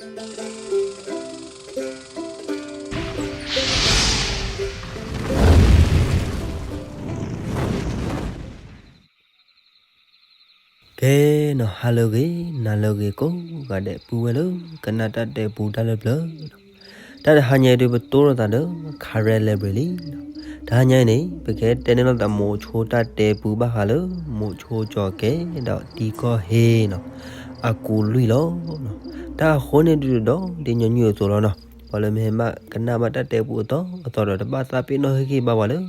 ကဲနီၤ ဟါလၢအဂ့ၤ နၤလၢအဂ့ၤကိးဂၤဒဲး ပုၢ်ဝဲၢ်လၢကနၣ်တၢ်တဲပူတၢ်လၢပျၢၤနီၤ, တၢ်တဟါညါအံၤဒုး ပတိၢ်လိာ်သးဒီး Karen Library လံနီၤ. တဟါညါအံၤန့ၣ် ပကတဲန့ၢ်လိာ်သးမိၤဆိတၢ်တဲပူဘၣ်ဃးလၢ မိၤဆိကၠီၤကဲဒီးတံၤကီၢ်ဟ့နီၤ, အကူးလွံၢ်လီၤနီၤ. တၢ်အဃိန့ၣ်ဒုးဒီး ဒ်ညီနုၢ်အသိးလီၤနီၤ, ပှၤလၢမ့ၢ်ဘၣ်ကနၣ်ဘၣ်တၢ်တဲပူအသီအသီဒီး တဘၣ်သးပ့ၤနီၣ်ဟ့ၣ်ဂံၢ်ဘါပှၤလၢ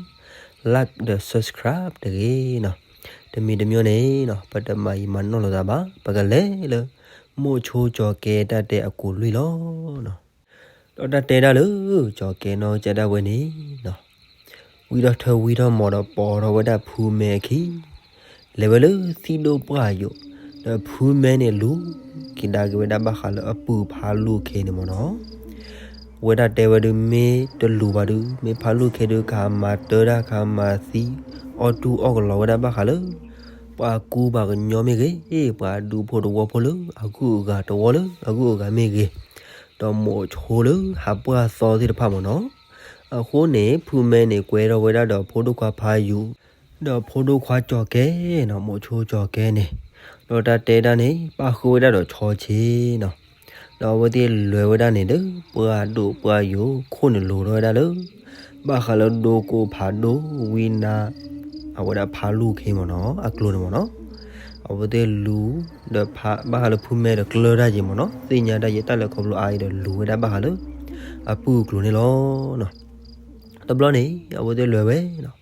like ဒီး subscribe တဂ့ၤနီၤ. တမံၤတမံၤန့ၣ်နီၤ ပတမၤယံာ်မၤနီၢ်လိာ်သးဘၣ်, ပကလဲၤလၢ မိၤဆိကၠီၤကဲတၢ်တဲအကူးလွံၢ်လီၤနီၤ. ဒီးတၢ်တဲဒၣ်လၢ ကၠီၤကဲနီၢ်ကစၢ်ဒၣ်ဝဲန့ၣ်နီၤ, ဝံထီၣ်ထၢဝံထီၣ်မီၤဒီးပိာ်ထီၣ်ဝဲဒၣ်ဖုမဲအခံ, လဲၤဝဲလၢသံၣ်ဒိၣ်ပှၢ်ယိာ်, ဒီးဖုမဲန့ၣ်လူၤက့ၤဒါက့ၤဝဲဒၣ် ဘၣ်ဃးလၢအပုၢ်ဖးလူၢ်ခ့န့ၣ်မ့ၢ်နီၤ. ဝဲဒၣ်တဲဝဲဒုး မ့ၢ်တလူၤဘၣ်ဒုး မ့ၢ်ဖးလူၢ်ခ့ဒုး ကဟးမၤတၢ်တၢ် ကဟးမၤသံ အီၣ်တူၢ်အီၣ်ကလီၤဝဲဒၣ်ဘၣ်ဃးလၢ ပှၤကူပှၤကညီမ့ၢ်ဂ့ၤ, ပှၤဒူဖိတဝီဖိလၢအဂုၤအဂၤ တဝီလၢအဂုၤအဂၤမ့ၢ်ဂ့ၤ, ဒီးမိၤဆိလၢဟးပှၢ်သီသ့ၣ်တဖၣ်မ့ၢ်နီၤ. အဃိန့ၣ် ဖုမဲန့ၣ် ကွဲထီၣ်ဝဲဒၣ်ဒီးဖိဒိၣ်ခွါဖးယူၤ ဒီးဖိဒိၣ်ခွါကၠီၤကဲနီၤ, မိၤဆိကၠီၤကဲန့ၣ်, ဒီးတၢ်တဲဒၣ်န့ၣ် ပၣ်ဃုာ်ဝဲဒၣ်ဒီးဆီဆ့နီၤ. ဒီးအဝဲသ့ၣ်လဲၤဝဲဒၣ်န့ၣ်ဒီး ပှၢ်ဒိၣ်ပှၢ်ယိာ်ခိၣ်န့ၣ်လိၤထီၣ်ဝဲဒၣ်လၢ ဘၣ်ဃးလၢဒိကိဖးဒိၣ်ဝံနါ အဝဲဒၣ်ဖးလူၢ်ခ့မ့ၢ်နီၤ, အကျိၤန့ၣ်မ့ၢ်နီၤ. အဝဲသ့ၣ်လူၤ ဒီးဖး ဘၣ်ဃးလၢဖုမဲဒီးကျၢၢ်တၢ်ယံၤမ့ၢ်နီၤ, သ့ၣ်ညါတၢ်ယံၤတၢ်လၢခီဖျိအါအံၤဒီးလူၤဝဲဒၣ်ဘၣ်ဃးလၢ အပုၢ်အကျိၤန့ၣ်လီၤ. တဘျီန့ၣ် အဝဲသ့ၣ်လဲၤဝဲနီၤ,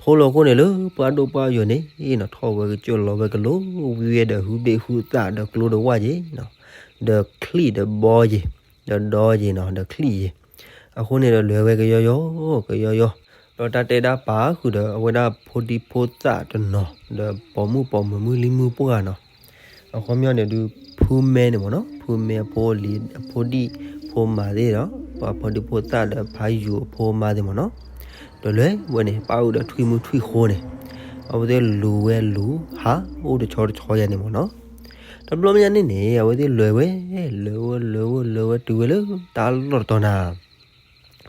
ထိၣ်လီၤခိၣ်န့ၣ်လၢပှၢ်ဒိၣ်ပှၢ်ယိာ်န့ၣ်နီၤ, ထီၣ်ဝဲကစၢၢ်လီၤဝဲကလိၤ ဝံဝဲဒီးဟုဘ့ၣ်ဟုသၣ်ဒီးကျိဒီးဝၣ်ယ့ၤနီၤ, ဒီးချံၣ်ဒီးဘီယ့ၤ, ဒီးဒီယ့ၤနီၤ, ဒီးချံၣ်ယ့ၤ, အဃိန့ၣ်ဒီးလဲၤဝဲကယီယီ ကယီယီ, ဒီးတၢ်တဲဒၣ်ပာ်ဃုာ်ဒီးအဝဲဒၣ်ဖိဒံဖိသၣ်တနီၤ ဒီးပိာ်မုၣ်ပိာ်မုၣ်မုၣ်လံမုၣ်ပှၢ်နီၤ, အခီပညီန့ၣ်ဒုး ဖုမဲန့ၣ်မ့ၢ်နီၤ, ဖုမဲအဖိအလံၤ အဖိဒံၣ်ဖိမါသ့ၣ်ဒီး ပှၤဖိဒံဖိသၣ်ဒီးဖးယူၤအဖိမါသ့ၣ်မ့ၢ်နီၤ, ဒီးလဲၤဝဲန့ၣ် ပၣ်အုၣ်ဒီးထွံၣ်မုၢ်ထွံၣ်ဃိန့ၣ်, အဝဲသ့ၣ်လူၤဝဲလူၤဟး အိၣ်တဆီတဆီယၤန့ၣ်မ့ၢ်နီၤ. တဘျီမ့ၢ်ညါန့ၣ်န့ၣ် အဝဲသ့ၣ်လဲၤဝဲ လဲၤဝဲလဲၤဝဲလဲၤဝဲတုၤဝဲလၢတၢ်လီၢ်တတီၤနၤ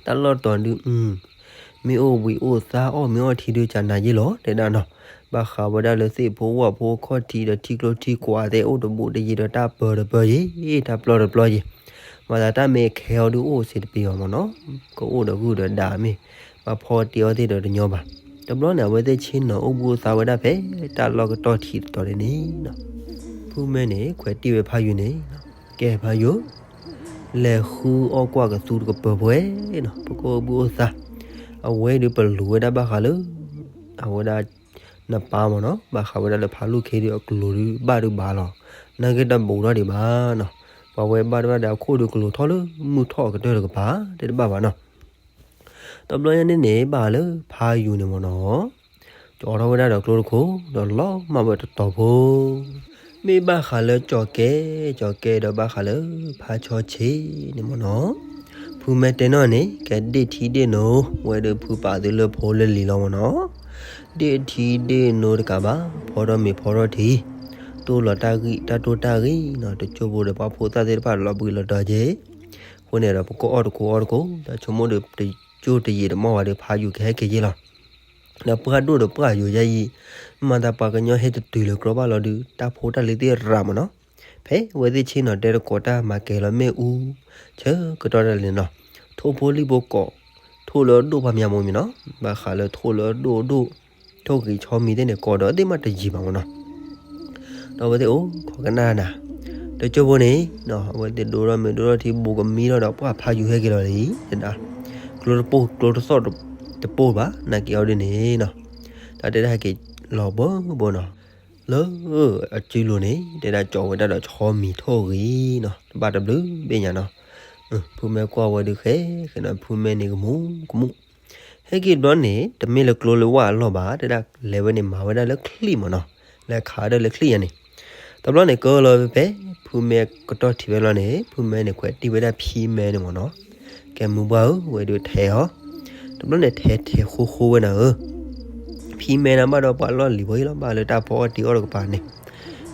တၢ်လီၢ်တတီၤဒုး မ့ၢ်အိၣ်ဘှံးအိၣ်သါအီၣ်မ့ၤအီထံဒုးကနၤယ့ၢ်လီၤ တဲဒၣ်နီၤ, ဘၣ်ဃးဝဲဒၣ်လၢသ့ၣ်ဖိဝၣ်ဖိခီၣ်ထံးဒီးထံကျိထံကွာ်သ့ၣ်အိၣ်တဘူးတယံၤဒီးတၢ်ပၢၤတပၢၤယ့ၤ တၢ်ပျီတပျီယ့ၤ, မၤသးတၢ်မ့ၢ်ခဲအီၤဒုးအိၣ်စ့တပ့ၤဘၣ်မ့ၢ်နီၤ, ကအိၣ်ဒီးဂုၢ်ဒီးဒၣ်မ့ၢ် ဘၣ်ဖီတ့အီၤသ့ၣ်ဒီးတညီဘၣ်. တဘျီန့ၣ် အဝဲသ့ၣ်ဆ့ၣ်နီၤအိၣ်ဘှံးအိၣ်သါဝဲဒၣ်ဖဲတၢ်လီၢ်ကတီၢ်ထံးတတီၤန့ၣ်န့ၣ် ဖုမဲန့ၣ် ခွဲးတံၢ်ဝဲဖးယူၤန့ၣ်, ကဲဖးယူၤ လဲၤဃုအီၣ်ကွၢ်ကသူတကပၤပှဲၤနီၤ, ပကအိၣ်ဘှံးအိၣ်သါ, အဝဲဒုးပလူၤဝဲဒၣ်ဘၣ်ဃးလၢ အဝဲဒၣ်နပၢ်မ့ၢ်နီၤ, ဘၣ်ဃးဝဲဒၣ်လၢဖးလူၢ်ခ့ဒုးအကျိၤဒုးဘၣ်ဒုးဘၣ်လီၤ, နာ်က့တၢ်ဘူးထီၣ်ဒံးဘၣ်နီၤ, ပှၤဝဲဘၣ်တဘၣ်ဒီးအခိၣ်ဒုးကျိၤထီၣ်လၢမုၢ်ထီၣ်အကတၢၢ်တကပၤ တတဘၣ်ဘၣ်နီၤ. တဘျီညါန့ၣ်န့ၣ် ဘၣ်ဃးလၢဖးယူၤန့ၣ်မ့ၢ်နီၤ, ကၠီထီၣ်ဝဲဒၣ်ဒီးကျိတခိၣ် ဒီးလီၤမၢ်ဝဲတတီၤဖိ, မ့ၢ်ဘၣ်ဃးလၢကၠီၤကဲ, ကၠီၤကဲဒီးဘၣ်ဃးလၢဖးဆီဆ့န့ၣ်မ့ၢ်နီၤ, ဖုမဲတဲနီၣ်န့ၣ် ကဲဒ့ၣ်ထံဒ့ၣ်နိ, ဝဲဒုးဖုပာ်သုလၢဖိလၢလံၤလီၤမ့ၢ်နီၤ, ဒ့ၣ်ထံဒ့ၣ်နိတကးဘၣ်, ဖီထီၣ်မ့ၤဖီထီၣ်ထံ, တိၢ်လီၤတၢ်ဂံၢ်တၢ်တိၢ်တၢ်ဂံၢ်နီၤ, တကၠိဖိဒီးပှၤဖိသၣ်သ့ၣ်တဖၣ်လီၤဘှံးလီၤတီၤက့ၤ အဃိန့ၣ်ဒီး ပကအီၣ်တကိးအီတကိး ဒီးဆိကမိၣ်ဒီး တကၠိတယံာ်တမီၢ်ဘၣ်ဒီး ဖးယူၤကဟဲက့ၤယ့ၢ်လီၤ. ဒီးပှၢ်ဒိၣ်ဒီးပှၢ်ယိာ်ယါယံၤ, မၤသးပှၤကညီဟဲတတုၤလၢၤကြီဘၣ်လီၤဒုး တၢ်ဖိတၢ်လံၤသ့ၣ်ရၤမ့ၢ်နီၤ, ဖဲအဝဲသ့ၣ်ဆ့ၣ်နီၤတဲတကိးတၢ်မၤကဲၤလီၤမ့ၣ်အူ ဆၢကတီၢ်ဒၣ်လဲာ်နီၤ, ထိၣ်ဖိလံၣ်ဖိကိး, ထိၣ်လၢအဒိၣ်ဖးမံၤမ့ၢ်နီၤ, ဘၣ်ဃးလၢထိၣ်လၢအဒိၣ်အဒိၣ် ထိၣ်ဂ့ၤဆီမံၤသ့ၣ်န့ၣ် ကိးဒီးသ့ၣ်မးတယံၤဘၣ်မ့ၢ်နီၤ. ဒီးအဝဲသ့ၣ်အိၣ်ခိးကနၣ်နၤ, တကၠိဖိန့ၣ်, အဝဲသ့ၣ်ဒိၣ်ထီၣ်မ့ၤဒိၣ်ထီၣ်ထံ ဘူးကမံထီၣ်ဒီး ပှၢ်ဖးယူၤဟဲက့ၤလီၤလံ, တဒၣ်, ကျိတပိၢ်ကျိတသီၣ် တပိၢ်ဘၣ် နာ်က့ၤအီၤဒ်န့ၣ်နီၤ, တၢ်တဲဒၣ်ဟဲက့ၤလီၤဘၢဘၢနီၤ, လၢအစုလိၤန့ၣ် တဲဒၣ်ကၠီဝဲဒၣ်ဒီးဆီမံၤထိၣ်ဂ့ၤနီၤ, တဘၣ်တဘျုးဘ့ၣ်ညါနီၤ, ဖုမဲကွၢ်ဝဲဒုးဃဲဃဲနီၤ, ဖုမဲန့ၣ်ကမူၤကမူၤ ဟဲက့ၤတဘျီန့ၣ် တမ့ၢ်လၢကျိလၢဝၣ်အလီၢ်ဘၣ်, တဲဒၣ်လဲၤဝဲန့ၣ် မၤဝဲဒၣ်လၢချံၣ်မ့ၢ်နီၤ, လဲၤခးဒၣ်လၢချံၣ်ယါန့ၣ်, တဘျီန့ၣ် ကၢလီၤဖဲ ဖုမဲကတီၢ်ထံးဝဲလီၤန့ၣ် ဖုမဲန့ၣ် ခွဲးတံၢ်ဝဲဒၣ်ဖံမဲန့ၣ်မ့ၢ်နီၤ, ကဲမုၢ်ပှၢ်ဧၢ ဝဲဒုးထဲးအီၤ, တဘျီန့ၣ် ထဲးထဲးဃိဃိဝဲနၤဧၢ ဖံမဲန့ၣ် ဘၣ်ဒီးပှၤလီၢ်လံၤဖိအံၤလီၤ, ဘၣ်လၢတၢ်ဖီအီၣ်တံၤအီၣ်တကပၤန့ၣ်,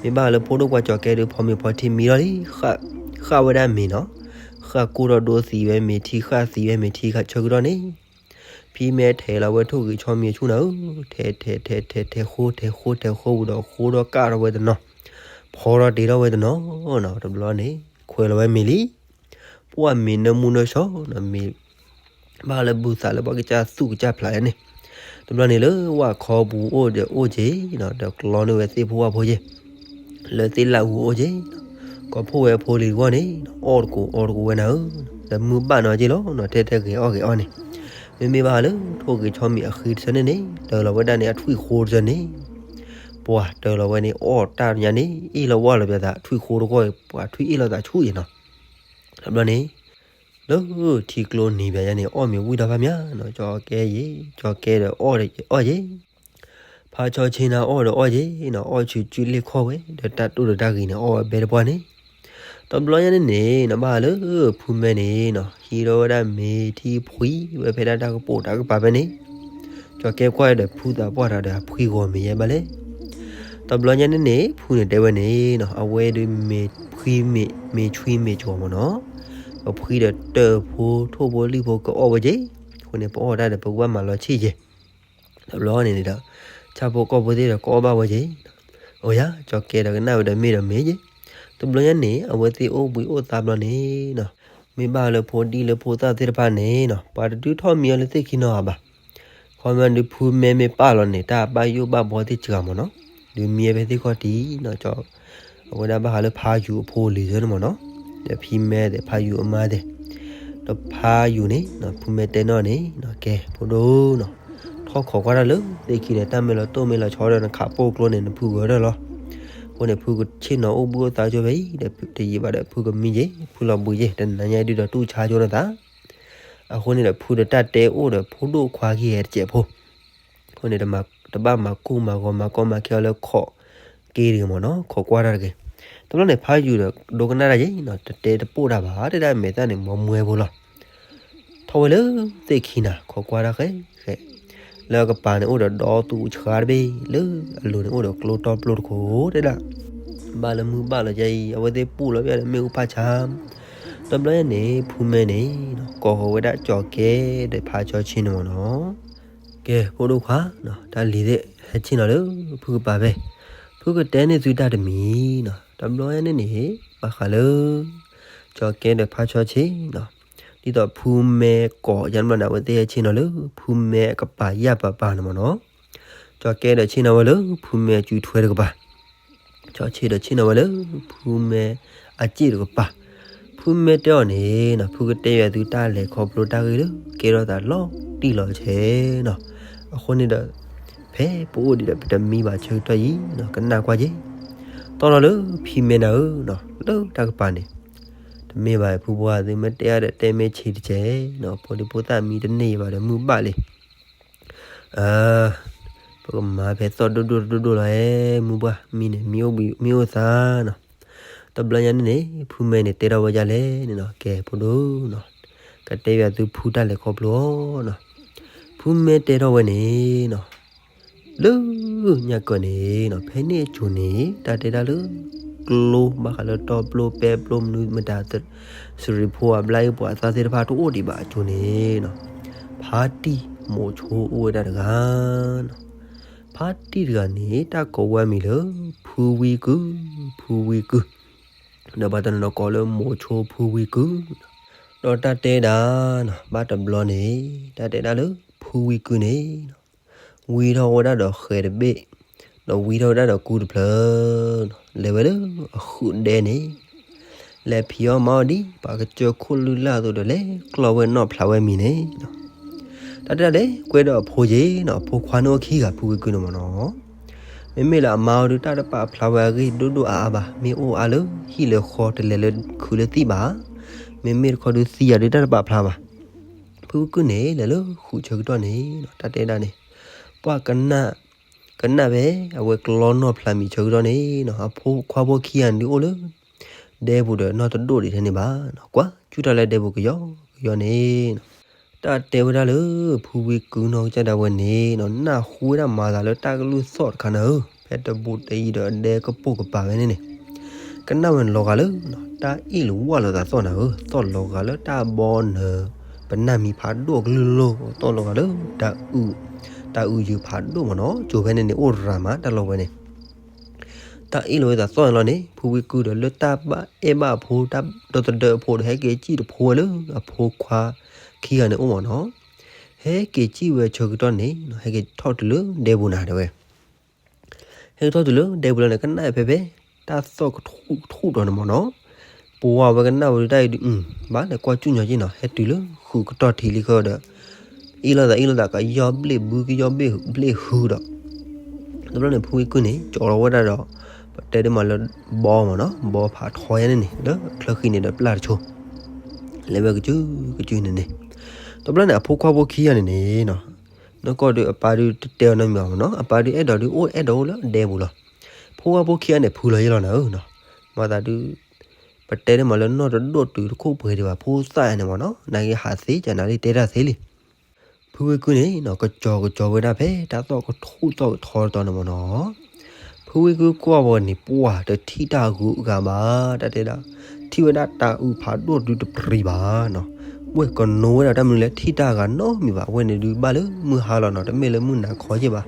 မ့ၢ်ဘၣ်လၢဖိဒိၣ်ကွၢ်ကၠီၤကဲဒုး ဖီမ့ၤဖီထံမံလီၤလံ, ဃၣ် ဃၣ်ဝဲဒၣ်မ့ၤနီၤ, ဃၣ်ကိၢ်ထီၣ်ဒိသံဝဲမ့ၤထံ ဃၣ်သံဝဲမ့ၤထံ ဆၢကတီၢ်န့ၣ် ဖံမဲထဲးလီၤဝဲထိၣ်ဂ့ၤဆီမံၤအဆူၣ်နၤဧၢ, ထဲထဲထဲထဲထဲဃိ ထဲဃိ ထဲဃိဝံၤဒီးဃိထီၣ်ကၣ်ထီၣ်ဝဲတနီၤ, ဖီထီၣ်တ့ထီၣ်ဝဲတနီၤနီၤ, တဘျီန့ၣ် ခွဲးလီၤဝဲမ့ၤလံ, ပှၢ်မ့ၤနၢမူနၢဆှီနီၤ, မ့ၤ ဘၣ်လၢဘုသးလၢပှၤကစၢ်သူၣ်ကစၢ်ဖျးလဲၣ်န့ၣ်, တဘျီန့ၣ်လၢဝၣ်ခီပူၤအိၣ်ဒီးအိၣ်က့ၤနီၤ, ဒီးကျီန့ၢ်ဝဲသ့ၣ်ဖိဝၣ်ဖိက့ၤ, လၢသ့ၣ်လၣ်အူအိၣ်က့ၤ, ကိးဖှိၣ်ဝဲဖိလံၤတဂီၢ်န့ၣ်, အီၣ်တကိးအီတကိးဝဲနၤဧၢ, ဒီးမုၢ်ဘၣ်နီၤက့ၤလီၤနီၤ, ထဲထဲဂဲၤအီၣ်ဂဲၤအီၣ်န့ၣ်, မ့မ့ၢ်ဘၣ်လၢထိၣ်ဂ့ၤဆီမံၤအဃံတဆၢန့ၣ်န့ၣ် တၢၤလီၤဝဲဒၣ်န့ၣ်အထွံၣ်ဃိတဆၢန့ၣ်, ပှၤတၢၤလီၤဝဲန့ၣ်အီၣ်တၢ်ညါန့ၣ် အ့ၣ်လီၤဝါလီၤပသးထွံၣ်ဃိတဂီၢ်, ပှၤထွံၣ်အ့ၣ်လီၤသးဆူၣ်အံၤနီၤ, တဘျီန့ၣ် လၢထံကျိနံၤဘၣ်ယါန့ၣ် အီၣ်မ့ၤဝံၣ်ဒီးဖးမးနီၤ, ကၠီကဲယ့ၤ, ကၠီကဲဒီးအီၣ်အီၣ်ယ့ၤ, ဖါဆီဆ့နၤအီၣ်ဒီးအီၣ်ယ့ၤနီၤ, အီၣ်ဆူၣ်ကုလ့ၣ်ခီၣ်ဝဲ ဒီးတၢ်တိၢ်ဒီးတၢ်ဂ့ၤန့ၣ် အီၣ်ဝဲဘဲတပှၢ်န့ၣ်, တဘျီညါန့ၣ်န့ၣ်နီၤ ဘၣ်လၢဖုမဲန့ၣ်နီၤ ဟံးထီၣ်ဝဲဒၣ်မ့ၤထံဖှံဝဲဖဲဒၣ်တၢ်ကပိာ်တၢ်ကပၤဖဲန့ၣ်, ကၠီကဲကွၢ်ဒီးဖုသးပှၢ်ထီၣ်ဒီးအဖှံဂီၤမ့ၤယဲဘၣ်လဲၣ် တဘျီညါန့ၣ်န့ၣ် ဖုန့ၣ်တဲဝဲန့ၣ်နီၤ အဝဲဒုးမ့ၤဖှံမ့ၤ မ့ၤဆွံမ့ၤကီၤမ့ၢ်နီၤ, ပဖှံဒီးတၢၢ်ဖိထိၣ်ဖိလံၣ်ဖိကအီၣ်ဝဲက့ၤ, အဃိန့ၣ် ပအီၣ်တၢ်ဒီးပကဘၣ်မၤလီၤဆံၣ်က့ၤ, တဘျီန့ၣ်ဒီး ဆၣ်ဖိကီၢ်ဖိသ့ၣ်ဒီးကအီၣ်ဘၣ်ဝဲက့ၤ, အိယၤ ကၠီကဲဒီးကနၣ်ဝဲဒီးမ့ၢ်ဒီးမ့ၢ်က့ၤ, တဘျီညါန့ၣ် အဝဲသ့ၣ်အိၣ်ဘှံးအိၣ်သါဘျီန့ၣ်နီၤ, မ့ၢ်ဘၣ်လၢဖိဒံၣ်လၢဖိသၣ်သ့ၣ်တဖၣ်န့ၣ်နီၤ ပှၤတဒုးထီၣ်မံအီၤလၢသ့ၣ်ခံနီၤဧါဘၣ် ခီမ့ၢ်ဒုးဖုမဲမ့ၢ်ပာ်လီၤန့ၣ် တၢ်ဘၣ်ယိၣ်ဘၣ်ဘီသ့ၣ်စှၤမ့ၢ်နီၤ, ဒုးမံဖဲသ့ၣ်ခီၣ်ထံးနီၤ, အဝဲဒၣ်ဘၣ်ဃးလၢဖါယူၤအဖိလံၤဆၢန့ၣ်မ့ၢ်နီၤ, ဒီးဖံမဲသ့ၣ် ဖါယူၤအမါသ့ၣ်, ဒီးဖါယူၤန့ၣ် ဖုမဲတဲနီၣ်န့ၣ် ကဲ ဖိဒိၣ်နီၤ, ထီၣ်ခိးကွၢ်တၢ်လၢသ့ၣ်ခံန့ၣ် တၢ်မ့ၢ်လီၤတိၢ်မ့ၢ်လီၤဆီဒီးနခးပိာ်ကျိန့ၣ် နဖုဂဲၤထီၣ်လီၤ, အဃိန့ၣ် ဖုကဆ့ၣ်နီၤအိၣ်ဘှံးအိၣ်သါကၠိဖဲအံၤ ဒီးတယံာ်ဘၣ်ဒီးဖုကမံက့ၤ ဖုလီၤဘှံးက့ၤ တနၤညါဒုးဒီးတူၢ်ဆါကၠိနသး အဃိန့ၣ်ဒီး ဖုဒီးတၢ်တဲအိၣ်ဒီးဖိဒိၣ်ခွါခံဂၤတစဲးဖိ, အဃိန့ၣ် တဘၣ်မၤကူၣ်မၤဂီၤမၤကီမၤခဲအီၤလၢခိးက့ၤတဂ့ၤမ့ၢ်နီၤ, ခိးကွၢ်တၢ်တဂ့ၤ, တဘျီန့ၣ် ဖါယူၤဒီးဒိကနၣ်တၢ်ယ့ၣ်နီၤ, တတဲတပိၢ်တၢ်ဘၣ် တဲဒၣ်မဲာ်သၣ်န့ၣ် မီမွဲဖိလီၤ, ထီၣ်ဝဲလၢသ့ၣ်ခံနၤ ခိးကွၢ်တၢ်ဃဲဃဲ, လၢအကပၤန့ၣ်အိၣ်ဒီးဒီသူၣ်ဆှါတဘ့ၣ် လၢအလိၤန့ၣ်အိၣ်ဒီးကျိတီပျိတခိၣ်တဲဒၣ်, ဘၣ်လၢမုၢ်ဘၣ်လီၤယါအံၤ အဝဲသ့ၣ်ပူၣ်လီၤဘၣ်ဒီးမ့ၣ်အူဖၣ်ဆါ, တဘျီညါန့ၣ် ဖုမဲန့ၣ် ကိးဃီၤဝဲဒၣ်ကၠီၤကဲဒီးဖါဆီဆ့န့ၣ်မ့ၢ်နီၤ, ကဲ ဖိဒိၣ်ခွါ, တၢ်လံၤသ့ၣ်ဟဲဆ့ၣ်နီၤလၢဖုကပၤဖဲ, ဖုကတဲန့ၢ်သုတၢ်တမံၤနီၤ, တဘျီညါန့ၣ်န့ၣ် ဘၣ်ဃးလၢ ကၠီၤကဲဒီးဖါဆီဆ့နီၤ, ဒ်သိးဖုမဲကိးယါတဘျီန့ၣ် အဝဲသ့ၣ်ဟဲဆ့ၣ်နီၤလၢ ဖုမဲအကပၤယၣ်ပၤပၤန့ၣ်မ့ၢ်နီၤ, ကၠီၤကဲဒီးဆ့ၣ်နီၤဝဲလၢ ဖုမဲအစုထွဲတကပၤ ကၠီၤဆ့ဒီးဆ့ၣ်နီၤဝဲလၢ ဖုမဲအစ့ၣ်တကပၤ, ဖုမဲတဲအီၤန့ၣ်နီၤ ဖုကတဲယၤသုတၢ်လဲၤခီဖျိတၢ်ဂ့ၢ်လၢ ကဲထီၣ်သးလီၤတံၢ်လီၤဆဲးနီၤ, အဃိန့ၣ်ဒီး ဖဲပအိၣ်ဒံးဒီးပတမံဘၣ်ဆၢကတီၢ်အံၤနီၤ ကနၣ်ကွၢ်က့ၤ, တီၢ်လီၤလၢဖံမဲနၤဧၢနီၤ လၢတၢ်ကပၤန့ၣ် တမ့ၢ်ဘၣ်ဖုပှၢ်သုမ့ၢ်တဲအါဒီးတဲမ့ၢ်ဆံးတကဲးနီၤ ဖိဒံဖိသၣ်မံတန့ၢ်ယဘၣ်ဒီးမုၢ်ဘၣ်လံ ပကမၤဖဲသီၣ်ဒိၣ်ဒိၣ်တဒိၣ်ဒိၣ်လီၤဧၢ မုၢ်ပှၢ်မံန့ၣ် မံအိၣ်သါနီၤ, တဘျီညါန့ၣ်န့ၣ် ဖုမဲန့ၣ်တဲထီၣ်ဝဲဒ်လဲၣ်န့ၣ်နီၤ ကဲဖိဒိၣ်နီၤ, ကတဲယၤသုဖုတၢ်လဲၤခီဖျိအီၤနီၤ, ဖုမဲတဲထီၣ်ဝဲန့ၣ်နီၤ လၢညါကၢၢ်န့ၣ်နီၤ ဖဲန့ၣ်အစိၤန့ၣ် တၢ်တဲတၢ်လၢ ကျိဘၣ်ဃးလၢတီပျိပဲပျိမနုၤမတၤ စရံးဖိအဘျါအံၤပှၤအသးသ့ၣ်တဖၣ်တအိၣ်ဒံးဘၣ်အစိၤန့ၣ်နီၤ, ဖါတံၢ်မိၤဆိအိၣ်ဝဲဒၣ်တဂၤနီၤ, ဖါတံၢ်တဂၤန့ၣ် တၢ်ကိးဝဲအမံၤလၢ ဖုဝံကုၢ်, ဖုဝံကုၢ်, ဒီးပှၤတနီၤနီၤကိးလၢမိၤဆိဖုဝံကုၢ်, ဒီးတၢ်တဲဒၣ်နီၤ ဘၣ်တဘျီန့ၣ် တၢ်တဲဒၣ်လၢ ဖုဝံကုၢ်န့ၣ် ဝံထီၣ်ဝဲဒၣ်ဒီးဃဲၤတဘ့ၣ်, ဒီးဝံထီၣ်ဝဲဒၣ်ဒီးကူတဖျၢၣ်, လဲၤဝဲလၢအဃုာ်ဒဲန့ၣ်, လဲၤဖံးအီၣ်မၤအီၣ်ဒ်ပှၤကစၢၢ်ခိၣ်လုၢ်လၢ်အသိးဒီး လဲၤကျီဝဲနီၣ်ဖျးဝဲမံၤန့ၣ်, တၢ်တဲဒၣ်လဲၤကွဲဒီးအဖိက့ၤနီၤ အဖိခွါန့ၣ်အိၣ်ခံဂၤဖုဝံကုၢ်န့ၣ်မ့ၢ်နီၤ မ့မ့ၢ်လၢအမါအီၤဒုးတၢ်တပာ်ဖျါဝဲအဂ့ၢ်ဒိၣ်ဒိၣ်အါအါဘၣ် မ့ၢ်အိၣ်အါလၢဟံၣ်လၢဃီတလဲၤလၢခုလၢသံၣ်ဘၣ်, မ့မ့ၢ်တခီဒုးသံယၤဒုးတၢ်တပာ်ဖျါဘၣ်, ဖုဝံကုၢ်န့ၣ် လဲၤလၢဃုာ်ဆၢကတီၢ်န့ၣ် တၢ်တဲဒၣ်န့ၣ်, ပှၤကနၣ်, ကနၣ်ဖဲအဝဲကျီနီၣ်ဖျါမံၤဆၢကတီၢ်န့ၣ် အဖိခွါဖိခံဂၤန့ၣ်ဒုးအိၣ်လၢ ဒဲပူၤဒီးနီၢ်တဒိၣ်ဒံးထဲန့ၣ်ဘၣ်, ကွၢ်စူၣ်တၢ်လၢဒဲပူၤကယီကယီန့ၣ် တၢ်တဲဝဲဒၣ်လၢ ဖုဝံကုၢ်နီၢ်ကစၢ်ဒၣ်ဝဲန့ၣ် နၢ်ဟူဝဲဒၣ်မၤသးလၢတၢ်ကလုၢ်သီၣ်တခါနၤဧၢ, ဖဲတဘူးတယံၤဒီးအဒဲကပိာ်ကပၤဝဲန့ၣ်န့ၣ်, ကနၣ်ဝဲန့ၣ်လီၤဂာ်လၢ တၢ်အ့ၣ်လိာ်ဝၣ်လိာ်သးသီၣ်နၤဧၢ, သီၣ်လီၤဂာ်လၢတၢ်ဘီနၢၤ ပနၢ်မံၤဖးဒိၣ်အကလုၢ်လိၤ, သီၣ်လီၤဂာ်လၢ တၢ်အုး, တၢ်အုးယုၤဖးဒိၣ်မ့ၢ်နီၤ, ကၠိၤဖဲန့ၣ်န့ၣ် အိၣ်ရၤမး တၢ်လီၤဝဲန့ၣ် တၢ်အ့ၣ်လိာ်ဝဲသးသီၣ်န့ၣ်လီၤန့ၣ် ဖုဝံကုဒီးလၢတၢ်ဘၣ်အဲၣ်ဘၣ်အဖိ တၢ်ဒီသဒၢအဖိဒီး ဟဲက့ၤစံၣ်တဖိဝဲလၢအဖိခွါခံဂၤန့ၣ်အိၣ်မ့ၢ်နီၤ, ဟဲက့ၤစံၣ်ဝဲဆၢကတီၢ်န့ၣ် ဟဲက့ၤထီၣ်တုၤလၢဒဲပူၤနၤတဲဝဲ ဟဲက့ၤထီၣ်တုၤလၢဒဲပူၤလီၤန့ၣ် ကနၣ်ဖဲဖဲ တၢ်သီၣ်ကထူၣ်ကထူၣ်ဒီးန့ၣ်မ့ၢ်နီၤ, ပဝဲကနၣ်ဝဲဒၣ်အံၤဒုး ဘၣ်လဲၤကွၢ်ကၠူၣ်ညီက့ၤနီၤ, ဟဲတုၤလၢဃုာ်ကတီၢ်ထံးလံဃီဒီး အ့ၣ်လိာ်သးအ့ၣ်လိာ်သး ကယီၢ်ဘျ့ၣ်ဘုကယီၢ်ဘျ့ၣ်ဃုာ်ဒီး တဘျီန့ၣ် ဖုဝံကုန့ၣ် ကၠီထီၣ်ဝဲဒၣ်ဒီး ပတဲဒ်မးလၢ ဘီမ့ၢ်နီၤ, ဘီဖးထီယါန့ၣ်န့ၣ် လၢချၢဃံန့ၣ်ဒီးပျၢ်တဆိ လဲၤဝဲကစုကစုန့ၣ်န့ၣ်, တဘျီန့ၣ် အဖိခွါဖိခံဂၤန့ၣ်န့ၣ်နီၤ, နီၢ်ကီၢ်ဒုးအပၢ်ဒုးတတဲအီၤနီတမံၤဘၣ်မ့ၢ်နီၤ, အပၢ်ဒုးအဲၣ်ဒိးဒုးအိၣ်အဲၣ်ဒိးအိၣ်လၢဒဲပူၤလီၤ, ဖိခွါဖိခံဂၤန့ၣ် ဖုလီၤယဲၢ်လီၤနၤဧၢနီၤ, မၤသးဒုး ပတဲဒ်မးလၢနီၢ်တဒိၣ်တုၤတခိၣ်ပှဲၤဒံးဘၣ် ဖိသၣ်ယါန့ၣ်မ့ၢ်နီၤ, နာ်က့ဟးသ့ကနၤလံ တဲတၢ်သ့လံ ဖုဝံကုန့ၣ်နီၤ ကကၠီၤကကၠီၤဝဲဒၣ်ဖဲ တၢ်သီၣ်ကထူၣ်သီၣ်ကထီတတီၤန့ၣ်မ့ၢ်နီၤ, ဖုဝံကုကွၢ်ဝဲန့ၣ် ပှၢ်တထံၣ်တၢ်ဂုၤအဂၤဘၣ်, တၢ်တဲဒၣ် ထံၣ်ဝဲဒၣ်တၢ်အုးဖးဒိၣ်ဒုးတပျံၤဘၣ်နီၤ, ဝဲၢ်ကနိဝဲဒၣ်တၢ်မနုၤလဲၣ် ထံၣ်တၢ်ဂၤနီတမံၤဘၣ်, အဝဲန့ၣ်ဒုးဘၣ်လၢမုၢ်ဟါလီၤနီၤ, တမ့ၢ်လၢမုၢ်နၤခီယဲၢ်ဘၣ်,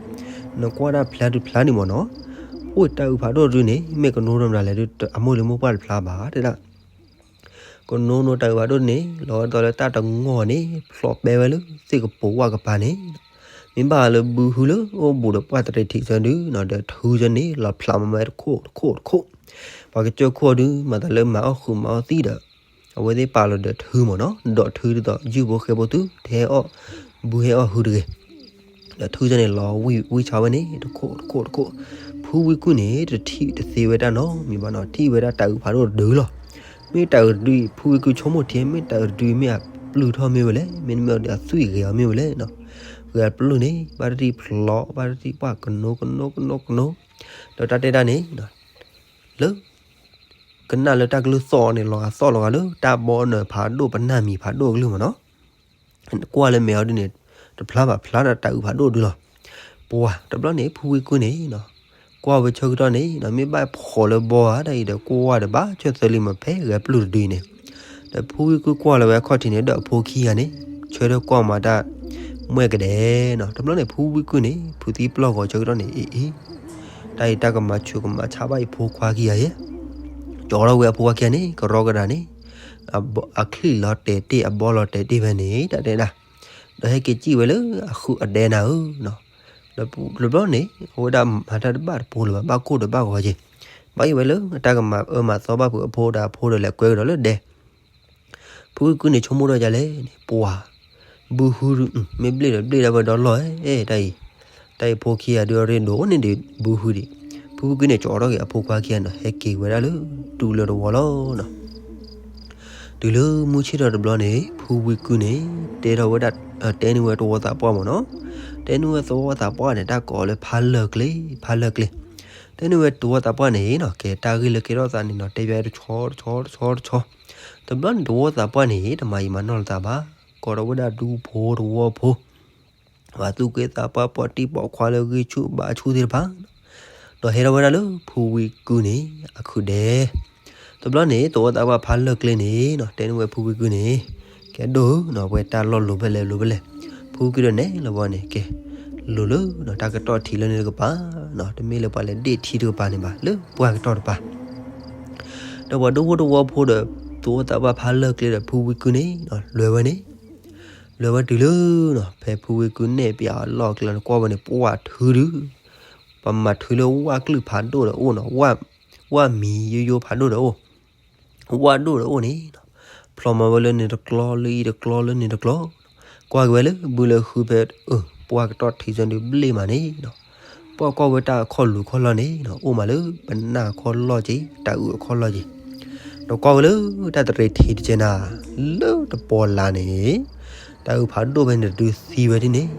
နကွၢ်တၢ်ဖျါဒုးဖျါန့ၣ်မ့ၢ်နီၤ, အိၣ်တၢ်အုးဖးဒိၣ်ဒုးန့ၣ် မ့ၢ်ကနိဒီးမနုၤလဲၣ်ဒုး အမိၢ်လံၤမိၢ်ပှၢ်တဖျါဘၣ်တဲဒၣ် ကနိနိတၢ်အုးဖးဒိၣ်န့ၣ် လီၤဝဲဒ်သိးလၢတၢ်တငီၢ်န့ၣ် ဖျိးပဲဝဲလၢသ့ၣ်ကပိာ်ဝၣ်ကပၤန့ၣ်, မ့ၢ်ဘၣ်လၢဘုဟုလၢအိၣ်ဘူးဒီးပှၢ်တရံးထံးဆၢဒုးနီၤ, ဒီးထုဆၢန့ၣ် လီၤဖျးမၤဝဲတခိၣ်တခိၣ်တခိၣ်, ပှၤကစၢၢ်ခိၣ်ဒုး မၤသးလၢမၤအီၣ်ဃုာ်မၤအီၣ်သံဒီး အဝဲသ့ၣ်ပာ်လီၤဒီးထုမ့ၢ်နီၤ, ဒီးထုဒ်သိး ယုၢ်ဖိဃဲဖိသု တဟဲအီၣ် ဘုဟဲအီၣ်ဟုတဂ့ၤ ဒီးထုဆၢန့ၣ် လီၤဝံၣ်ဝံၣ်ဆါဝဲန့ၣ် တခိၣ်တခိၣ်တခိၣ်, ဖုဝံကုန့ၣ် တထံၣ်တသ့ဝဲဒၣ်နီတမံၤဘၣ်နီၤ, ထံၣ်ဝဲဒၣ်တၢ်အုးဖးဒိၣ်တဒုလီၤ. မ့ၢ်တၢ်အုးတဒုအံၤ ဖုဝံကုဆိကမိၣ်ထံ မ့ၢ်တၢ်အုးတဒုအံၤ မ့ၢ်အပျုၢ်ထီၣ်မ့ၢ်ဝဲလဲၣ်, မ့တမ့ၢ်ဒီးအသွံၣ်ဂဲၤအီၤမ့ၢ်ဝဲလဲၣ်နီၤ, ဂဲၤအပျုၢ်န့ၣ် ဘၣ်တထံၣ်ဖျိး ဘၣ်တထံၣ်ပှၢ်ကနိကနိကနိကနိ, ဒီးတၢ်တဲဒၣ်န့ၣ် လၢ ကနၣ်လၢတၢ်ကလုၢ်သီၣ်န့ၣ် လီၤဂာ်သီၣ်လီၤဂာ်လၢ တၢ်ဘီနၢၤဖးဒိၣ်ပနၢ်မံၤဖးဒိၣ်အကလုၢ်မ့ၢ်နီၤ, ကွၢ်လၢမဲာ်အီၤဒုန့ၣ် တဖျါဘၣ်ဖျါဒီးတၢ်အုးဖးဒိၣ်ဒုလီၤ. ပှၤတဘျီန့ၣ် ဖုဝံကုန့ၣ် ကွၢ်ဝဲဆၢကတီၢ်န့ၣ် မ့ၢ်ဘၣ်ဖှီၣ်လၢဘီဧါတၢ်အံၤဒီး ကွၢ်ဝဲဒီးဘၣ်ဆၢသၢလံမး ဖဲဂဲၤပျုၢ်တဒုအံၤန့ၣ်, ဒီးဖုဝံကုကွၢ်လီၤဝဲအခီၣ်ထံးန့ၣ် ဒီးအဖိခံဂၤန့ၣ် ဆၢထၢၣ်ကွၢ်မၤတၢ် မှဲၣ်ကဒဲနီၤ. တဘျီန့ၣ် ဖုဝံကုန့ၣ် ဖုးသံပျီၢ်ဂီၤဆၢကတီၢ်န့ၣ် အ့ၣ်အ့ၣ် တၢ်အံၤတၢ်ကမၤဆူးကမၤဆါဘၣ်အံၤဖိခွါခံဂၤယဲၢ်, ကၠီထီၣ်ဝဲအဖိခွါခံဂၤန့ၣ် ကရီကဒးန့ၣ် အချံၣ်လီၤတဲာ်တ့ၢ် အဘီလီၤတဲာ်တ့ၢ်ဖဲန့ၣ် တၢ်တဲဒၣ်, ဒီးဟဲက့ၤစံၣ်ဝဲလၢအဃုာ်အဒဲနၤဧၢနီၤ. ဒီးတဘျီန့ၣ် အဝဲဒၣ်မၤတၢ်တဘၣ်တပိၤလၢၤဘၣ် ဘၣ်ကိၢ်ဒီးဘၣ်ဂီၤက့ၤ, ဘၣ်အံၤဝဲလၢအတၢ်ကမၤအၢမၤသီဘၣ်ဖုးအဖိဒီးအဖိဒီးလဲၤကွဲကဒီးလၢဒဲ ဖုဝံကုန့ၣ်ဆိကမိၣ်ထီၣ်ဒ်လဲၣ်န့ၣ် ပှၤ ဘုဟုဒု မ့ၢ်ဘျ့ၣ်ဒီးဘျ့ၣ်ဒၣ်ဝဲဒီလီၢ်ဧၢ, တၢ်အံၤ တၢ်အံၤဖိခံဂၤဒုအရ့ဒိၣ်န့ၢ်ဒံးဘုဟုဒံး, ဖုဝံကုန့ၣ် ကၠီထီၣ်က့ၤအဖိခွါခံဂၤနီၤ ဟဲက့ၤဝဲဒၣ်လၢတူၢ်လၢတဝီလီၤနီၤ. တုၤလၢမုၢ်ဆ့ၣ်ထီၣ်တဘျီန့ၣ် ဖုဝံကုန့ၣ် တဲထီၣ်ဝဲဒၣ် တဲန့ၢ်ဝဲသဝီသးပှၢ်မ့ၢ်နီၤ, တဲန့ၢ်ဝဲသဝီသးပှၢ်န့ၣ် တၢ်ကိးလၢဖးလၢာ်ကျ့ ဖးလၢာ်ကျ့, တဲန့ၢ်ဝဲသဝီသးပှၢ်န့ၣ်နီၤ ကဲတၢ်ဂ့ၢ်လၢကဲထီၣ်သးန့ၣ်နီၤ တဲဘၣ်တဆီတဆီတဆီတဆီ, တဘျီန့ၣ် သဝီသးပှၢ်န့ၣ် တမၤယံာ်မၤနီၢ်လၢၤသးဘၣ်, ကိးထီၣ်ဝဲဒၣ်ဒူဖိတဝီဖိ ပှၤသူၣ်က့သးပှၢ်ပှၤတံၢ်ပှၤခွါလၢဂံၢ်ဆူၣ်ဘါဆူၣ်သ့ၣ်တဖၣ်, ဒီးဟဲထီၣ်ဝဲဒၣ်လၢဖုဝံကုန့ၣ် အခုးဒဲ တဘျီန့ၣ် သဝီသးပှၢ်ဖးလၢာ်ကျ့န့ၣ်နီၤ တဲန့ၢ်ဝဲဖုဝံကုန့ၣ် ကဲဒိၣ်ဧၢနီၤ ပဝဲတၢ်လီၢ်လိၤဖဲလဲၣ်လိၤဖဲလဲၣ်, ဖုဝံကုဒီးနဲၣ်လီၤဝဲန့ၣ် ကဲ လိၤလၢ တၢ်ကတီၢ်ထံးလၢန့ၣ်တကပၤနီၤ တမ့ၢ်လၢပှၤလဲၤဒ့ၣ်ထံတကပၤန့ၣ်ဘၣ် လၢပှၢ်ကတီၢ်တပၤ ဒီးပှၤဒူဖိတဝီဖိဒီး သဝီသးပှၢ်ဖးလၢာ်ကျ့ဒီးဖုဝံကုန့ၣ် လဲၤဝဲန့ၣ် လဲၤဝဲတုၤလၢနီၤ ဖဲဖုဝံကုနဲၣ်ပၠးအလီၢ်ကျဲန့ၣ် ကွၢ်ဝဲန့ၣ် ပှၢ်ထုဒု ပှၤမၤထုလၢဝၣ်ကလုာ်ဖးဒိၣ်ဒီးအိၣ်နီၤ, ဝၣ်မံၤယိယိဖးဒိၣ်ဒီးအိၣ်, ဝၣ်ဒိၣ်ဒီးအိၣ်န့ၣ်နီၤ, ဖျိးမၤဝဲလၢန့ၣ်တကျီ လၢအံၤတကျီ လၢန့ၣ်တကျီ, ကွၢ်က့ၤဝဲလၢဘုလၢဃုဖဲ ပှၢ်ကတီၢ်ထံးစၢဒုးဘျ့ၣ်မးန့ၣ်နီၤ, ပှၢ်ကွၢ်ဝဲတၢ်အခီၣ်လူၤခီၣ်လီၢ်န့ၣ်နီၤ အိၣ်မးလၢပနၢ်အခီၣ်လီၢ်က့ၤ တၢ်အုးအခီၣ်လီၢ်က့ၤ, ဒီးကွၢ်ဝဲလၢတၢ်တရံးထံးတကဲနၤ လၢတပီၤလၢ်န့ၣ် တၢ်အုးဖးဒိၣ်ဖဲန့ၣ်တဒုသံဝဲဒ်န့ၣ်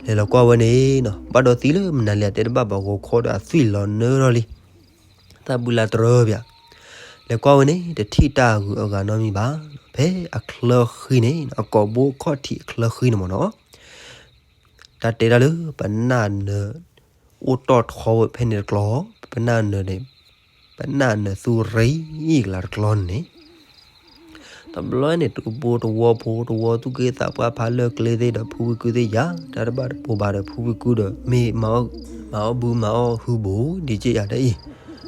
လဲၤလီၤကွၢ်ဝဲန့ၣ်နီၤ ဘၣ်ဒီးသံလၢမနုၤလဲၣ် အတဲတဘၣ်ဘၣ် ဂီၤခီဒီးအသွံၣ်လီၤနၢထီၣ်လံ, သၣ်ဘုလါတရၢပၠး, လဲၤကွၢ်ဝဲန့ၣ် တထံၣ်တၢ်အဂုၤအဂၤနီတမံၤဘၣ်, ဖဲအချၢဃံန့ၣ် အကိာ်ဘိအခီၣ်ထံးအချၢဃံန့ၣ်မ့ၢ်နီၤ တၢ်တဲဒၣ်လၢပနၢ်နၢၤ အိၣ်တီၢ်ထီဝဲဖဲန့ၣ်တကျီ, ပနၢ်နၢၤန့ၣ် ပနၢ်နၢၤသူရံၣ်ကလၤတကျီန့ၣ် တဘျီန့ၣ် တဘိတဝီဖိတဝီသူၣ်က့သးပှၢ်ဖးလၢာ်ကျဲသ့ၣ်ဒီး ဖုဝံကုသ့ၣ်ယၤ တၢ်တဘၣ်တပိၤဘၣ်ဒီး ဖုဝံကုဒီး မ့ၢ်မၤအီၣ်ဘုမၤအီၣ်ဟုဘိ ဒ်က့ယၤဒ်အံၤ,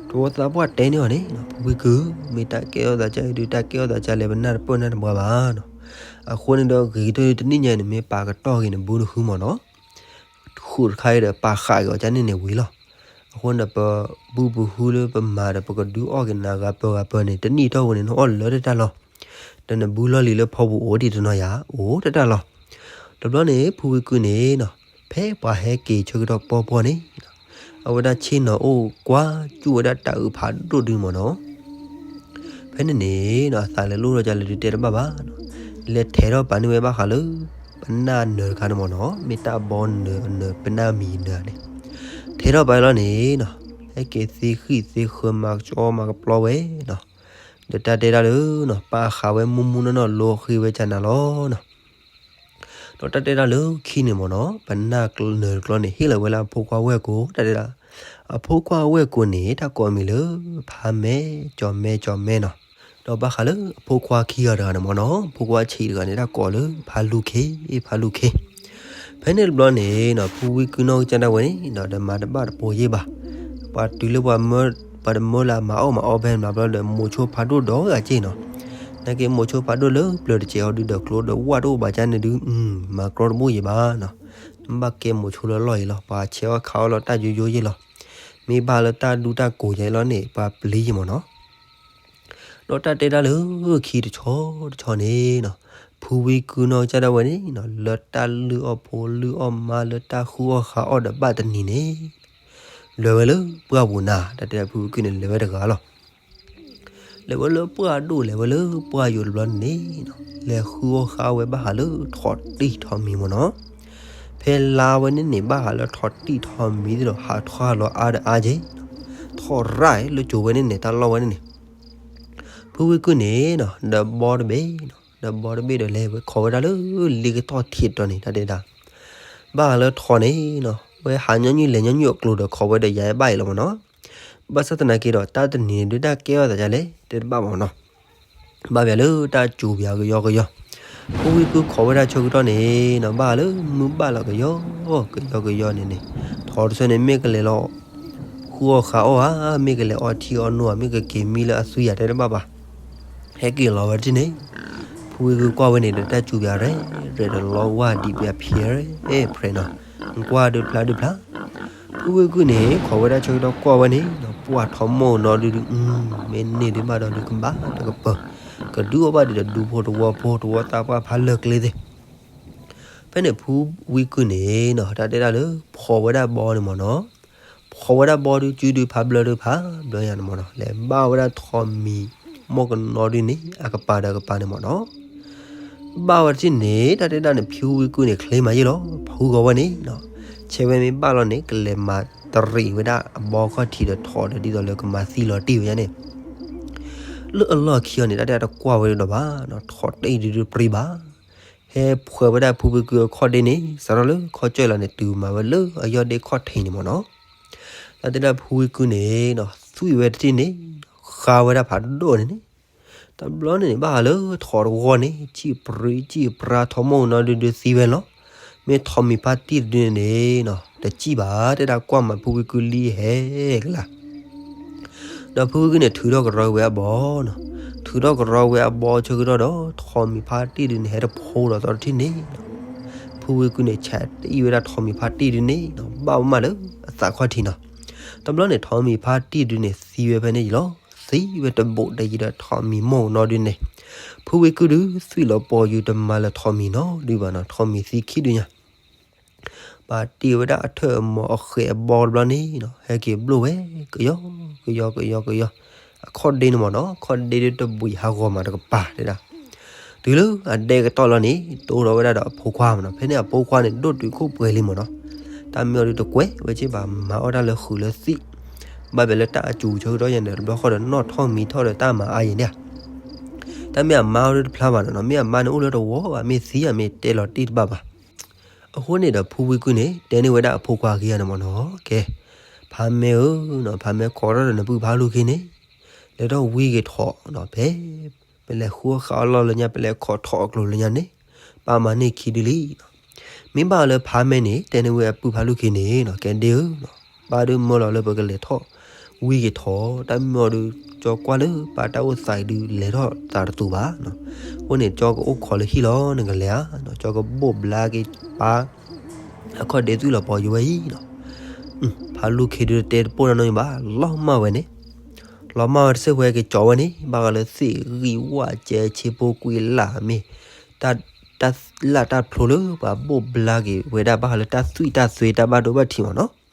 တဝီသးပှၢ်တဲန့ၢ်အီၤန့ၣ် ဖုဝံကု မ့ၢ်တၢ်ကဲထီၣ်သးကါအံၤဒုး တၢ်ကဲထီၣ်သးကါလဲၣ် ပနၢ်တပၢၢ်နၢ်တပှၢ်ဘၣ်နီၤ. အဃိန့ၣ်ဒီး ဂ့ၤကတၢၢ်တနံၣ်ညါအံၤန့ၣ် မ့ၢ်ပာ်ကတီၢ်က့ၤနဘုနဟုမ့ၢ်နီၤ ဃုာ်တခါအံၤဒီး ပာ်ဃာ်က့ၤအီၤကန့ၣ်န့ၣ်ဝံၤလီၤ. အဃိန့ၣ်ဒီး ပဘုပဟုလၢပမၤဒီး ပကဒုးအီၣ်က့ၤနၤဂၤပၢၤဂၤပၢၤန့ၣ် တနံၣ်အတီၢ်ဝဲန့ၣ် နအီၣ်လၢတၢ်တၢ်လီၤ. ဒီးနဘုလီၢ်လံၤလၢဖီပူၤအိၣ်ဒံးတနီၤယၤ အိၣ်တၢ်တၢ်လီၤ. တဘျီန့ၣ် ဖုဝံကုန့ၣ်နီၤ ဖဲပှၤဟဲက့ၤဆၢကတီၢ်ပီပီန့ၣ် အဝဲဒၣ်ဆ့ၣ်နီၤအိၣ်ကွၢ်စူၣ်ဝဲဒၣ်တၢ်အုးဖးဒိၣ်ဒုမ့ၢ်နီၤ ဖဲန့ၣ်န့ၣ်နီၤ အသးလဲၤလိၣ်ထီၣ်ကလဲၤဒုးတဲတဘၣ်ဘၣ်နီၤ, လဲၤထဲးထီၣ်ပာ်န့ၢ်ဝဲဘၣ်ဃးလၢ ပနၢ်နၢၤတခါန့ၣ်မ့ၢ်နီၤ, မ့ၢ်တၢ်ဘီနၢၤအနၢၤ ပနၢ်မံၤနၢၤန့ၣ်, ထဲးထီၣ်ပာ်လီၤန့ၣ်နီၤ, ဟဲက့ၤသ့ဃံၣ်သ့ဃၢၤမၤကကၠီမၤကပျီဝဲနီၤ, ဒီးတၢ်တဲတၢ်လၢနီၤ ပာ်ဃာ်ဝဲမူမူနီၢ်နီၢ်လိဃ့ဝဲကနၤလီၤနီၤ. ဒီးတၢ်တဲတၢ်လၢခံန့ၣ်မ့ၢ်နီၤ ပနၢ်နၢၤတကျီန့ၣ် ဟ့ၣ်လီၤဝဲလၢအဖိခွါဝဲၢ်ကိာ် တၢ်တဲဒၣ်, အဖိခွါဝဲၢ်ကိာ်န့ၣ် တၢ်ကိးအမံၤလၢ ဖးမဲ ကၠီၤမဲ ကၠီၤမဲနီၤ, ဒီးဘၣ်ဃးလၢအဖိခွါခံဂၤတဂၤန့ၣ်မ့ၢ်နီၤ ဖိခွါဆံးတဂၤန့ၣ် တၢ်ကိးလၢ ဖးလူၤခ့ ဖးလူၤခ့ ဖဲန့ၣ်တဘျီန့ၣ်နီၤ ဖုဝံကုနီၢ်ကစၢ်ဒၣ်ဝဲန့ၣ်နီၤ ဒီးမၤတဘၣ်တပိၤယံာ်ဘၣ်, ပှၤတုၤလၢပှၤမၢ ပှၤတမၢလၢအမၤအီၣ်မၤအီဖဲန့ၣ်ဘျီဒီး မိၤဆိဖးဒိၣ်ဒီးဂၤက့ၢ်နီၤ, နာ်က့မိၤဆိဖးဒိၣ်လၢပျၢၤတစဲးအီၤဒုဒီးကျိဒီးဝၣ်တအိၣ်ဘၣ်ကန့ၣ်ဒု မၤကြီတဘိယံာ်ဘၣ်နီၤ, နဘၣ်ကဲမိၤဆိလၢလီၢ်အံၤလီၤ ပှၤဆဲးအီၣ်ခးအီၣ်လီၤတၢ်ယိယိယံာ်လီၤ, မ့ၢ်ဘၣ်လၢတၢ်ဒူတၢ်ကိးယံာ်လီၤန့ၣ် ပှၤပျံၤယံာ်မ့ၢ်နီၤ ဒီးတၢ်တဲတၢ်လၢခံတဆီတဆီန့ၣ်နီၤ, ဖုဝံကုနီၢ်ကစၢ်ဒၣ်ဝဲန့ၣ်နီၤ လၢတၢ်လုၢ်အီၣ်ဖိလုၢ်အီၣ်မါလၢတၢ်ဃုအီၣ်ဃုအီၣ်ဒီးဘၣ်တနံၤန့ၣ်, လဲၤဝဲလၢပှၢ်ပူၤနၤ တၢ်တဲဖုဝံကုန့ၣ် လဲၤဝဲတဂၤလီၤ. လဲၤဝဲလၢပှၢ်ဒိၣ်လဲၤဝဲလၢပှၢ်ယိာ်တဘျီန့ၣ်နီၤ လဲၤဃုအီၣ်ဃုအီၣ်ဝဲဘၣ်ဃးလၢထိးတံၢ်ထိးမံၤမ့ၢ်နီၤ, ဖဲလါဝဲန့ၣ်န့ၣ် ဘၣ်ဃးလၢထိးတံၢ်ထိးမံၤသ့ၣ်ဒီး ဟးထီၣ်ဟးလီၤအါဒီးအါက့ၢ်နီၤ, ထိးရၣ်လၢကၠိၤဝဲန့ၣ်န့ၣ် တၢ်လီၢ်ဝဲန့ၣ်န့ၣ် ဖုဝံကုန့ၣ်နီၤ ဒီးဘီတဘ့ၣ်နီၤ ဒီးဘီတဘ့ၣ်ဒီးလဲၤဝဲခိးဝဲဒၣ်လၢလ့ကတီၢ်ထံးတီၤန့ၣ် တၢ်တဲဒၣ်, ဘၣ်ဃးလၢထိးန့ၣ်နီၤ ဝဲဟးညီနုၢ်လဲၤညီနုၢ်အကျိၤဒီးခိးဝဲဒီးယၤဘၣ်အံၤလီၤမ့ၢ်နီၤ, ဘၣ်ဆၣ်သနာ်က့ဒီး တၢ်တနံၤန့ၣ်ဒုးတၢ်ကဲထီၣ်သးဒ်လဲၣ် တဲတဘၣ်မ့ၢ်နီၤ ဘၣ်ပှၤလၢတၢ်စူၤပှၤကယီကယီ, ဖုဝံကုခိးဝဲဒၣ်ဆၢကတီၢ်န့ၣ်နီၤ ဘၣ်ဃးလၢမုၢ်ဘၣ်လီၤကယီ ကယီကယီန့ၣ်န့ၣ်, ထိးတဆၢန့ၣ် မ့ၢ်ကလဲၤလီၤ ဃုအီၣ်ဃုအီၣ်ဧါ မ့ၢ်ကလဲၤအီထံအီနိဧါ မ့ၢ်ကက့ၤမံလၢအသွံၣ်ဧါ တဲတဘၣ်ဘၣ်, ဟဲက့ၤလီၤဝဲတထံၣ်န့ၣ်, ဖုဝံကုကွၢ်ဝဲန့ၣ်ဒီး တၢ်စူၤပှၤရဲၣ်ရဲၣ်ဒီးလီဝါဒံးပှၤဖျဲးရဲၣ်ဖျဲးနီၤ, ကွၢ်ဒုးဖျါဒုးဖျါ ဖုဝံကုန့ၣ် ခိးဝဲဒၣ်ဆၢကတီၢ်ကွၢ်ဝဲန့ၣ်နီၤ ပှၢ်ထီမိၢ်နီၤဒုဒု မ့ၢ်န့ၢ်ဒုးဘၣ်ဒီးဒုးကဘၣ်တကပၤ, ကဒုးအီၣ်ဘၣ်ဒံးဒီးဒူဖိတဝီဖိ တဝီသးပှၢ်ဖးလၢာ်ကျဲသ့ၣ်, ဖဲန့ၣ်ဖုဝံကုန့ၣ်နီၤ တၢ်တဲဒၣ်လၢ ဖီၣ်ဝဲဒၣ်ဘီန့ၣ်မ့ၢ်နီၤ, ဖီၣ်ဝဲဒၣ်ဘီဒုး စုဒုးဖးဘျၢဒုးဖးဘျၢယၤန့ၣ်မ့ၢ်နီၤ လဲၤဘၣ်ဝဲဒၣ်ထိးမံၤ မိၢ်ကနီၤဒုန့ၣ် အကပၤဒီးအကပၤန့ၣ်မ့ၢ်နီၤ ဘၣ်ဝဲတထံၣ်န့ၣ် တၢ်တဲဒၣ်န့ၣ် ဖုဝံကုန့ၣ် ချ့မးယ့ၢ်လီၤ ဖုဂီၤဝဲန့ၣ်နီၤ, ဆဲးဝဲမ့ၢ်ဘၣ်လီၤန့ၣ် ကလဲၤမၤတရံးဝဲဒၣ်အဘီခီၣ်ထံးဒီးထိးဒီး ဒ်သိးလၢကမၤသံလီၤတံၢ်ဝဲဒၣ်န့ၣ် လၢအလီၢ်ခံအီၤန့ၣ် တၢ်တဲတကွၢ်ဝဲဒၣ်ဒီးဘၣ်နီၤ ထိးတံၢ်ဒုးဒုးပြံဘၣ်, ဟဲဖှဲးဝဲဒၣ်ဖုဝံကုအခီၣ်ဒ့န့ၣ် စးထီၣ်လၢခီၣ်ကၠၢၢ်လီၤန့ၣ် တုၤမၤဝဲလၢအယီၢ်ဒ့ခီၣ်ထံးန့ၣ်မ့ၢ်နီၤ, တၢ်တဲဒၣ်ဖုဝံကုန့ၣ်နီၤ သွံၣ်ဝဲတထံၣ်န့ၣ် ဃါဝဲဒၣ်ဖးဒိၣ်န့ၣ်န့ၣ်, တဘျီန့ၣ်န့ၣ် ဘၣ်ဃးလၢထိးတဝီန့ၣ် စံၣ်ပြံစံၣ်ပြါ ထိးမိၢ်နီၤဒုဒုသံဝဲလီၤ, မ့ၢ်ထိးမံၤဖါတံၢ်တဒုန့ၣ်န့ၣ်နီၤ တစံၣ်ဘၣ် တဲဒၣ်ကွၢ်မးဖုဝံကုလံဟဲကလါ ဒီးဖုဝံကုန့ၣ် ထုးထီၣ်ကရီဝဲအဘီနီၤ, ထုးထီၣ်ကရီဝဲအဘီဆၢကတီၢ်ဒီး ထိးမံၤဖါတံၢ်ဒုန့ၣ် ဟဲတဖိဒီးသီတထံၣ်န့ၣ်နီၤ, ဖုဝံကုန့ၣ် ဆဲးတအံၣ်ဝဲဒၣ်ထိးမံၤဖါတံၢ်ဒုန့ၣ်နီၤ ဘၣ်ဝဲမးလၢအသးခီၣ်ထံးနီၤ, တဘျီန့ၣ် ထိးမံၤဖါတံၢ်ဒုန့ၣ် သံဝဲဖဲန့ၣ်ယံၤလီၤ, သံဝဲတဘူးဒီးယံၤဒီးထိးမံၤမိၢ်နီၤဒုန့ၣ်, ဖုဝံကုဒု သွံၣ်လီၤပီၤယုာ်တမၤလၢၤထိးမံၤနီၤဒုဘၣ်နီၤ, ထိးမံၤသံခံဒုညါ ပာ်တ့ၢ်ဝဲဒၣ်အထၢၣ်အမီၤအဃဲးအဘီတဘျီန့ၣ်နီၤ ဟဲက့ၤဘျိၣ်ဝဲ ကယီ ကယီ ကယီ ကယီ, အခီၣ်ဒ့န့ၣ်မ့ၢ်နီၤ အခီၣ်ဒ့ဒုတဘှံးဟးဂီၤမးတကပၤတဲဒၣ်, တုၤလၢအဒဲကတီၢ်လီၤန့ၣ် တိၢ်ထီၣ်ဝဲဒၣ်ဒီးအဖိခွါမ့ၢ်နီၤ, ဖဲန့ၣ်အဖိခွါန့ၣ် ဒိၣ်တုာ်ခိၣ်ပှဲၤလံမ့ၢ်နီၤ, တၢ်မ့ၢ်အီၤဒုတကွဲးဝဲက့ဘၣ် မၤအီၣ်တၢ်လၢဃုာ်လၢသံၣ်, ဘၣ်ဘဲလၢတၢ်အစူၤဆၢကတီၢ်ယဲန့ၣ် တဘျီဃီဒီးနီၣ်ထီၣ်မံၤထီၣ်ဒီးတၢ်မၤအါယဲန့ၣ် တၢ်မ့ၢ်အမါအီၤဒုတဖျါဘၣ်နီၤ, မ့ၢ်အမါန့ၣ်အိၣ်လၢတဝီဘၣ် မ့ၢ်သံဧါမ့ၢ်တဲလီၤတံၢ်တဘၣ်ဘၣ်. အဃိန့ၣ်ဒီးဖုဝံကုန့ၣ် တဲန့ၢ်ဝဲဒၣ်အဖိခွါခံဂၤန့ၣ်မ့ၢ်နီၤ, ကဲ ဖါမဲဧၢနီၤ, ဖါမဲခိးထီၣ်ဒီးနပုၢ်ဖါလူၤခံန့ၣ် လဲၤထီၣ်ဝံက့ၤထီၣ်နီၤ ဖဲ ပလဲၤဃုအီၣ်ဃုအီလီၢ်လၢညါ ပလဲၤခိးထီၣ်အကျိၤလၢညါန့ၣ် ပၢ်မၤန့ၢ်ခံဒုလံနီၤ. မ့ၢ်ဘၣ်လၢဖါမဲန့ၣ် တဲန့ၢ်ဝဲအပုၢ်ဖါလူၢ်ခ့န့ၣ်နီၤ ကဲဒ့ဧၢနီၤ ပၢ်ဒုးမၢလီၤလၢပကလဲၤထီၣ်ဝံက့ၤထီၣ် တၢ်မ့ၢ်အီၤဒုး ကၠီကွၢ်လၢပၢ်တၢ်အိၣ်သးအံၤဒုး လဲၤထီၣ်သးတတူာ်ဘၣ်နီၤ. အဃိန့ၣ် ကၠီကအိၣ်ခိးလၢဟံၣ်လီၤ နကလဲၤဧါနီၤ. ကၠီကဘိၣ်ဘျါက့ၤပၢ် အခီၣ်ဒ့သွံၣ်လီၤပီၤယိဝဲအံၤနီၤ. ဖါလူၢ်ခ့ဒုးတတဲတပိၢ်နီတမံၤဘၣ် လီၤမၢ်ဝဲန့ၣ် လီၤမၢ်ဝဲတစ့ၢ်ဝဲက့ၤကၠီဝဲန့ၣ် ဘၣ်ဃးလၢသ့ၣ်ဂံၢ်ဝၣ်ကဲဆ့ဖိကွံလၢ်မ့ၢ် တၢ် တၢ်လၢ်တၢ်ဖျိလၢပှၤဘိၣ်ဘျါက့ၤဝဲဒၣ် ဘၣ်ဃးလၢတၢ်သွံၣ်တၢ်သွဲတၢ်ဘၣ်ဒိဘၣ်ထံးမ့ၢ်နီၤ.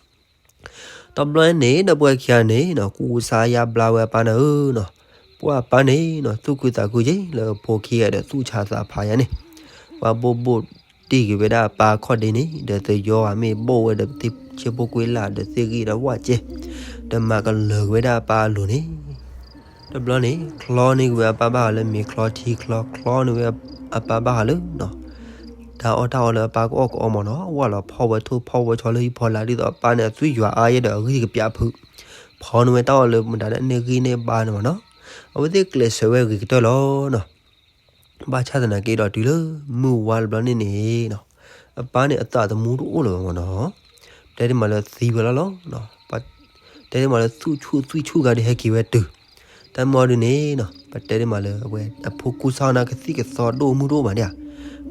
တဘျီန့ၣ် ဒီပုၢ်ဝဲၢ်ခံဂၤန့ၣ်နီၤ ကူစါယါဘျါဝဲအပၢ်န့ၣ်ဧၢနီၤ. ပှၢ်အပၢ်န့ၣ်နီၤ သူၣ်ခုသးခုက့ၤ လၢအဖိခံဂၤဒီးသူၣ်ဆါသးဖးယါန့ၣ် ပှၤဘိၣ်ဘိၣ်တ့ၢ်က့ၤဝဲဒၣ်အပၢ်အခီၣ်ဒ့န့ၣ် ဒီးသယီဧါမ့ၢ်ဘိၣ်ဝဲဒီးသ့ၣ်ဆ့ဖိကွံလၢ်ဒီးသ့ၣ်ဂံၢ်ဒီးဝၣ်ကဲ ဒီးမၤကလၢၤက့ၤဝဲဒၣ်အပၢ်အလိၤန့ၣ် တဘျီန့ၣ် ချီန့ၢ်က့ၤဝဲအပၢ်ဘၣ်ဃးလၢမ့ၤချီထံချီ ချီန့ၢ်ဝဲအပၢ်ဘၣ်ဃးလၢနီၤ တၢ်အီၣ်တၢ်အီလၢအပၢ်ကအီၣ်ကအီမ့ၢ်နီၤ ဝၣ်လီၤဖီၣ်ဝဲထိၣ်ဖီၣ်ဝဲဆီလၢဟံၣ်ဖီလာ် ဒ်သိးအပၢ်န့ၣ်အသွံၣ်ယွၤအါယဲဒီးအဂံၢ်ကပျၢ်ဖုး ဖီန့ၢ်ဝဲတၢ်အီၣ်လၢမတၤလၢအန့ၢ်ဂံၢ်န့ၢ်ဘါန့ၣ်မ့ၢ်နီၤ အဝဲသ့ၣ်ကျဲးစၢးဝဲဂ့ၤကတၢၢ်လီၤနီၤ ဘၣ်ဆၣ်သနာ်က့ဒီးတုၤလၢမုၢ်ဝါတဘျီန့ၣ်န့ၣ်နီၤ အပၢ်န့ၣ်အသးသမူတအိၣ်လၢၤဘၣ်မ့ၢ်နီၤ တဲဒ်မးလၢသံဝဲလီၤလီၤ တဲဒ်မးလၢသူၣ်ဆူၣ်သွံၣ်ဆူၣ်ဂၤဒုးဟဲက့ၤဝဲတုၤ တၢ်မ့ၢ်အီၤဒုးန့ၣ်နီၤ ပတဲဒ်မးလၢအဝဲအဖိကူစါအီၤန့ၣ် ကသံၣ်ကသီဒိၣ်မုၢ်တအိၣ်ဘၣ်ဒၣ်ဧါ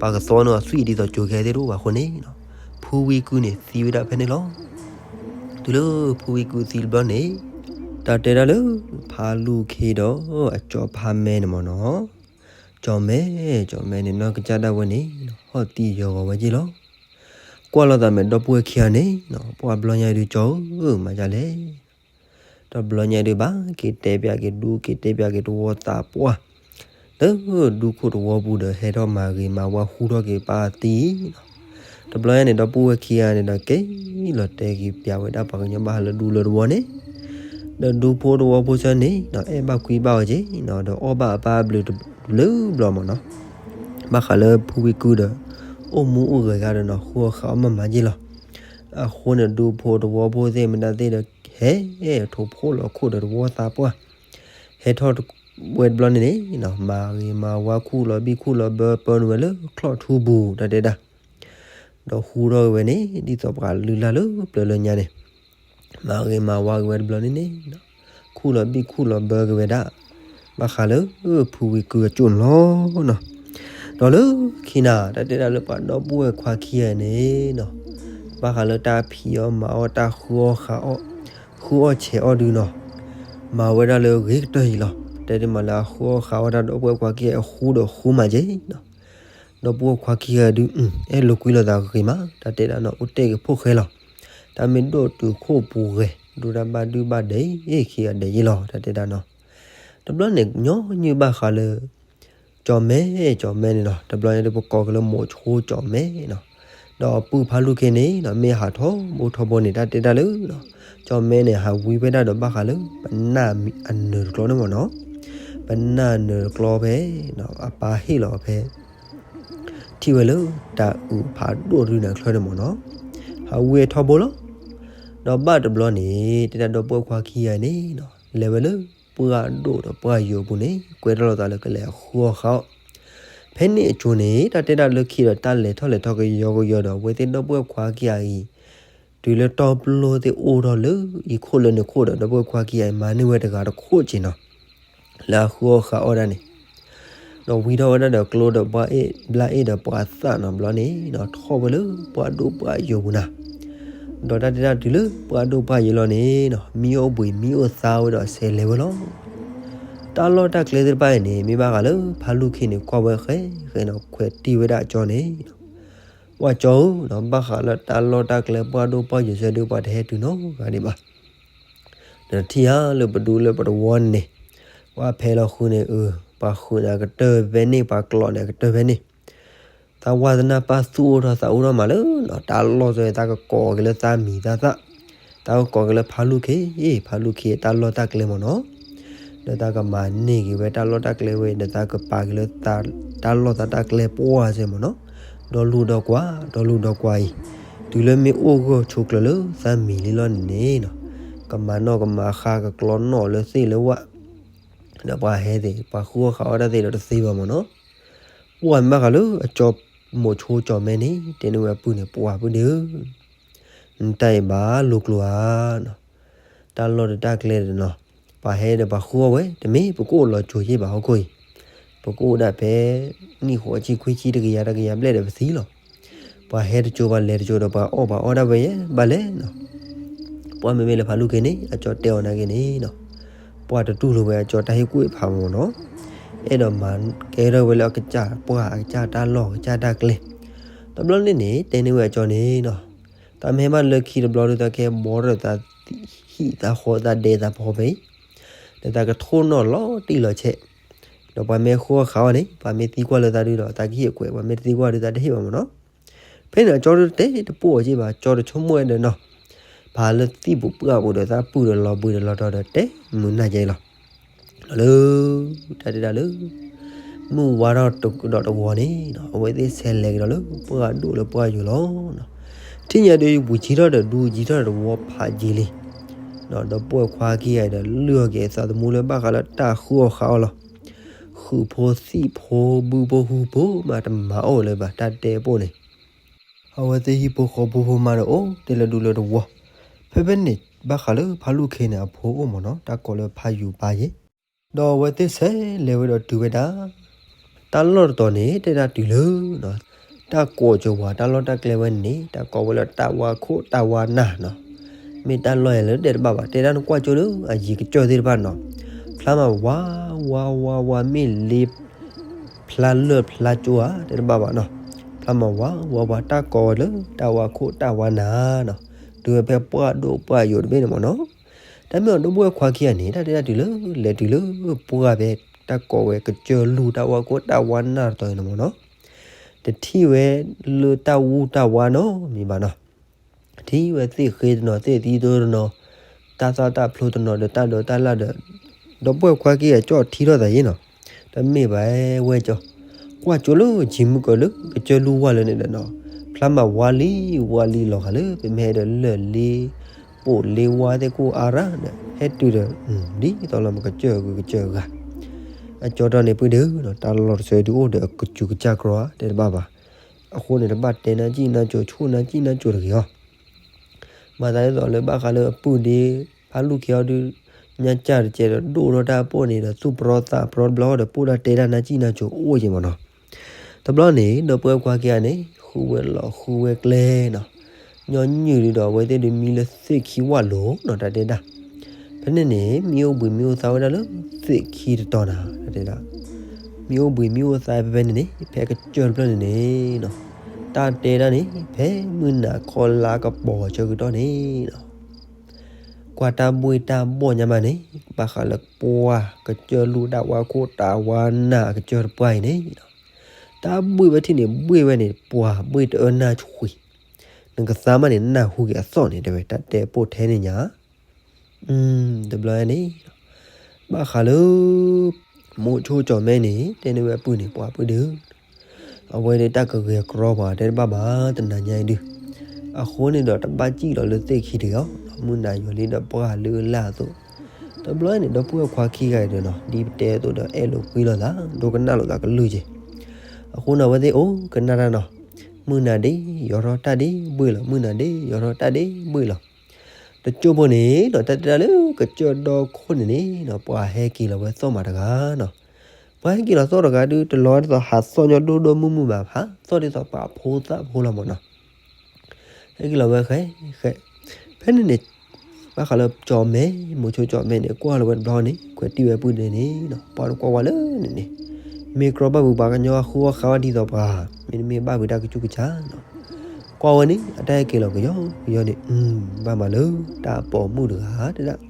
ပှၤကသီန့ၣ်အသွံၣ်ဒ်သိးကၠိၤကဲသ့ၣ်တအိၣ်ဘၣ်အဃိန့ၣ်နီၤ ဖုဝံကုန့ၣ်သံဝဲဒၣ်ဖဲန့ၣ်လီၤ တုၤလၢဖုဝံကုသံတဘျီန့ၣ် တၢ်တဲဒၣ်လၢ ဖါလူၢ်ခ့ဒီးအကၠီဖါမဲန့ၣ်မ့ၢ်နီၤ ကၠီမဲ ကၠီမဲန့ၣ် နီၢ်ကစၢ်ဒၣ်ဝဲန့ၣ် ဟီၣ်သံယီၤဂီၤဝဲက့ၢ်လီၤ ကွၢ်လိာ်သးမဲာ်ဒီပုၢ်ဝဲၢ်ခံဂၤန့ၣ်နီၤ ပှၢ်ဘျီညါဒုးကၠီဧၢ မၤဒ်လဲၣ် တဘျီညါဒုးဘၣ် က့ၤတဲပျးက့ၤဒူ က့ၤတဲပျးက့ၤတဝီသးပှၢ် လၢဒူခိၣ်တဝီပူၤဒီး ဟဲထီၣ်မၤဂ့ၤမၤဝါဃူထီၣ်က့ၤပၢ်သံနီၤ တဘျီညါန့ၣ် ဒီပုၢ်ဝဲၢ်ခံဂၤန့ၣ်ဒီး က့ၤလီၤတဲက့ၤပျးဝဲဒၣ်ပှၤကညီဘၣ်ဃးလၢဒူလၢတဝီန့ၣ် ဒီးဒူဖိတဝီဖိဆၢန့ၣ်နီၤ အဲၣ်ဘၣ်ကွံဘၣ်အီၤက့ၤနီၤ ဒီးအီၣ်ဘၣ်အပၢ်ဘျုးတဘျုးဘျီမ့ၢ်နီၤ ဘၣ်ဃးလၢဖုဝံကုဒီး အိၣ်မူအိၣ်ဂဲၤဂၤဒီးနီၤ ဃုအီၣ်ဃုအီမၤမၤက့ၢ်လီၤ အဃိန့ၣ် ဒူဖိတဝီဖိသ့ၣ်မတၤသ့ၣ်ဒီး ဟဲထိၣ်ဖိလီၤခိၣ်ဒီးတဝီသးပှၢ် ဟဲထီၣ်ဝဲတဘျီန့ၣ်န့ၣ်နီၤ မၤဂ့ၤမၤဝါခူၣ်လီၤဘံၣ်ခူၣ်လီၤဘၢပၢနုာ်ဝဲလၢချီၣ်ထူပူၤ တၢ်တဲဒၣ် ဒီးဃူထီၣ်က့ၤဝဲန့ၣ် ဒ်သိးပှၤလုၢ်လၢ်လၢပျၢၤလၢညါန့ၣ် မၤဂ့ၤမၤဝါက့ၤဝဲတဘျီန့ၣ်န့ၣ် ခူၣ်လီၤဘံၣ်ခူၣ်လီၤဘၢက့ၤဝဲဒၣ် ဘၣ်ဃးလၢဖုဝံကုအကၠိၣ်န့ၣ်လီၤနီၤ ဒီးလၢခံနၤ တၢ်တဲဒၣ်လၢပှၤဒီပုၢ်ဝဲၢ်ခွါခံဂၤန့ၣ်နီၤ ဘၣ်ဃးလၢတၢ်ဖံးအီၣ်မၤအီၣ် တၢ်ဃုအီၣ်ဃုအီ ဃုအီၣ်ဆဲးအီၣ်ဒုနီၤ မၤဝဲဒၣ်လၢဂ့ၤကတၢၢ်အံၤလီၤ တဲဒ်မးလၢအဃုအီၣ်ဃုအီၣ်တၢ် ဒီပုၢ်ဝဲၢ်ခွါခံဂၤအဃူဒီးဃူမးက့ၤနီၤ ဒီပုၢ်ဝဲၢ်ခွါခံဂၤဒု အဲၣ်လိာ်ကွံလိာ်သးဂ့ၤမး တၢ်တဲဒၣ်နီၤ အိၣ်တ့ၢ်က့ၤဖိၣ်ဃဲလီၤ တၢ်မ့ၢ်ဒိၣ်တုၤခိၣ်ပူၤဂဲၤ ဒိၣ်တၢ်ဘၣ်ဒုဘၣ်ဒဲး ခံဂၤဒဲးယ့ၢ်လီၤ တၢ်တဲဒၣ်နီၤ တဘျီန့ၣ် ညီနုၢ်ဘၣ်ဃးလၢ ကၠီမဲ ကၠီမဲန့ၣ်လီၤ တဘျီန့ၣ်ဒုးပကိးက့ၤလၢမိၤဆိကၠီမဲနီၤ ဒီးအပုၢ်ဖါလူၢ်ခ့န့ၣ်နီၤ မ့ၢ်ဟးထီဘိထီဘိန့ၣ် တၢ်တဲဒၣ်လၢ ကၠီမဲန့ၣ် ဟးဝံဝဲဒၣ်ဒီးဘၣ်ဃးလၢ ပနၢ်အနၢၤတကျီန့ၣ်မ့ၢ်နီၤ ပနၢ်အနၢၤတကျီဖဲ အပၢ်ဟ့ၣ်လီၤဖဲ ထံၣ်ဝဲလၢတၢ်အုးဖးဒိၣ်တဒုန့ၣ်အချၢန့ၣ်မ့ၢ်နီၤ ဟးဝံအထီဘိလီၤ ဒီးဘၣ်တဘျီန့ၣ် တဲဒၣ်ဒီပုၢ်ဝဲၢ်ခွါခံဂၤန့ၣ်နီၤ လဲၤဝဲလၢပှၢ်ဒိၣ်ဒီးပှၢ်ယိာ်အပူၤန့ၣ် ကွဲထီၣ်လိာ်သးလၢကလဲၤဃုအီၣ်ဃုအီ ဖဲန့ၣ်အကၠိန့ၣ် တၢ်တဲဒၣ်လၢခံဒီးတၢ်လဲၤထီၣ်လဲၤထီကယီကယီဒီး အဝဲသ့ၣ်ဒီပုၢ်ဝဲၢ်ခွါခံဂၤအံၤ တုၤလၢတီပျိသ့ၣ်အိၣ်ထီၣ်လၢအံၤခိၣ်လၢန့ၣ်ခိၣ်ဒီး ဒီပုၢ်ဝဲၢ်ခွါခံဂၤအံၤမၤန့ၢ်ဝဲတဂၤတခိၣ်က့ၤနီၤ လၢအဃုအီၣ်ဃုအီတၢ်န့ၣ် ဒီးဝံထီၣ်ဝဲဒၣ်ဒီးကျိဒီးဘျါအ့ၣ်ဒီးပှၤသၣ်နီၤ ဘျီန့ၣ်ဒီး ထီၣ်ဝဲလၢပှၢ်ဒိၣ်ပှၢ်ယိာ်ပူၤနၤ ဒီးတၢ်တဲဒၣ်တုၤလၢပှၢ်ဒိၣ်ပှၢ်ယိာ်လီၤန့ၣ်နီၤ မံအိၣ်ဘှံးမံအိၣ်သါဝဲဒီးဆဲးလဲၤဝဲလီၤ တၢ်လီၢ်တၢ်ကျဲသ့ၣ်တဖၣ်အံၤန့ၣ် မ့ၢ်ဘၣ်ဃးလၢဖါလူၢ်ခ့န့ၣ် ကွၢ်ဝဲဃဲဃဲနီၤ ခွဲးတံၢ်ဝဲဒၣ်အကၠီန့ၣ် ပှၤကၠီဧၢနီၤ ဘၣ်ဃးလၢတၢ်လီၢ်တၢ်ကျဲပှၢ်ဒိၣ်ပှၢ်ယိာ်ဆၢဒုး ပှၤတဟဲတုၤနီတဂၤဒံးဘၣ် ဒီးထံၣ်ဧါလၢပဒူလၢပတဝီန့ၣ် ပှၤဖဲးလီၤဃုာ်န့ၣ် အၢ ပှၤဃုာ်န့ၣ်ကတၢၢ်ဖဲန့ၣ် ပှၤကျိာ်န့ၣ်ကတၢၢ်ဖဲန့ၣ် သးဝါသနၢ်ပၢ်သူၣ်အိၣ်ထီၣ်သးအိၣ်ထီၣ်မးလၢနီၤ တၢ်လီၢ်စီ သးကကိးက့ၤလၢသးမံၤသးသၣ် သးကကိးက့ၤလၢဖါလူၢ်ခ့ ဖါလူၢ်ခ့တၢ်လီၢ်တၢ်ကျဲမ့ၢ်နီၤ ဒီးသးကမၤန့ၢ်က့ၤဝဲတၢ်လီၢ်တၢ်ကျဲဝဲ ဒီးသးကပာ်က့ၤလၢ တၢ်လီၢ်သးတၢ်ကျဲပှၢ်စ့ၢ်မ့ၢ်နီၤ ဒီလူဒီကွၢ် ဒီလူဒီကွၢ်အံၤ တုၤလၢမ့ၢ်အိၣ်ဂၢၢ်ဆိးကျၢၤလၢသးမံၤလံလီၤန့ၣ်န့ၣ်နီၤ ကမၤနီၣ်ကမၤဃါကကျီနီၣ်လၢသ့ၣ်လၢဝၣ် ဒီးပှၤဟဲသ့ၣ် ပှၤဃုအီၣ်ဃုအီတၢ်သ့ၣ်ဒီးတသ့ဘၣ်မၢ်နီၤ. ပှၢ်မ့ၢ်ဘၣ်ဃးလၢအကၠီ မိၤဆိကၠီၣ်မဲန့ၣ် တဲန့ၢ်ဝဲအပုၢ်န့ၣ် ပှၢ်ပုၢ်ဒ့ဧၢ, နတၢ်အံၤဘၣ်လိၤကျိၤဧါနီၤ. တၢ်လီၢ်ဒီးတၢ်ကျဲဒီးနီၤ, ပှၤဟဲဒီးပှၤဃုအီၣ်ဝဲ တမ့ၢ်ပကအိၣ်လီၤစိၤယ့ၢ်ဘၣ်ဟီၣ်ခိၣ်အံၤ, ပကအိၣ်ဒၣ်ဖဲ နံၣ်ဃိးဆံခွံဆံ တကယၤတကယၤဘျဲၣ်ဒီးပသံလီၤ. ပှၤဟဲတကၠိ ပှၤလဲၤတကၠိဒီး ပှၤအီၣ်ပှၤအီတၢ်ဝဲယဲၢ်ဘၣ်လဲၣ်နီၤ. ပှၢ်မ့မ့ၢ်လၢဖးလူၢ်ခ့န့ၣ် အကၠီတဲအီၤနာ်က့န့ၣ်နီၤ, ပှၢ်တတူၢ်လိာ်ဝဲအကၠီတၢ်ဟ့ၣ်ကူၣ်ဟ့ၣ်ဖးမၢ်နီၤ, အဲၣ်ဒိးမၤကဲထီၣ်ဝဲလၢအကစၢ်ပှၢ် အကစၢ်တၢ်လီၢ် အကစၢ်တၢ်ကျဲ. တဘျီန့ၣ်န့ၣ် တဲန့ၢ်ဝဲအကၠီန့ၣ်နီၤ, တၢ်မ့ၢ်ဟဲဘၣ်လၢခံတဘျီဒီး သးကဟဲဘီထီၣ်သးဟံၣ်သးဃီသးဒဲသးဖီဖဲအံၤ, ဒီးသးကထိၣ်နီၣ်လီၤတံၢ်လီၤဆဲး, ဒီးပှၤမ့ၢ်ဃုအီၣ်ဃုအီန့ၣ် ပှၤမ့ၢ်သံကွၢ်လၢသးဒုဒီး သးကဟ့ၣ်အကွဲး, ပှၤမ့ၢ်တသံကွၢ်ဒီး သးတဟ့ၣ်ဘၣ်မၢ်နီၤ. ဖဲန့ၣ်အကၠီတတဲတပိၢ်အီၤက့ဘၣ်, ကၠီတဆိကမိၣ်ဝဲဒီးနီၤ, ဖးလၢသံၣ်ပူၤပှၢ်ပူၤဒီး သးပုၢ်ဒီးလီၤဘှံးဒီးလီၤတီၤဒီး တဲမုာ်နၢ်ကဲလီၤ. ဒီးလၢ တၢ်တဲဒၣ်လၢ မုၢ်ဝါထီၣ်ဒီးတဂီၤန့ၣ်နီၤ, အဝဲသ့ၣ်ဆဲးလဲၤကဒီးလၢပှၢ်ဒိၣ်လၢပှၢ်ယိာ်လီၤ. ထံၣ်ညါဒီး ဝံၤကံထီၣ်ဒီးဒူကံထီၣ်ဒီးတဝီဖးယံာ်လံ, ဒီးဒီပုၢ်ဝဲၢ်ခွါခံဂၤဒီး လုၢ်အီၣ်က့ၤအသးသမူလၢဘၣ်ဃးလၢတၢ်ဃုအီၣ်ဃုအီလီၤ. ဃုာ်ဖိသံၣ်ဖိ ဘုဖိဟုဖိမး တမၤအီၣ်လၢၤဘၣ် တၢ်တဲပိၢ်န့ၣ် အဝဲသ့ၣ်ဟံၣ်ဖိဃီဖိဖိမးဒီးအိၣ်တ့ၢ်လၢဒူလၢတဝီ, ဖဲဖဲန့ၣ် ဘၣ်ဃးလၢဖးလူၢ်ခ့န့ၣ် အဖိအိၣ်မၢ်နီၤ, တၢ်ကိးလၢဖးယူၤပၢ်ယ့ၢ်, ဒီးအဝဲသ့ၣ်ဆဲးလဲၤဝဲဒီးတုၤဝဲဒၣ် တၢ်လီၢ်တတီၤန့ၣ် တဲဒၣ်တုၤလၢ တၢ်ကိးကၠီၤဝၤ တၢ်လီၢ်တၢ်ကျဲဝဲန့ၣ် တၢ်ကိးဝဲလၢတၢ်ဝါခိၣ်တၢ်ဝါနၢ်နီၤ, မ့ၢ်တၢ်လီၢ်ယၤလၢတဲတဘၣ်ဘၣ်, တဲဒၣ်နကွၢ်ကၠိလၢအယံၤကစၢၢ်သ့ၣ်တဖၣ်နီၤ, ဖျါမးဝါ ဝါ ဝါ ဝါ မ့ၢ်လ့ ဖျါလၢၢ်ဖျါကၠိဧါ တဲတဘၣ်ဘၣ်နီၤ, ဖျါမးဝါ ဝါ ဝါ တၢ်ကိးဝဲလၢတၢ်ဝါခိၣ်တၢ်ဝါနၢ်နီၤ, တုၤဝဲဖဲပှၢ်ဒိၣ်ပှၢ်ယိာ်တဘ့ၣ်န့ၣ်မၢ်နီၤ, တၢ်မ့ၢ်အီၤဒီပုၢ်ဝဲၢ်ခွါခံဂၤန့ၣ် တၢ်တဲဒၣ်တုၤလၢ လဲၤတုၤလၢပှၢ်ဖဲ တၢ်ကိးဝဲကစၢၢ်လူၢ်တၢ်ဝါခိၣ်တၢ်ဝါနၢ်တတီၤန့ၣ်မၢ်နီၤ, တထံၣ်ဝဲလၢတၢ်ဝူတၢ်ဝါနီတမံၤဘၣ်နီၤ, ထံၣ်ဝဲသ့ၣ်ဃ့တနီၤ သ့ၣ်သံတနီၤ, တၢ်သၣ်တၢ်ဖျိတနီၤဒီးတၢ်ဒိးတၢ်လၣ်ဒီး, ဒီပုၢ်ဝဲၢ်ခွါခံဂၤကၠီၣ်ထံထီၣ်သးယ့ၢ်နီၤ, တမ့ၢ်ဘၣ်ဝဲကၠီ, ကွၢ်ကၠိလၢယံၤမုၢ်ကၢၤလၢကစၢၢ်လူၢ်ဝါလၢန့ၣ်ဒီးနီၤ, ဖျါမးဝါလံ ဝါလံလီၤဂာ်လၢ ပမ့ၢ်ဟဲဒီးလၢၢ်လ့ ပိာ်လ့ဝါသ့ၣ်ကိၢ်အါရၢ်ဒီး ဟဲတုၤဒီး ဒ်သိးလၢမကစၢၢ်ဂ့ၤကစၢၢ်ဂၤ, အကၠီတီန့ၣ်ပုၢ်ဒ့ဧၢ, တၢ်လီၢ်တဆၢဒုးအိၣ်ဒီးအကစူၤကစၢ်ကြီဧါ တဲတဘၣ်ဘၣ်, အဃိန့ၣ် တဘၣ်တဲနါစံၣ်နါစိၤ ဆိၣ်နါစံၣ်နါစိၤတဂ့ၤအီၤ မၤသးဒ်သိးလၢဘၣ်ဃးလၢအပုၢ်ဒ့ ဖးလူၢ်ခ့အီၤဒုး ညါကၢ်တကဲဒီး ဒိၣ်ထီၣ်တၢ်ပိာ်န့ၣ်ဒီး သူၣ်ပြီသးပြီတဘျီဒီး ပိာ်တၢ်တဲတၢ်နါစံၣ်နါစိၤအိၣ်က့ၤမၢ်နီၤ. တဘျီန့ၣ် ဒီပုၢ်ဝဲၢ်ခွါခံဂၤန့ၣ် ဃုဝဲလီၤဃုဝဲကျဲနီၤ, ညီနုၢ်ဒုးဒီး အဝဲသ့ၣ်ဒုးမံလၢသ့ၣ်ခံဝၣ်လိၤနီၤ တၢ်တဲဒၣ်, ဖဲန့ၣ်န့ၣ် မံအိၣ်ဘှံးမံအိၣ်သါဝဲဒၣ်လၢသ့ၣ်ခံတတီၤနၤ တၢ်တဲဒၣ် မံအိၣ်ဘှံးမံအိၣ်သါဖဲဖဲန့ၣ်န့ၣ် ဖဲကစၢၢ်တဖျၢၣ်န့ၣ်န့ၣ်နီၤ, တၢ်တဲဒၣ်န့ၣ် ဖဲမုၢ်နၤခီလါကပီၤဆၢကတီၢ်န့ၣ်နီၤ, ကွၢ်တၢ်ဘှ့ၣ်တၢ်ဘီၣ်ညါမးန့ၣ် ဘၣ်ဃးလၢပှၢ်ကစၢၢ်လူၢ်တၢ်ဝါခိၣ်တၢ်ဝါနၢ်အကစၢၢ်တပှၢ်အံၤန့ၣ်နီၤ, တၢ်ဘှ့ၣ်ဝဲထံၣ်န့ၣ် ဘှ့ၣ်ဝဲန့ၣ် ပှၤဘှ့ၣ်တအၢနၢ်ဆှံ, နကသါမးန့ၣ် နၢ်ဟူက့ၤအသီၣ်န့ၣ် တဲဝဲ တၢ်တဲပိာ်ထဲန့ၣ်ညါ တဘျီန့ၣ် ဘၣ်ဃးလၢ မိၤဆိကၠီၣ်မဲန့ၣ် တဲန့ၢ်ဝဲအပုၢ်န့ၣ် ပှၤပုၢ်ဒုး, အဝဲဒၣ်တၢ်ကဂဲၤကြီပှၤတဲတဘၣ်ဘၣ် တနၤညါအံၤဒုး, အဃိန့ၣ်ဒီး တဘၣ်စံၣ်လီၤလၢသ့ၣ်ခံတဂ့ၤအီၤ, မုၢ်နၤယိၤလံဒီးပှၢ်လၢအလၢ်အသိး, တဘျီန့ၣ် ဒီပုၢ်ဝဲၢ်ခွါခံဂၤအံၤဒီးနီၤ ဒ်ပတဲအသိးဒီး အဲၣ်လိာ်ကွံလိာ်သး ဒိကနၣ်လိာ်သးကလုၢ်က့ၤ, အဃိန့ၣ် အဝဲသ့ၣ်အိၣ်ကနၣ်တၢ်နီၤ, မုၢ်နၤဒ့ ယီၤထီၣ်တၢ်ဒ့ဘှ့ၣ်လီၤ မုၢ်နၤဒ့ ယီၤထီၣ်တၢ်ဒ့ဘှ့ၣ်လီၤ တကၠိဖိန့ၣ်နီၤ တၢ်တဲဒၣ်လၢကစၢၢ်ဒီခိၣ်န့ၣ်န့ၣ်နီၤ ပှၤဟဲက့ၤလီၤဝဲသီၣ်မးတဂၤနီၤ, ပှၤဟဲက့ၤလီၤသီၣ်တဂၤဒုး တလီၤဒ်သိးဟးသီၣ်ညီဒိၣ်ဒိၣ်မုၢ်မုၢ်ဘၣ် ဟးသီၣ်ဒ်သိးပာ်ဖိသၣ်ဖိလီၤမးနီၤ, ဟဲက့ၤလီၤဝဲဃဲဃဲ, ဖဲန့ၣ်န့ၣ် ဘၣ်ဃးလၢကၠီၣ်မဲ မိၤဆိကၠီၣ်မဲန့ၣ် ကွၢ်လီၤဝဲတဘျီန့ၣ် ခွဲးတံၢ်ဝဲပုၢ်ဒ့န့ၣ်နီၤ ပှၤတကွၢ်ဝဲလၢန့ၣ်န့ၣ်, မ့ၢ်ကြီဘၣ်ဘုးပှၤကညီဃုအီၣ်ဃုအီဒ်သိးပှၤ, မ့တမ့ၢ်ဘၣ်ဘုးတၢ်ကစူၢ်ကစၢ်နီၤ, ကွၢ်ဝဲန့ၣ် အတၢ်ဟဲက့ၤလီၤကယီကယီန့ၣ် ဘၣ်မးလၢ တၢ်ပိာ်မုၣ်တဂၤတဲဒၣ်,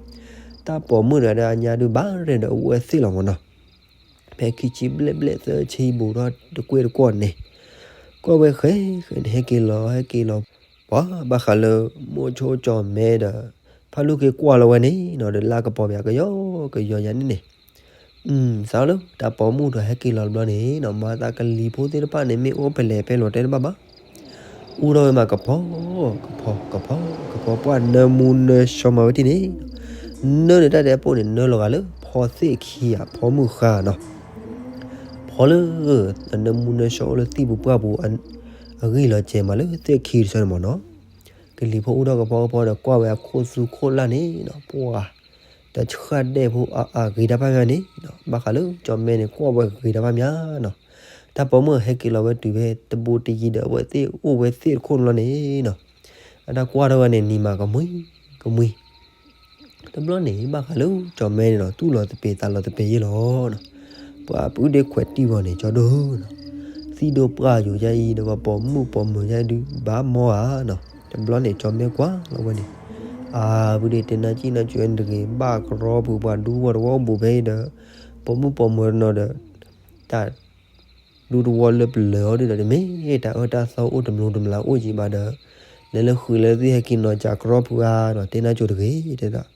တၢ်ပိာ်မုၣ်တဂၤဒီးအညါဒုး ဘၣ်ရဲၣ်ဒီးအဝဲသ့ၣ်လီၤမးနီၤ, ဖဲခံဆံဘျဲၣ်ဘျဲၣ်သၢဆံဘူးထီၣ်တကွဲၢ်တကွီၢ်န့ၣ်, ကွၢ်ဝဲဃဲဃဲန့ၣ် ဟဲက့ၤလီၤ ဟဲက့ၤလီၤ, ပှၤဘၣ်ဃးလၢ မိၤဆိကၠီၣ်မဲဒီး ဖးလူၢ်ခ့ကွၢ်လီၤဝဲန့ၣ်နီၤ ဒီးလၢကပီၤပှၤကယီကယီယါန့ၣ်န့ၣ်, စးလၢ တၢ်ပိာ်မုၣ်တဂၤဟဲက့ၤလီၤတဘျီန့ၣ်နီၤ မၤသးကလံၤဖိသ့ၣ်တဖၣ်န့ၣ် မ့ၢ်အိၣ်ဖဲလဲၣ်ဖဲလဲၣ်တဲတဘၣ်ဘၣ်, အူထီၣ်ဝဲမးကဖီ ကဖီ ကဖီ ကဖီ ပှၤနၢမူနၢဆှီမၤဝဲထံၣ်န့ၣ်, နၢန့ၣ်တၢ်တဲပိာ်န့ၣ် နၢလီၤဂာ်လၢဖီ ဖီသ့ၣ်ခံဧါ ဖီမုၢ်ဃါနီၤ, ဖီလၢ အနၢမူနၢဆှီအိၣ်လၢသ့ၣ်ပူၤပှၢ်ပူၤ အဂံၢ်လီၤစဲးမးလၢသ့ၣ်ခံတဆၢန့ၣ်မ့ၢ်နီၤ, ကလံၤဖိအိၣ်ထီၣ်ကဖီကဖီဒီး ကွၢ်ဝဲအခိၣ်သူခိၣ်လၢ်န့ၣ်နီၤ, ပှၤ တဆှၣ်ဒဲးဖိအဂ့ၤတၢ်ဖးမးန့ၣ်နီၤ, ဘၣ်ဃးလၢကၠီၤမဲန့ၣ် ကွၢ်ဝဲဂ့ၤတၢ်ဖးမးနီၤ, တၢ်ပိာ်မုၣ်ဟဲက့ၤလီၤဝဲတုၤဖဲတဘူးတယံၤဒီး အဝဲသ့ၣ်အိၣ်ဝဲသ့ၣ်တခိၣ်န့ၣ်လီၤန့ၣ်နီၤ, အတၢ်ကွၢ်ထီၣ်ဝဲန့ၣ် နံၤမးကမှံကမှံ တဘျီန့ၣ် ဘၣ်ဃးလၢကၠီၤမဲန့ၣ်နီၤ သူၣ်လီၤသပ့ၤသးလီၤသပ့ၤယ့ၣ်လီၤနီၤ, ပှၤပုၢ်ဒ့ခွဲးတံၢ်ဝဲန့ၣ် ကၠီဒိၣ်နီၤ, သံၣ်ဒိၣ်ပှၢ်ယိာ်ယါအံၤဒီး ပှၤပိာ်မုၣ်ပိာ်မၢၤယါအံၤဒုး ဘၣ်မီၢ်ဧါနီၤ, တဘျီန့ၣ် ကၠီၤမဲကွၢ်လီၤဝဲန့ၣ်, အၢ ပုၢ်ဒ့တဲနါကံၣ်နါကၠိဝဲန့ၣ်တဂ့ၤ, ဘၣ်ကရီပူၤပှၤဒူဝီတဝီအိၣ်ဘူးဖဲအံၤဒီး ပိာ်မုၣ်ပိာ်မၢၤတနီၤဒီး တၢ် ဒူတဝီလၢပျၢၤအီၤဒုးဒီး တမ့ၢ်တၢ်အၢတၢ်သီအိၣ်တမျိးတမျာ်အိၣ်ကံဘၣ်ဒီး လဲၤလၢဃုာ်လၢသ့ၣ်ဟဲက့ၤနီၤ ကးကရီပူၤဧါနီၤ, တဲနါကၠိတဂ့ၤတဲဒၣ်,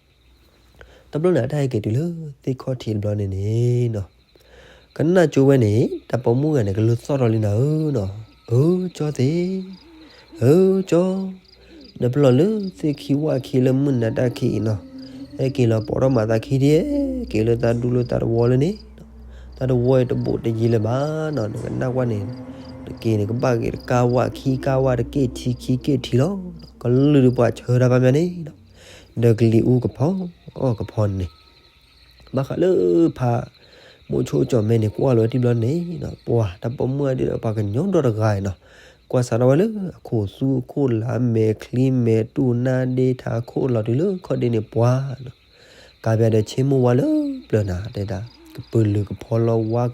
တဘျီန့ၣ် အတၢ်ဟဲက့ၤတုၤလၢသ့ၣ်ခီၣ်ထံးတဘျီန့ၣ်န့ၣ်နီၤ, ကနၣ်ကၠိဝဲန့ၣ် တၢ်ပိာ်မုၣ်ဂၤန့ၣ် ကလူၤသီၣ်ထီၣ်လံနၤဧၢနီၤ, အၢ ကၠီသ့ၣ်, အၢ ကၠီ နပလီၢ်လၢသ့ၣ်ခံဝၣ်ခံလၢမုၢ်နၤတၢ်ခံအံၤနီၤ, ဟဲက့ၤလီၤပိာ်ထီၣ်မးသးခံဒ် က့ၤလၢသးဒူလၢသးတဝီလၢန့ၣ်, သးတဝီအံၤတဘူးတယံၤလၢၤဘၣ်နီၤ, နကနၣ်ကွၢ်န့ၣ်, တက့ၤန့ၣ် ကဘၣ်က့ၤတကးဝၣ်ခံကးဝၣ် တက့ၢ်ထံခံက့ၢ်ထံလီၤ, ကလုာ်ဒူၣ်ပှၤဆၢတၢ်ဖးမးန့ၣ်နီၤ, ဒီးကလံၤအူကဖီ အီၣ်ကဖီန့ၣ် ဘၣ်ဃးလၢဖး မိၢ်ဆိကၠီၤမဲန့ၣ် ကွၢ်လီၤဝဲတဘျီန့ၣ်နီၤ, ပှၤတၢ်ပိာ်မုၣ်ဒ်ဒီးပှၤကညီဒီတဂၤနီၤ, ကွၢ်စးထီၣ်ဝဲလၢအခိၣ်သူခိၣ်လါ မဲာ်ချံမဲာ်တူၢ်နါဒ့ထးခိၣ်လီၤတုၤလၢခီၣ်ဒ့န့ၣ်ပှၤနီၤ, ကးပၠးဒီးဆ့မိၢ်ဝါလၢပျၢၤနၤတဲဒၣ်, ကပၢၤလုာ်ကဖီလီၤဝါ,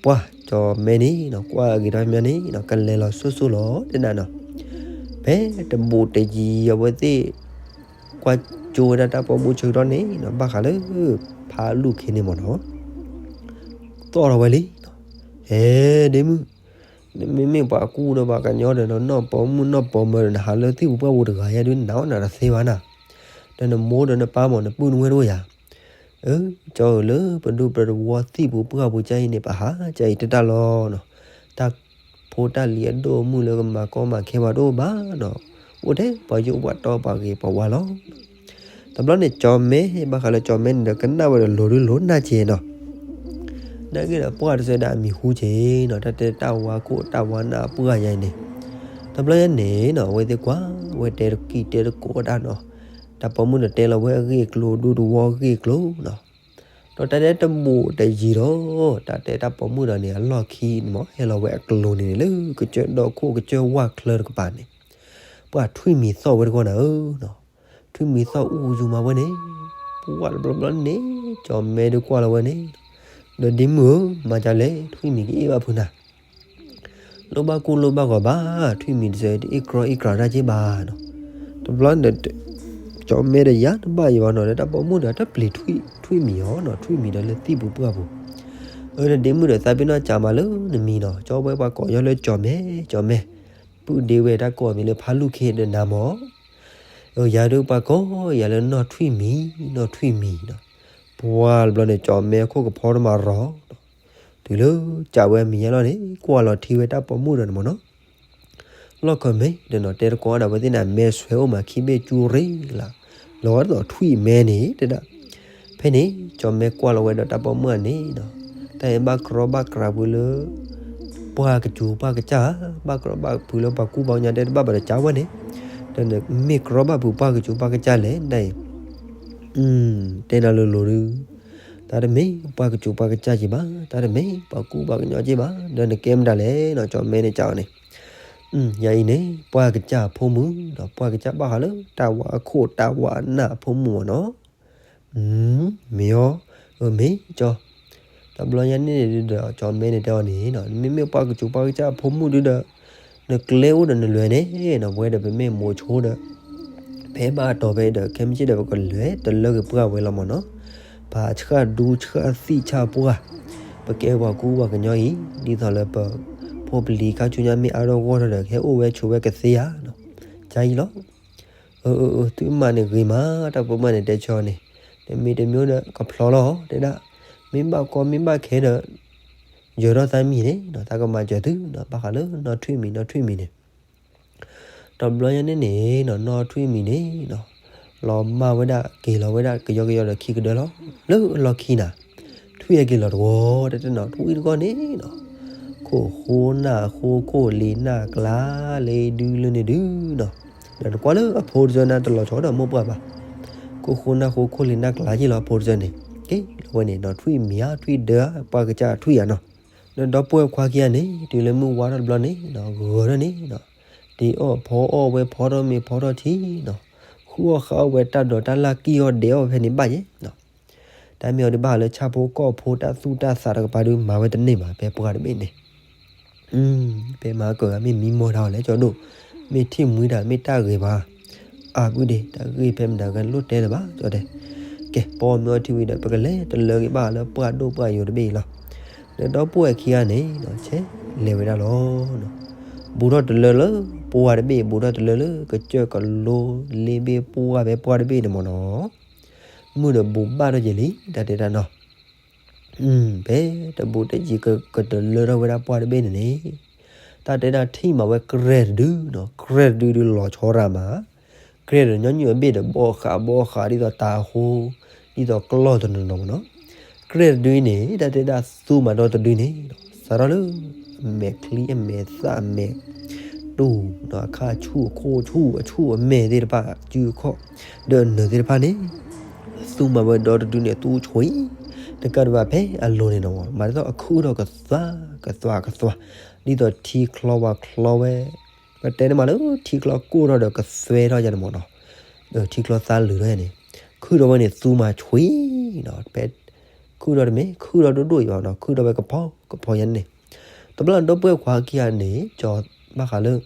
ပှၤကၠီၤမဲန့ၣ်နီၤ ကွၢ်အဂ့ၤတၢ်ဖးမးန့ၣ်နီၤ ကလဲၤလီၤစိၢ်စိၢ်လီၤတဲဒၣ်နီၤ, ဖဲတဘူးတယံၤအဝဲသ့ၣ် ကွၢ်ကၠိဝဲဒၣ်တၢ်ပိာ်မုၣ်ဆၢကတီၢ်န့ၣ်နီၤ ဘၣ်ဃးလၢ ဖးလူၢ်ခ့န့ၣ်မ့ၢ်နီၤ, သီၣ်ထီၣ်ဝဲလံနီၤ, ဟဲဒ့မုၣ်, နမ့မ့ၢ်ပှၤကူဒီးပှၤကညီဒီး နီၢ်ပိာ်မုၣ်နီၢ်ပိာ်မၢၤဒီးနဟးလၢသ့ၣ်ပူၤပှၢ်ပူၤတဂၤယါဒုး နၤအိၣ်နၤတသ့ဘၣ်နၤ, ဒီးနမိၢ်ဒီးနပၢ်မ့ၢ်နပုၢ်နဝဲၢ်တအိၣ်ယၤ အၢ ကၠီဧၢ လၢပဒူပတဝီသ့ၣ်ပူၤပှၢ်ပူၤကၢ်အံၤန့ၣ် ပဟးကၢ်အံၤတတၢ်လီၤနီၤ, တၢ်ဖိတၢ်လံၤအဒိၣ်အမုၢ်လၢကမၤကီမၤခဲပှၤတအိၣ်ဘၣ်နီၤ, အိၣ်ထဲပှၤယိၣ်ပှၤတီပှၤဂ့ၤပှၤဝါလီၤ. တဘျီန့ၣ်ကၠီၤမဲ ဘၣ်ဃးလၢကၠီၤမဲန့ၣ်ဒီး ကနၣ်ဝဲဒီးလိၤဒုးလိၤနၢ်က့နီၤ နာ်က့ဒီးပှၢ်တစဲးဒၣ်အမံၤဟူက့နီၤ, တၢ်တဲတၢ်ဝါခိၣ်တၢ်ဝါနၢ်အပှၢ်ယါအံၤန့ၣ်, တဘျီညါန့ၣ်နီၤ အဝဲသ့ၣ်ကွၢ် အဝဲတဲတကံၢ်တဲတကိးဒၣ်နီၤ, တၢ်ပိာ်မုၣ်ဒီးတဲလီၤဝဲအဂ့ၢ်အကျိၤ ဒူတဝီအဂ့ၢ်အကျိၤနီၤ, ဒီးတၢ်တဲတဘူးတယံၤဒီး တၢ်တဲတၢ်ပိာ်မုၣ်ဒီးန့ၣ် အလီၢ်ခံန့ၣ်မ့ၢ် ဟဲလီၤဝဲအကျိၤန့ၣ်န့ၣ် လၢကစၢၢ်ဒီခိၣ်ကစၢၢ်ဝၣ်ချၢတကပၤန့ၣ်, ပှၤထွံၣ်မံၤသီၣ်ဝဲတဂီၢ်နၤဧၢနီၤ, ထွံၣ်မံၤသီၣ်အူယူၤမးဝဲန့ၣ်, ပှၢ်တဘျီဘျီန့ၣ် ကၠီၤမဲဒုးကွၢ်လီၤဝဲန့ၣ်, ဒီးဒ့မုၣ်ဧၢ မၤဒ်လဲၣ် ထွံၣ်မံၤကအ့ၣ်ဘၣ်ဖုနၤ လိၣ်ဘၣ်ကူၣ်လိၣ်ဘၣ်ဂီၤဘၣ်, ထွံၣ်မံၤတစဲးတအ့ၣ်ကြီအ့ၣ်ကြီတၢ်က့ဘၣ်နီၤ, တဘျီန့ၣ် ကၠီၤမဲဒီးယၤတဘၣ်ယံၤဘၣ်နီၤ ဒီးတၢ်ပိာ်မုၣ်ဒီးတပျံၤထွံၣ်မံၤအီၤနီၤ, ထွံၣ်မံၤဒီးလၢသ့ၣ်ပူၤပှၢ်ပူၤ, အၢ ဒီးဒ့မုၣ်ဒီးသးပ့ၤနီၣ်စးမးလၢနမံၤနီၤ, ကၠီဝဲပှၤကိးယီၤလၢကၠီၤမဲ ကၠီၤမဲ, ပုၢ်ဒ့ဝဲတၢ်ကိးအမံၤလၢဖးလူၢ်ခ့ဒီးနၤမ့ၢ် အၢ ယၤဒုးပှၤကိးယၤလၢနီၢ်ထွံၣ်မံၤ နီၢ်ထွံၣ်မံၤနီၤ, ပှၢ်တဘျီန့ၣ် ကၠီၤမဲအခိၣ်ကဖီတမၤရီၤ, တုၤလၢစံးဝဲအမံၤညါလီၤန့ၣ် ကွၢ်လီၤထံဝဲတၢ်ပိာ်မုၣ်ဒီးန့ၣ်မ့ၢ်နီၤ, လီၢ်ခၢၣ်မဲဒီးနီၤ တဲတကိးဒီးဝဲသ့ၣ်န့ၣ် မဲဆွဲအိၣ်မးခံဘ့ၣ်ကၠူရ့လး, လီၤဝဲဒ်သိးထွံၣ်မဲန့ၣ်တဲဒၣ်, ဖဲန့ၣ် ကၠီၤမဲကွၢ်လီၤဝဲဒီးတၢ်ပိာ်မုၣ်န့ၣ်နီၤ, တၢ်အံၤဘၣ်ကြီဘၣ်ကြီဖုလၢ ပှၢ်ကစူၤပှၢ်ကစၢ်, ဘၣ်ကြီဘၣ်ဖုလၢပှၤကူပှၤကညီတဲတဘၣ်ဘၣ်ဒီးစံးဝဲန့ၣ်, ဒီးနမ့ၢ်ကြီဘၣ်ဖုပှၢ်ကစူၤပှၢ်ကစၢ်လဲၣ်ဒ်အံၤ, တဲနၤလိၤလိၤဒုး, တၢ်တမ့ၢ်ပှၢ်ကစူၤပှၢ်ကစၢ်က့ဘၣ်, တၢ်တမ့ၢ်ပှၤကူပှၤကညီက့ဘၣ်, ဒီးနကဲမတၤလဲၣ်နီၤ ကၠီၤမဲန့ၣ်စံးအီၤန့ၣ်, ယၤအံၤန့ၣ် ပှၢ်ကစၢ်အဖိမုၣ်ဒီး ပှၢ်ကစၢ်ဘၣ်ဃးလၢတၢ်ဝါအခိၣ်တၢ်ဝါအနၢ်အဖိမုၣ်မ့ၢ်နီၤ, မ့ၢ်အီၤ, အၢ မ့ၢ်ကၠီၤ, တဘျီညါန့ၣ်ဒုးဒီး ကၠီၤမဲန့ၣ်တဲအီၤန့ၣ်နီၤ နမ့မ့ၢ်ပှၢ်ကစူၤပှၢ်ကစၢ်အဖိမုၣ်ဒုးဒီး နကျဲအိၣ်ဒီးနလဲၤန့ၣ်နီၤ, ပဝဲဒီးပမ့ၢ်မိၤဆိဒီး ဖဲဘၣ်အတီၤဖဲဒီး ခဲမုၢ်ဆ့ၣ်ဒီးပကလဲၤတလၢက့ၤပှၢ်ဝဲလီၤမ့ၢ်နီၤ, ပှၤဆှၣ်ဒူဆှၣ်သံၣ်ဆၣ်ပှၢ်, ပကဲပှၤကူပှၤကညီအံၤ ဒ်သိးလၢပဖိပလံၤခါဆူညါမ့ၢ်အါထီၣ်ဂီၢ်ထီၣ်ဒီး ကဟဲအိၣ်ဝဲဆိးဝဲကသ့ဧါနီၤ, ကအံၤလီၤ အၢ အၢ အၢ သုမၤန့ၣ်ဂ့ၤမး တၢ်ပိာ်မုၣ်န့ၣ်တဲဆၢအီၤန့ၣ်, တမံၤတမံၤဒီးကဖျီလီၤတဲဒၣ်, မ့ၢ်ဘၣ်ကီမ့ၢ်ဘၣ်ခဲဒီး ယၢၤထီၣ်သးမံၤန့ၣ်နီၤ သးကမၤစၢၤသုနီၤ ဘၣ်ဃးလၢနီၢ်ထွံၣ်မံၤ နီၢ်ထွံၣ်မံၤန့ၣ်, တဘျီညါန့ၣ်န့ၣ်နီၤ နီၢ်ထွံၣ်မံၤန့ၣ်နီၤ, လီၤမၢ်ဝဲဒၣ်က့ၤလီၤဝဲဒၣ်ကယီကယီဒီးခံကဒၢလီၤ လၢလီၢ်ခံနၤ, ထွံၣ်အက့ၤလီၤတဝီ တၢ်တဲနီၤ ထွံၣ်တဂီၢ်န့ၣ်နီၤ, ခိၣ်ဃိနၢ်ဃိ ခိၣ်လ့ၤနၢ်ကျါ လၢဒုလၢန့ၣ်ဒုနီၤ, ဒီးနကွၢ်လၢအဖိတစၢန့ၣ်တလီၤဆီဒီးမိၢ်ပှၢ်ဘၣ်, ခိၣ်ဃိနၢ်ဃိ ခိၣ်လ့ၤနၢ်ကျါယ့ၢ်လီၤအဖိတစၢန့ၣ်, က့ၤလီၤဝဲန့ၣ်နီၤ ထွံၣ်မံၤဧါ ထွံၣ်ဒၢဧါ ပှၢ်ကစၢ်ထွံၣ်ဧါနီၤ, ဒီးဒီပုၢ်ဝဲၢ်ခွါခံဂၤန့ၣ် တုၤလၢမုၢ်ဝါထီၣ်တဘျီန့ၣ်နီၤ ဂၢၤထီၣ်န့ၣ်နီၤ, ဒ့အီၣ်ဖီအီၣ်ဝဲဖီထီၣ်မ့ၤဖီထီၣ်ထံနီၤ, ဃုအီၣ်ဃုအီၣ်ဝဲတၢ်ဒိးတၢ်လၢ်ကံၢ်အီၣ်ဒဲးအီၣ်ဖဲန့ၣ်ဘၣ်ယဲနီၤ, တၢ်မ့ၢ်အီၤဒုးဘၣ်ဃးလၢဆၣ်ဖိကီၢ်ဖိတၢ်သူၣ်တၢ်သးတကပၤဒုးမၤဝဲတန့ၢ်ဘၣ် ဖဲပှၢ်တဘ့ၣ်န့ၣ် ဖဲမၤကၢၤဂၤမ့ၢ်မံမီၢ်တၢ်အီၤလဲၣ် ကၠီဒိၣ်, မ့ၢ်ထံၣ်မှံတၢ်မ့ၢ်တၢ်ဂ့ၤဘၣ်, အါပုၢ်ဒ့ တၢ်ဂ့ၢ်ဖဲမတၤဂၤလိၣ်တဲလၢၤဘၣ် ကၠီတဲ, ကဲ ပအီၣ်မ့ၤအီထံဝံၤဒီး ပကလဲၤတလၢက့ၤဘၣ်ဃးလၢပှၢ်ဒိၣ်ပှၢ်ယိာ်တဘ့ၣ်အံၤလီၤ, ဒီးဒီပုၢ်ဝဲၢ်ခံဂၤန့ၣ်နီၤ ဆဲးလဲၤဝဲဒၣ်လီၤ ဘူးထီၣ်တလၢလၢပှၢ်တဘ့ၣ် ဘူးထီၣ်တလၢလၢကစၢၢ်ကလိ လ့ဘ့ၣ်ပှၢ်ဖဲပှၢ်တဘ့ၣ်န့ၣ်မ့ၢ်နီၤ, မုၢ်ဒီးဘူးဘၣ်ထီၣ်က့ၤလံ တၢ်တဲတၢ်နီၤ ဖဲတဘူးတယံၤကတလၢထီၣ်ဝဲဒၣ်ပှၢ်တဘ့ၣ်န့ၣ်န့ၣ်, တၢ်တဲဒၣ်ထံၣ်မးဝဲကြဲၢ်တဒုနီၤ, ကြဲၢ်တဒုဒုးလီၤဆီရၤမး, ကြဲၢ်ဒီးညီနုၢ်အဘ့ၣ်ဒီးဘီၣ်ဃးဘီၣ်ဃးဒ်သိးတၤဟိ, ဒ်သိးကျီၢ်တနီၤနီၤမ့ၢ်နီၤ, ကြဲၢ်တဒုအံၤန့ၣ် တၢ်တဲဒၣ်သူမးဒီတဒုန့ၣ်, စးထီၣ်လၢ အမဲာ်ချံအမဲာ်သၣ်အမဲာ် တူၢ်နီၤ အခါဆူၣ်အခိၣ်ဆူၣ်အဆူၣ်အမဲာ်သ့ၣ်တဖၣ် စုအခီၣ် ဒီးအနၢၤသ့ၣ်တဖၣ်န့ၣ် သူမးဝဲဒီတဒုန့ၣ် သူဆွံ, တကးဒံးဘၣ်ဖဲအလိၤန့ၣ်နီၤ မၤဒ်သိးအခုၣ်ထီၣ်ကသွါ ကသွါကသွါ, ဒ်သိးထံချီဝါချီဝဲ, ပတဲန့ၣ်မးလၢထံချီကိၢ်ထီၣ်ဒီးကသွဲထီၣ်ယၤန့ၣ်မ့ၢ်နီၤ, ဒီးထံချီသါလုာ်ထီၣ်ယၤန့ၣ်, ခုၣ်ထီၣ်ဝဲန့ၣ်သူမးဆွံနီၤ, ဖဲ ခုၣ်ထီၣ်တမ့ၢ် ခုၣ်ထီၣ်ဒိၣ်ဒိၣ်ယၤနီၤ, ခုၣ်ထီၣ်ဝဲကဖီကဖီယၤန့ၣ်, တဘျီဒီပုၢ်ဝဲၢ်ခွါခံဂၤန့ၣ် ကၠီဘၣ်ဃးလၢ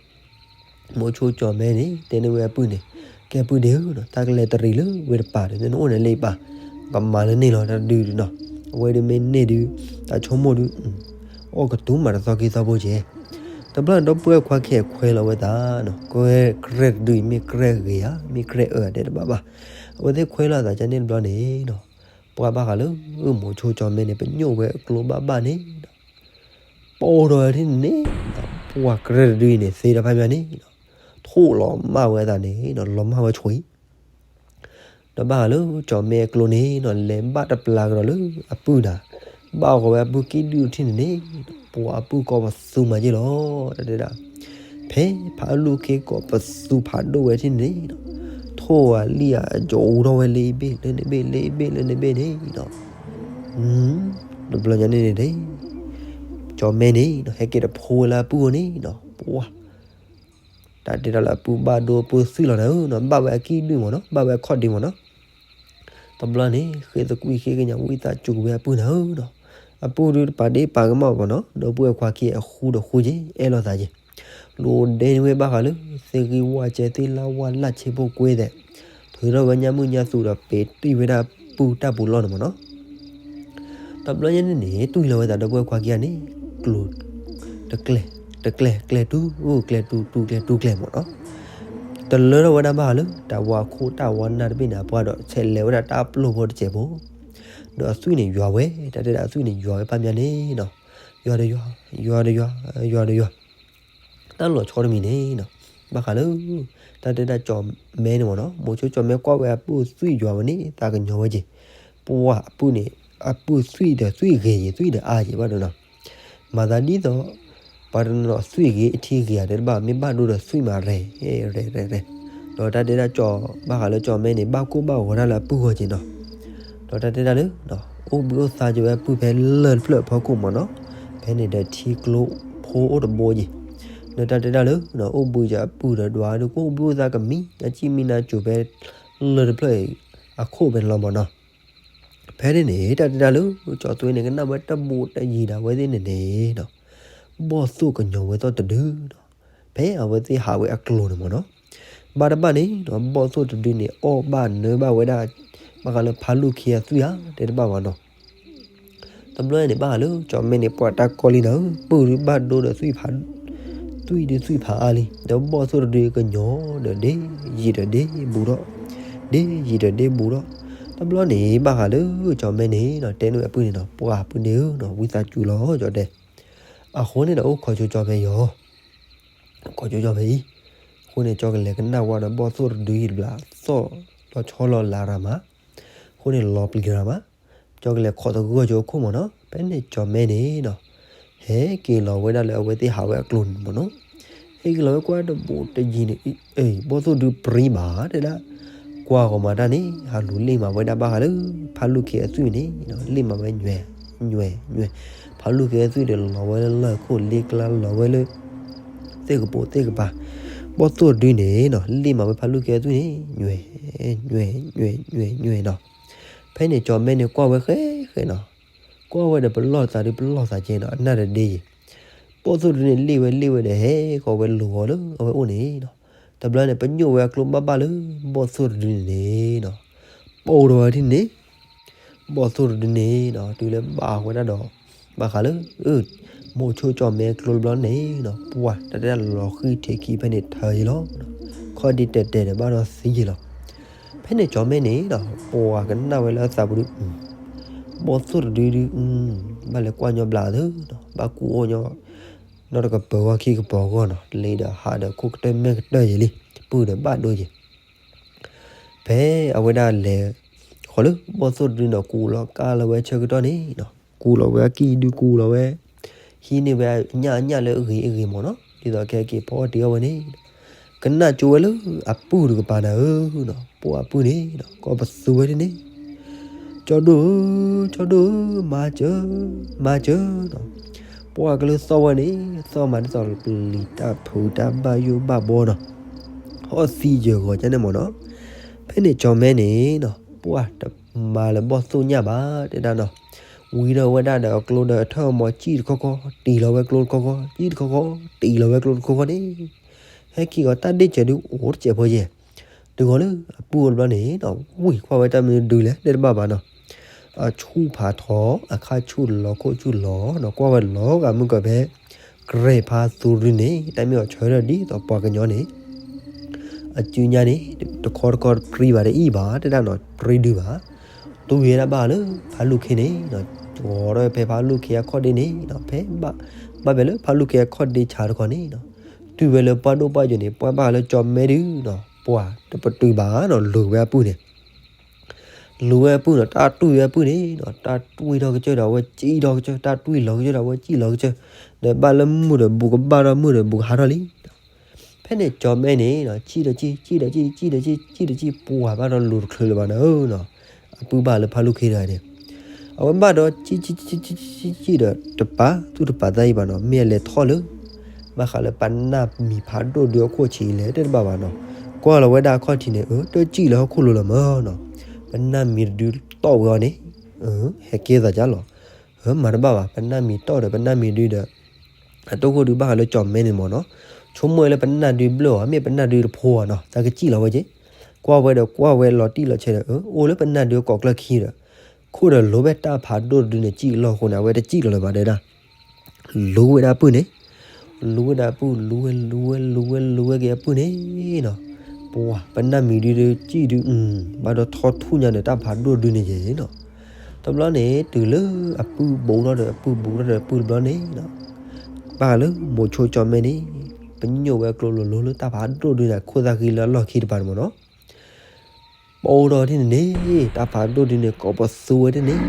မိၤဆိကၠီၤမဲန့ၣ် တဲန့ၢ်ဝဲအပုၢ်န့ၣ်, ကဲပုၢ်ဒ့ဧၢ, တၢ်ကလဲၤတရံးလၢဝ့ၢ်တပၤဒီး နအိၣ်န့ၣ်လၢယပာ်, ကမၤလၢန့ၣ်လီၤ တၢ်တဒုဒုနီၤ, အဝဲဒုးမ့ၢ်န့ၢ်ဒုး တၢ်ဆိကမိၣ်ဒုး အီၣ်ကတူၢ်မးတသီခံသီဖိကဲ, တဘျီဒီပုၢ်ဝဲၢ်ခွါခံဂၤခွဲးလီၤဝဲသးနီၤ, ကွဲကြဲၢ်တဒုအံၤ မ့ၢ်ကြဲၢ်ဂ့ၤဧါ မ့ၢ်ကြဲၢ်အၢဧါတဲတဘၣ်ဘၣ်, အဝဲသ့ၣ်ခွဲးလီၤသးကန့ၣ်တဘျီန့ၣ်နီၤ, ပှၤဘၣ်ဃးလၢ မိၤဆိကၠီၤမဲန့ၣ် ပညိၣ်ဝဲအကျိဘၣ်ဘၣ်န့ၣ် ပိၢ်ထီၣ်ဝဲဒၣ်န့ၣ်, ပှၢ်ကြဲၢ်တဒုအံၤန့ၣ် သ့ဒီးဖးမးန့ၣ်, ထိၣ်လီၤမၢ်ဝဲအသးန့ၣ် လီၤမၢ်ဝဲဆွံ, ဒီးဘၣ်ဃးလၢကၠီၤမဲအကျိန့ၣ်နီၤ လဲၤဘၣ်တပျၢ်ကဒီးလၢအပုၢ်နၤ, ဘၣ်ဃီၤဝဲအပုၢ်ကံၣ်ဒုၣ်ထံၣ်န့ၣ်န့ၣ်, ပှၤအပုၢ်ကီၢ်ပသူမၤက့ၢ်လီၤ, တၢ်တဲဒၣ်, ဖဲဖးအလူၢ်ခ့ကိးပသူဖးဒိၣ်ဝဲထံၣ်န့ၣ်န့ၣ်, ထိၣ်ဝဲလံဧါ အကၠီၤအူထီၣ်ဝဲလၢအဘ့ၣ်လၢန့ၣ်ဘ့ၣ် လၢအဘ့ၣ်လၢန့ၣ်ဘ့ၣ်န့ၣ်နီၤ တဘျီညါန့ၣ်န့ၣ်, ကၠီၤမဲန့ၣ်နီၤ ဟဲက့ၤတဖိဝဲလၢအပုၢ်အအိၣ်န့ၣ်နီၤ, ပှၤ, တၢ်တဲဒၣ်လၢအပုၢ်ဘၣ်ဒိအပုၢ်သွံၣ်လီၤနၤဧၢနီၤ, ဘၣ်ဝဲအကံၣ်ဒုၣ်မ့ၢ်နီၤ, ဘၣ်ဝဲအခီၣ်ဒ့မ့ၢ်နီၤ, တဘျီန့ၣ် ဃ့သကွံာ်ဃ့ကညးဝံသးစူၤဝဲအပုၢ်နၤဧၢနီၤ, အပုၢ်ဒုးတပာ်ဒ့ၣ်ပာ်ကမၣ်မ့ၢ်နီၤ, ဒီပုၢ်ဝဲၢ်ခွါခံအဃူဒီးဃူက့ၤ အဲၣ်လိာ်သးက့ၤ လိၣ်ဒဲန့ၢ်ဝဲဘၣ်ဃးလၢ သ့ၣ်ဂံၢ်ဝၣ်ကဲသ့ၣ်လၢဝၣ်လၢ်ဆ့ဖိကွ့သဲး, ထုးထီၣ်ဝဲညၣ်မုၢ်ညၣ်သူဒီးပ့ၤတံၢ်ဝဲဒၣ်ပုၢ်တၢ်ပူၤလီၢ်န့ၣ်မ့ၢ်နီၤ, တဘျီညါန့ၣ်န့ၣ် တွံၢ်လီၤဝဲသးဒီပုၢ်ဝဲၢ်ခွါခံဂၤန့ၣ်, ကျိၤ, တကျဲ, တကျဲ, ကျဲတူၢ်, ကျဲတူၢ်တူၢ်ကျဲတူၢ်ကျဲမ့ၢ်နီၤ, တလၢထီၣ်ဝဲဒၣ်ဘၣ်ဃးလၢ တၢ်ဝါခိၣ်တၢ်ဝါနၢ်တဘ့ၣ်န့ၣ် အပှၢ်ဒီး ဆဲးလဲၤဝဲဒၣ်တၢ်ပျိၢ်ဖိတစဲးဖိ, ဒီးအသွံၣ်န့ၣ်ယွၤဝဲ, တၢ်တဲဒၣ်အသွံၣ်န့ၣ်ယွၤဝဲဖးမးန့ၣ်နီၤ, ယွၤဒီးယွၤ, ယွၤဒီးယွၤ, ယွၤဒီးယွၤ တၢ်လီၤဆီတမံၤန့ၣ်နီၤ, ဘၣ်ဃးလၢ တၢ်တဲဒၣ်ကၠီၤမဲန့ၣ်မ့ၢ်နီၤ, မိၤဆိကၠီၤမဲကွၢ်ဝဲအပုၢ်သွံၣ်ယွၤဝဲန့ၣ် သးကညီၤဝဲက့ၤ, ပှၢ်အပုၢ်န့ၣ် အပုၢ်သွံၣ်ဒီးသွံၣ်ဂ့ၤက့ၤ သွံၣ်ဒီးအါက့ၤဘၣ်ဒီးနီၤ, မၤသးဒ်သိး ပှၤတနီၤသွံၣ်ဂ့ၤအထံဂ့ၤဧါတဲတဘၣ် မ့ၢ်ဘၣ်ဒိဒီးသွံၣ်မးရဲၣ်ရဲၣ်ရဲၣ်, ဒီးတၢ်တဲဒၣ်ကၠီၤ ဘၣ်ဃးလၢကၠီၤမဲန့ၣ် ဘၣ်ကိၢ်ဘၣ်ဂီၤတၢ်လၢအပုၢ်ဂီၤက့ၤနီၤ, ဒီးတၢ်တဲဒၣ်လၢ အိၣ်ဘှံးအိၣ်သါက့ၤဝဲအပုၢ်ဖဲလၢၢ်တဖျၢၣ်အဖီခိၣ်မ့ၢ်နီၤ, ဖဲန့ၣ်ဒီးထံကျိဖိအိၣ်တဘိက့ၤ, ဒီးတၢ်တဲဒၣ်လၢ အိၣ်ဘှံးက့ၤအပုၢ်ဒီးဒွးဒုးကအိၣ်ဘှံးအိၣ်သါကမံၤ အစံၣ်မံၤနါစိၤဖဲလၢၢ်တဖျၢၣ်အံၤ အခိၣ်ဖဲန့ၣ်လီၤမ့ၢ်နီၤ, ဖဲန့ၣ်န့ၣ် တၢ်တဲဒၣ်လၢ ကၠီၤသွဲန့ၣ် ကနၣ်ဝဲတဘူးတယံၤဒီးအဝဲသ့ၣ်န့ၣ်န့ၣ်နီၤ, ဘီၣ်သိၣ်ကညီၤဝဲသီၣ်တဒုနီၤ, ဖဲအဝဲသ့ၣ်ဟးဝဲအကျိၤန့ၣ်မ့ၢ်နီၤ, ဘၣ်တဘၣ်န့ၣ်နီၤ ဘီၣ်သိၣ်တဒုန့ၣ် အီၣ်ဘၣ်နၢဘၣ်ဝဲဒၣ် ဘၣ်ဃးလၢဖးလူၢ်ခံဂၤသွံၣ်ဧါ တဲတဘၣ်ဘၣ်နီၤ, တဘျီန့ၣ် ဘၣ်ဃးလၢကၠီၤမဲန့ၣ် ပှၤတၢ်ကီလံနၤဧၢ, ပုၢ်ဒုးဘၣ်ဒိဒီးသွံၣ်ဖး သွံၣ်ဒုးသွံၣ်ဖးအါလံ, ဒီးဘီၣ်သိၣ်တဒုကညီၤဒီးဒ့ယံာ်ဒီးဒ့ဘူးထီၣ်, ဒ့ယံာ်ဒီးဒ့ဘူးထီၣ်, တဘျီန့ၣ် ဘၣ်ဃးလၢကၠီၤမဲန့ၣ်နီၤ တဲန့ၢ်ဝဲအပုၢ်န့ၣ်နီၤ ပှၢ်ပုၢ်န့ၣ်ဧၢနီၤ ဝံသးစူၤလီၤ ကၠီၤတဲ, အဃိန့ၣ်ဒီးအိၣ်ခိးကၠီၤမဲယီၤ ခိးကၠီၤမဲအံၤ, အဃိန့ၣ် ကၠီၤကလဲၤကနၣ်ဝဲဒီးဘီၣ်သိၣ်တဒုယံာ်တဘျီသီၣ်လီၤ ဆီလီၤလၢရၤမး, အဃိန့ၣ်လီၤပျံၤရၤမး, ကၠီကလဲၤခိးသဂၢၢ်ကၠိခိၣ်မ့ၢ်နီၤ, ဖဲန့ၣ်ကၠီၤမဲန့ၣ်နီၤ, ဟဲက့ၤလီၤဝဲဒၣ်လၢအဝဲသ့ၣ်ဟးဝဲအကျိၤန့ၣ်မ့ၢ်နီၤ, ဟဲက့ၤလီၤဝဲကွၢ်တဘိးတယံၤန့ၣ်, အ့ ဘီၣ်သိၣ်ဒုပြံဘၣ်တဲဒၣ်, ကွၢ်ဂီၤမးတၢ်န့ၣ် ဟးလူၤလ့ၣ်မးဝဲဒၣ်ဘၣ်ဃးလၢ ဖးလူၢ်ခ့အသွံၣ်န့ၣ်နီၤ, လ့ၣ်မးဝဲညွဲ, ညွဲ, ညွဲ, ဖးလူၢ်ခ့အသွံၣ်ဒီးလီၤဝဲလၢလၢၢ်ခိၣ်လ့ကျါလီၤဝဲလၢ သ့ၣ်ကပိာ်သ့ၣ်ကပၤ, ဘီၣ်သိၣ်တဒုန့ၣ်နီၤ လ့ၣ်မးဝဲဖးလူၢ်ခ့အသွံၣ်န့ၣ် ညွဲ, ညွဲ, ညွဲ, ညွဲ, ညွဲနီၤ, ဖဲန့ၣ်ကၠီၤမဲန့ၣ်ကွၢ်ဝဲဃဲဃဲနီၤ, ကွၢ်ဝဲဒီးပလီၢ်သးဒုပလီၢ်သးကဲနီၤ အနၢ်တဒ့ယံၤ, ဘီၣ်သိၣ်တဒုန့ၣ် လ့ၣ်ဝဲလ့ၣ်ဝဲဒီးဟဲဃီၤဝဲလိၤဂီၤလၢအဝဲအိၣ်န့ၣ်နီၤ, တဘျီန့ၣ် ပညိၣ်ဝဲအကျိဘၣ်ဘၣ်လၢ ဘီၣ်သိၣ်တဒုန့ၣ်နီၤ, ပိၢ်ထီၣ်ဝဲဒ်န့ၣ် ဘီၣ်သိၣ်တဒုန့ၣ်နီၤ တုၤလၢဘၣ်ဝဲဒၣ်ဒီး ဘၣ်ဃးလၢ မိးဆိကၠီၤမဲကျိတဘျီန့ၣ်နီၤ ပှၢ်တၢ်တဲဒၣ်လီၤဃံထံးခံဖဲန့ၣ်ထၢယံၤလီၤ, ခီၣ်ဒ့တဲာ်တဲာ်ဒီးဘၣ်ဒီးသံယံၤလီၤ, ဖဲန့ၣ်ကၠီၤမဲန့ၣ်နီၤ ပှၢ်ကနၣ်ဝဲလၢအသးပူၤဒု ဘီၣ်သိၣ်တဒုဒု ဘၣ်လဲၤကွၢ်ညီဘျးသၢနီၤ ဘၣ်ကူအိၣ်ညီ နီၢ်တကပၤဂီၢ်ခံကပၤဂီၢ်နီၤ လ့ဒီးဟးဒီးခိၣ်ကတၢၢ်မဲာ်ကတၢၢ်ယံၤလံ ပုၢ်ဒီးဘၣ်ဒိယံၤ ဖဲအဝဲဒၣ်လဲၤ ဃီၤလၢဘီၣ်သိၣ်တဒုနီၤ ကူလီၤကါလီၤဝဲဆၢကတီၢ်န့ၣ်နီၤ ကူလီၤဝဲအကံၢ်ဒုကူလီၤဝဲ ဟံးန့ၢ်ဝဲအညၣ်အညၣ်လၢအဂ့ၤအဂ့ၤမ့ၢ်နီၤ ဒ်သိးကဟဲက့ၤဖီအီၣ်တ့ၢ်အီၣ်ဝဲန့ၣ် ကနၣ်ကၠိဝဲလၢအပုၢ်တကပၤန့ၣ်ဧၢနီၤ ပှၢ်အပုၢ်န့ၣ်နီၤ ကိးပသူဝဲဒ်န့ၣ် ကၠီဒိၣ်ဧၢ, ကၠီဒိၣ်ဧၢ, မၤစၢၤ, မၤစၢၤနီၤ, ပှၢ်ကလုၢ်သီၣ်ဝဲန့ၣ် သီၣ်မးဒ်သိးပျံၤတၢ်ဖုးတၢ်ဘၣ်ယိၣ်ဘၣ်ဘီနီၤ, ဟီၣ်သံယၢၤဂီၤကန့ၣ်မ့ၢ်နီၤ, ဖဲန့ၣ်ကၠီၤမဲန့ၣ်နီၤ ပှၢ်တမၤလၢၤဘီၣ်သိၣ်ညၣ်ဘၣ်တဲဒၣ်နီၤ, ဝံထီၣ်ဝဲဒၣ်ဒီးအကျိဒီးအထၢၣ်အမီၤ စံၣ်တခီခီ တံၢ်လီၤဝဲကျိတခီခီ စံၣ်တခီခီ တံၢ်လီၤဝဲကျိတခီခီန့ၣ် ဟဲက့ၤဂီၤတၢ်ဒ့ၣ်စၢၤဒုအိၣ်တစဲးဖိယဲၢ်, တုၤဂီၤလၢအပုၢ်အိၣ်တဘျီန့ၣ်နီၤ ဝံၢ်ကွၢ်ဝဲတၢ်မနုၤဒုလဲၣ်တဲတဘၣ်ဘၣ်နီၤ, အဆူၣ်ဖးထီ အခါဆူၣ်လီၤခိၣ်ဆူၣ်လီၤနီၤ ကွၢ်ဝဲလီၤဂာ်မုၢ်ကီၢ်ဖဲ ကြဲဖးသူရံန့ၣ် တၢ်မ့ၢ်အီၤဆၢထၢၣ်ဒ်သိးပှၤကညီန့ၣ် အစုညါန့ၣ် တခီတခီပြံဘၣ်တအံၣ်ဘၣ်တဲဒၣ်နီၤ ပြံဒုဘၣ်, တူၢ်ဝဲဒၣ်ဘၣ်လၢဖးလူၢ်ခ့န့ၣ်နီၤ, ကီၤထီၣ်ဖဲဖးလူၢ်ခ့အခီၣ်ဒ့န့ၣ်နီၤ ဖဲဘၣ် ဘၣ်ဖဲလၢဖးလူၢ်ခ့အခီၣ်ဒ့ဆါတခီန့ၣ်နီၤ, တုၤဝဲလၢပှၢ်ဒိၣ်ပှၢ်ယိာ်န့ၣ် ပှၢ်ဘၣ်ဃးလၢကၠီၤမဲဒုနီၤ ပှၢ်တပတုာ်ဘၣ်နီၤ လူၤဝဲအပုၢ်န့ၣ် လူၤဝဲအပုၢ်နီၤ တၢ်တွံၢ်ဝဲအပုၢ်န့ၣ်နီၤ တၢ်တွံၢ်ထီၣ်ကစၢၢ်ဒီးအဝဲစံၣ်ထီၣ်ကစၢၢ် တၢ်တွံၢ်လီၤကစၢၢ်ဒီးအဝဲစံၣ်လီၤကစၢၢ်, ဒီးဘၣ်လၢမုၢ်ဒီးဘူးကဘၣ်ထီၣ် မုၢ်ဒီးဘူးကဟးထီၣ်လံ ဖဲန့ၣ်ကၠီၤမဲန့ၣ်နီၤ စံၣ်ဒီးစံၣ် စံၣ်ဒီးစံၣ် စံၣ်ဒီးစံၣ် စံၣ်ဒီးစံၣ် ပှၢ်ဘၣ်ဒီးလူၤတချုးလၢၤဘၣ်နီၤနီၤ, အပုၢ်ဘၣ်လၢဖးလူၢ်ခ့တဂၤန့ၣ်, အဝဲဘၣ်ဒီးစံၣ် စံၣ် စံၣ် စံၣ် စံၣ်ဒီးတပာ်သူၣ်တပာ်သးအံၤဘၣ်နီၤ မ့ၢ်အလဲၤထီၣ်လၢ ဘၣ်ဃးလၢပနၢ်မံၤဖးဒိၣ်ဒုအခိၣ်ဆံးလဲၣ်တဲတဘၣ်ဘၣ်နီၤ, ကွၢ်လီၤဝဲဒၣ်အခီၣ်ထံးန့ၣ် အၢ တစံၣ်လၢဟီၣ်ခိၣ်လိၤလီၤမးနီၤ, ပနၢ်မံၤတဒုတီၣ်ဝဲအီၤန့ၣ်, ဟဲက့ၤသးကၢ်လီၤ, မၤတဘၣ်ဘၣ် ပနၢ်မံၤတီၣ်ဒီးပနၢ်မံၤဒုဒီး အတိၢ်ခိၣ်ဒုဘၣ်ဃးလၢကၠီၤမဲန့ၣ်မ့ၢ်နီၤ, ဆိကမိၣ်ဝဲလၢပနၢ်ဒုဘျၢၣ်အီၤ မ့ၢ်ပနၢ်ဒုတဖိအီၤနီၤ သးကစံၣ်လီၤဝဲက့ၤ, ကွၢ်ဝဲဒီးကွၢ်ဝဲလီၤတံၢ်လီၤဆဲးဒီး အၢ အိၣ်လၢပနၢ်ဒုအကိးကျၢၢ်ခံဒီး, ခိၣ်ဒီးလိၤဝဲတၢ်ဖးဒိၣ်တဒုန့ၣ် စံၣ်လီၤအဃိန့ၣ် အဝဲတစံၣ်လီၤလၢၤဘၣ်တဲဒၣ် လူၤဝဲဒၣ်အပုၢ်န့ၣ်, လူၤဝဲဒၣ်အပုၢ် လူၤဝဲ လူၤဝဲ လူၤဝဲ လူၤဝဲက့ၤအပုၢ်န့ၣ်နီၤ, ပှၢ် ပနၢ်မံၤဒုဒီးစံၣ်ဒု ဘၣ်ဒီးထီထူၣ်ညါဒီးတၢ်ဖးဒိၣ်ဒုန့ၣ်ယဲနီၤ, တဘျီန့ၣ် တုၤလၢအပုၢ်ဘူးထီၣ်ဒီးအပုၢ်ဘူးထီၣ်ဒီးအပုၢ်တဘျီန့ၣ်နီၤ, ဘၣ်ဃးလၢမိၤဆိကၠီၤမဲန့ၣ် ပညိၣ်ဝဲကျိလိၤလိၤလၢတၢ်ဖးဒိၣ်ဒုန့ၣ် ခိၣ်သၣ်ဃံလၢအလီၢ်ခံတပၤန့ၣ်မ့ၢ်နီၤ ပအိၣ်ဒီးဒ်န့ၣ်န့ၣ် တၢ်ဖးဒိၣ်ဒုန့ၣ် ကိးပသူဝဲဒ်န့ၣ်,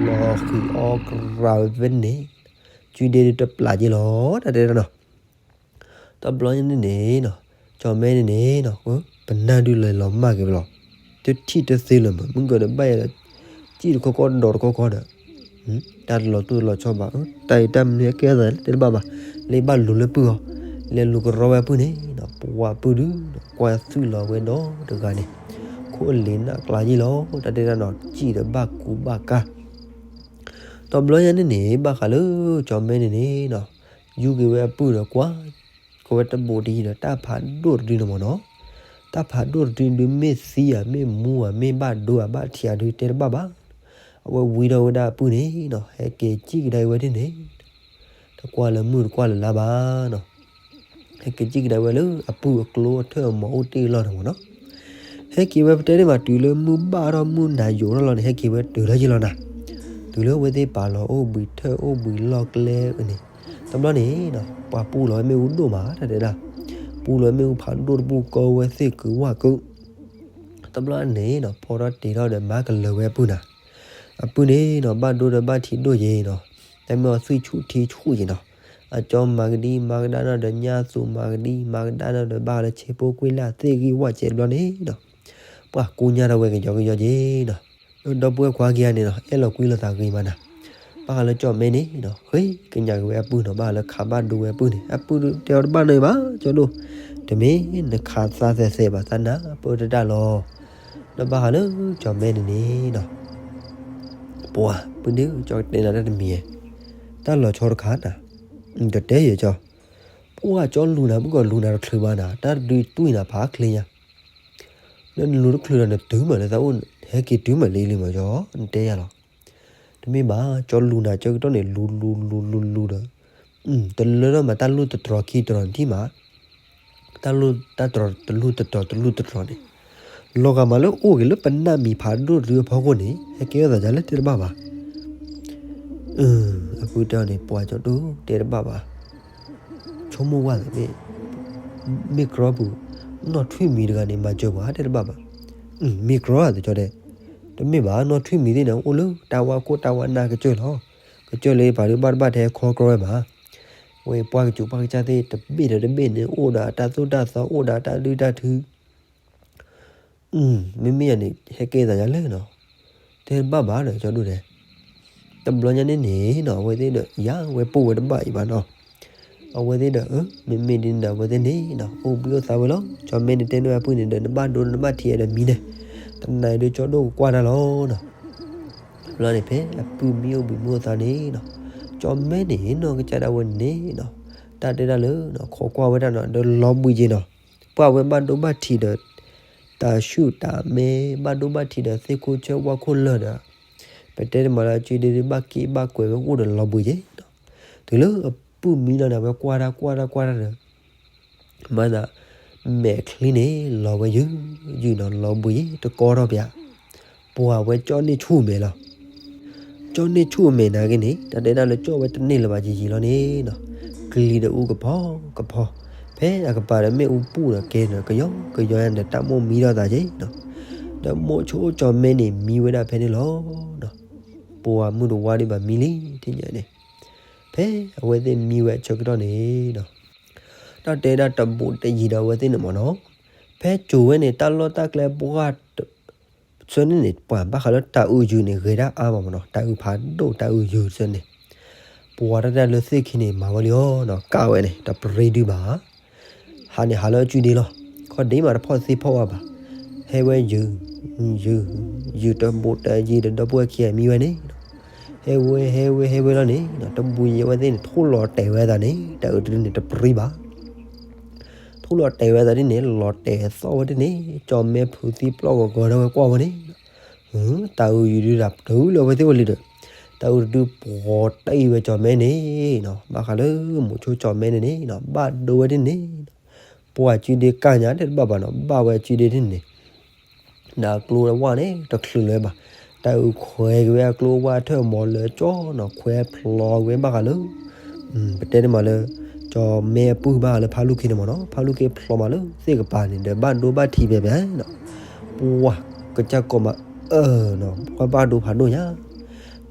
လီၤဃံၤအီၣ်ကရၤဝဲဖဲန့ၣ်, ကုဒ့ဒုတပျၢ်က့ၤလီၤ တၢ်တဲဒၣ်နီၤ, တဘျီညါန့ၣ်န့ၣ်နီၤ, ကၠီၤမဲန့ၣ်န့ၣ်နီၤ, ပနၢ်ဒုလဲၤလီၤမၢ်က့ၤဝဲလီၤ, တထံၣ်တသ့လၢၤမး မုၢ်ကီၢ်ဒီးဘၣ်ယၤဒီး, စံၣ်တခီခီဒီးတခီခီဒီး တၢ်တလီၤတိၢ်လီၤဆီဘၣ်, တၢ်အံၤတၢ်မနုၤကဲသးလဲၣ်တဲတဘၣ်ဘၣ်, လၢဘၣ်လူၤလၢပုၢ်အီၤ, လဲၤလူၤကရီဝဲအပုၢ်န့ၣ်နီၤ, ပဝဲပုၢ်ဒုး, ကွၢ်သွံၣ်လီၤဝဲဒီတဂၤန့ၣ်, ခိၣ်အလံၤနၢ်ကျါယံၤလီၤ, တၢ်တဲတၢ်နီၤ, စံၣ်ဒီးဘၣ်ကူဘၣ်ကါ, တဘျီညါန့ၣ်န့ၣ် ဘၣ်ဃးလၢကၠီၤမဲန့ၣ်န့ၣ်နီၤ, ယူၢ်က့ၤဝဲအပုၢ်ဒီးကွၢ် ကဝဲတဘိးတယံၤဒီး တၢ်ဖးဒိၣ်တဒုန့ၣ်မ့ၢ်နီၤ, တၢ်ဖးဒိၣ်တဒုဒုး မ့ၢ်သံဧါ မ့ၢ်မူဧါ မ့ၢ်ဘၣ်ဒိဧါ ဘၣ်ထံးဧါဒုး တဲတဘၣ်ဘၣ်, အဝဲဝံထီၣ်ဝဲဒၣ်အပုၢ်န့ၣ်နီၤ, ဟဲက့ၤစံၣ်ကဒါအံၤဝဲဒ်န့ၣ်, တကွၢ်လၢၤမုၢ်တကွၢ်လၢၤလါဘၣ်နီၤ, ဟဲက့ၤစံၣ်ကဒါဝဲလၢအပုၢ်အကျိအထၢၣ်အမီၤအိၣ်တ့ၢ်အလီၢ်န့ၣ်မ့ၢ်နီၤ, ဟဲက့ၤဝဲပတဲန့ၣ်ဘၣ် တုၤလၢမုၢ်ဘၣ်ထီၣ်မုၢ်နၤယိာ်ထီၣ်လီၤန့ၣ် ဟဲက့ၤဝဲတုၤလၢယံၤလီၤနၤ, တုၤလၢအဝဲသ့ၣ်ပာ်လီၤအိၣ်ဘှံးထၢၣ်အိၣ်ဘှံးလီၢ်ကျဲန့ၣ်, တဘျီန့ၣ်နီၤ ပှၤပူလီၤဝဲမ့ၣ်အူဒိၣ်မး တၢ်တဲဒၣ်, ပူလီၤမ့ၣ်အူဖးဒိၣ်တဘူၣ် ကီဝဲသ့ၣ်ကုးဝၣ်ကုး တဘျီန့ၣ်နီၤ ဖီထီၣ်တ့ထီၣ်ဒီးမၤကလၢၤဝဲအပုၢ်နၤ, အပုၢ်န့ၣ်နီၤ ဘၣ်ဒိဒီးဘၣ်ထံးဒိၣ်ယ့ၤနီၤ, တမ့ၢ်အသွံၣ်ဆူၣ်ထံဆူၣ်ယ့ၤနီၤ, အကၠီမၤကဒံမၤကဒါနီၣ်ဒီးညၣ်သူမၤကဒံမၤကဒါနီၣ်ဒီး ဘၣ်ဃးလၢဆ့ဖိကွ့လၢ်သ့ၣ်ဂံၢ်ဝၣ်စဲးတဘျီန့ၣ်နီၤ, ပှၤကူညါထီၣ်ဝဲကယီကယီယ့ၤနီၤ, ဒီပုၢ်ဝဲၢ်ခွါခံဂၤန့ၣ်နီၤ အဲၣ်လီၤကွံလိာ်သးဂ့ၤမးနၤ, ဘၣ်ဃးလၢကၠီၣ်မဲန့ၣ်နီၤ ဃ့ကညးက့ၤဝဲအပုၢ်နီၤ ဘၣ်ဃးလၢခးဘၣ်ဒိဝဲအပုၢ်န့ၣ် အပုၢ်တဲအီၤတဘၣ်နီတမံၤဘၣ် ကၠီၣ်ဒိၣ်, တမ့ၢ်နခးသးသဲးသဲးဘၣ် သးနၢ်ပၢၢ်တဒၣ်လီၤ, ဒီးဘၣ်ဃးလၢကၠီၣ်မဲန့ၣ်န့ၣ်နီၤ, ပှၤပုၢ်န့ၣ် ကၠီၣ်တဲနၤတၢ်တမံၤ, တၢ်လီၤဆီတခါနၤ, တတဲယဲၢ်ကၠီၣ်, ပှၤကၠီၣ်လူၤနၤ မုၢ်ကီၢ်လူၤနၤတချုးဘၣ်နၤ တၢ်ဒုးတွံၢ်နၤဖးချ့ညါ နလူၤတချုးဒီးနတုၤမးလၢသးအိၣ် ဟဲက့ၤတုၤမးလံလံမးကၠီၣ် နတဲယၤလီၤ, တမ့ၢ်ဘၣ် ကၠီၣ်လူၤနၤ ကၠီၣ်ကတီၢ်န့ၣ် လူၤလူၤလူၤလူၤလူၤဒီး တလၢထီၣ်မးတၢ်လူၢ်တတြီၤခံတတြီၤန့ၣ်ထံၣ်မး, တၢ်လူၢ်တၢ်တြီၤတလူၢ်တတြီၤတလူၢ်တတြီၤန့ၣ်, လီၤဂာ်မးလၢအိၣ်က့ၤလၢပနၢ်မံၤဖးဒိၣ်တဒုအဖီခိၣ်န့ၣ် ဟဲကဲထီၣ်သးဒ်လဲၣ်တဲတဘၣ်ဘၣ် အပုၢ်တဲအီၤန့ၣ် ပှၤကၠီၣ်ဒိၣ်တဲတဘၣ်ဘၣ်, ဆိကမိၣ်ဝဲသ့ၣ်, မ့ၢ်ကြီပူၤ, နီၢ်ထွံၣ်မံၤတဂၤန့ၣ် မၤစၢၤပှၤတဲတဘၣ်ဘၣ်, မ့ၢ်ကြီသ့ၣ်ကၠီၣ်တဲ, တမ့ၢ်ဘၣ် နီၢ်ထွံၣ်မံၤသ့ၣ်န့ၣ် အိၣ်လၢတၢ်ဝါခိၣ်တၢ်ဝါနၢ်ကစၢၢ်လီၤ, ကစၢၢ်လၢပှၤဒုးဘၣ်တဘၣ်ထဲခီကြီဝဲမး, ဝဲပှၢ်ကစူၤပှၢ်ကစၢ်သ့ၣ်တဘ့ၣ်ဒီးတဘ့ၣ်န့ၣ် အိၣ်ဒီးတၢ်သိၣ်တၢ်သီ အိၣ်ဒီးတၢ်ဒုၣ်တၢ်ထု မ့မ့ၢ်ယၤန့ၣ် ဟဲကဲသးယၤလဲၣ်နီၤ, တဲတဘၣ်ဘၣ်ဒီးကၠီဒိၣ်တဲ, တဘျီညါန့ၣ်န့ၣ်နီၤ အဝဲသ့ၣ်ဒီး ယၤဝဲပိာ်ဝဲတဘၣ်အံၤဘၣ်နီၤ, အဝဲသ့ၣ်ဒီး မ့မ့ၢ်ဒ်န့ၣ်ဒီး အဝဲသ့ၣ်န့ၣ်နီၤ အိၣ်ဘှံးအိၣ်သါဝဲလီၤ, ကၠီမဲန့ၣ်တဲန့ၢ်အပုၢ်န့ၣ်ဒီး နဘၣ်ဒိနဘၣ်ထံးဒီးမံန့ၣ်, တနၤအံၤဒီးကၠီဒိၣ်ကကွၢ်တၢ်လီၤနီၤ, တဘျီန့ၣ် ဖဲအပုၢ်မံအိၣ်ဘှံးမံအိၣ်သါန့ၣ်နီၤ, ကၠီမဲန့ၣ်နီၤ ကစၢ်ဒၣ်ဝဲန့ၣ်နီၤ, တၢ်တဲတၢ်လၢ ခိးကွၢ်ဝဲဒၣ်နီၤ ဒီးလီၤဘှံးက့ၤနီၤ, ပှၤဝဲဘၣ်ဒိဘၣ်ထံးဒီး တၢ်ဆူၣ်တၢ်မဲ ဘၣ်ဒိဘၣ်ထံးဒီးသ့ၣ်ခိၣ်ဆၢဝၣ်ခိၣ်လၢာ်ဒီး, ပတဲတမးလၢအစုဒ့ဒုးဘၣ်က့ဘၣ်ကွဲးဝဲအိၣ်ဒီးလီၤဘှံးက့ၤနီၤ, တုၤလၢအပုၢ်မံလီၤန့ၣ် အဝဲကွၢ်တၢ်ကွၢ်တၢ်ကွၢ်တၢ်ဒီး မၤသး မဲာ်ချံန့ၣ် လီၤဝဲယုၢ်ယုၢ်နီၤ လီၤဘှံးယ့ၤတကီထီၣ်ပၠး, ပှၤဝဲကၠီၣ်န့ၢ်ဆူၣ်မဲာ်လီၤ, ကၠီၣ်န့ၢ်ဆူၣ်မဲာ်နာ်က့န့ၣ် တၢ်တဲဒၣ်လၢကၠီၣ်ဝဲတန့ၢ်လၢၤဘၣ်ယံာ်ယံာ်လီၤန့ၣ်နီၤ, ကလံၤဒီးအူကဖီကဖီ, ဖဲအကပၤဒီးမ့ၣ်အူပူၤဒီးကဲဒီးကယီကယီန့ၣ် တၢ်မိၣ်မံထီၣ်သးက့ၤနီၤ, ဒီးမိၣ်ဆိကၠီၣ်မဲန့ၣ် မံဝဲဒၣ်ဖဲန့ၣ်လီၤနီၤ, ပှၤမုၢ်တဝါဒံးဘၣ်မံလံ ထံၣ်ညါန့ၣ်, ဖဲအဝဲသ့ၣ်မံဝဲအဆၢကတီၢ်န့ၣ်နီၤ တၢ်တဲဒၣ်တဘူးတယံၤဒီးအဝဲသ့ၣ်န့ၣ်မ့ၢ်နီၤ, ဖဲစိၤဝဲန့ၣ် တၢ်လီၢ်တၢ်ကျဲပှၢ် ဆၢန့ၣ်န့ၣ် ပှၤဘၣ်ဃးလၢတၢ်အုးယုာ်န့ၣ် ဂဲၤဒၣ်အါမးမ့ၢ်နီၤ, တၢ်အုးဖးဒိၣ်တၢ်အုးယုာ်ဆၢန့ၣ်, ပှၤတၢ်တၢ်လၢသ့ၣ်ခံန့ၣ် မၤဝဲလံအီၤနီၤ, ကးဝဲန့ၣ် တပြံဒုဘၣ် ဟးန့ၣ်ဟးလၢအစုဒ့လီၤ, ခီဒ့မးတဖီၣ်သ့ၣ်ဖီၣ်ဝဲဘၣ်, ဟဲဝဲယုာ်, ယုာ်, ယုာ်တဘူးတယံၤဒီးဒီပုၢ်ဝဲၢ်ခံဂၤမံဝဲန့ၣ်, ဟဲဝဲဟဲဝဲဟဲဝဲလီၤန့ၣ် တဘူးယံၤအဝဲသ့ၣ်န့ၣ် ထိၣ်လီၤတဲာ်ဝဲအသးန့ၣ် တၢ်အုးတဒုန့ၣ်တပြံဘၣ် ထိၣ်လီၤတဲာ်ဝဲအသးဒ်န့ၣ် လီၤတဲာ်သီၣ်ဝဲဒ်န့ၣ် ကၠီၣ်မဲဖုးသံပျီၢ်ဂီၤဂီၤဒီးဝဲကွၢ်ဝဲန့ၣ်, တၢ်အုးယုာ်ဒုးတၢ်တုၤလၢအဝဲသ့ၣ်အိၣ်လံဒီး, တၢ်အုးတဒုပှီၤတံၢ်ဝဲကၠီၣ်မဲန့ၣ်နီၤ, ဘၣ်ဃးလၢမိၤဆိကၠီၣ်မဲန့ၣ်န့ၣ်နီၤ ဘၣ်ဒိဝဲဒ်န့ၣ်နီၤ, ပှၤစုဒ့ကၢ်ညါတဲတဘၣ်ဘၣ်နီၤ ဘၣ်ဝဲစုဒ့ဒ်န့ၣ် ဒီးအကျိအဝၣ်န့ၣ် တချုးလၢၤဘၣ်, တၢ်အုးခွဲးက့ၤဝဲအကျိအဝၣ်ထၢၣ်မီၤလၢကၠီနီၤ ခွဲးဖျိးက့ၤဝဲဘၣ်ဃးလၢ, ပတဲန့ၣ်မးလၢ, ကၠီၣ်မဲအပုၢ်ဘၣ်ဃးလၢဖးလူၢ်ခံန့ၣ်မးနီၤ ဖးလူၢ်ခံဖျိးမးလၢသ့ၣ်ကပၤန့ၣ် ဒီးဘၣ်ဒိဘၣ်ထံးဖဲဖဲနီၤ, ပှၤကစၢ်ကိးမးအၢနီၤ ပှၤဘၣ်ဒိဖးဒိၣ်ညါ,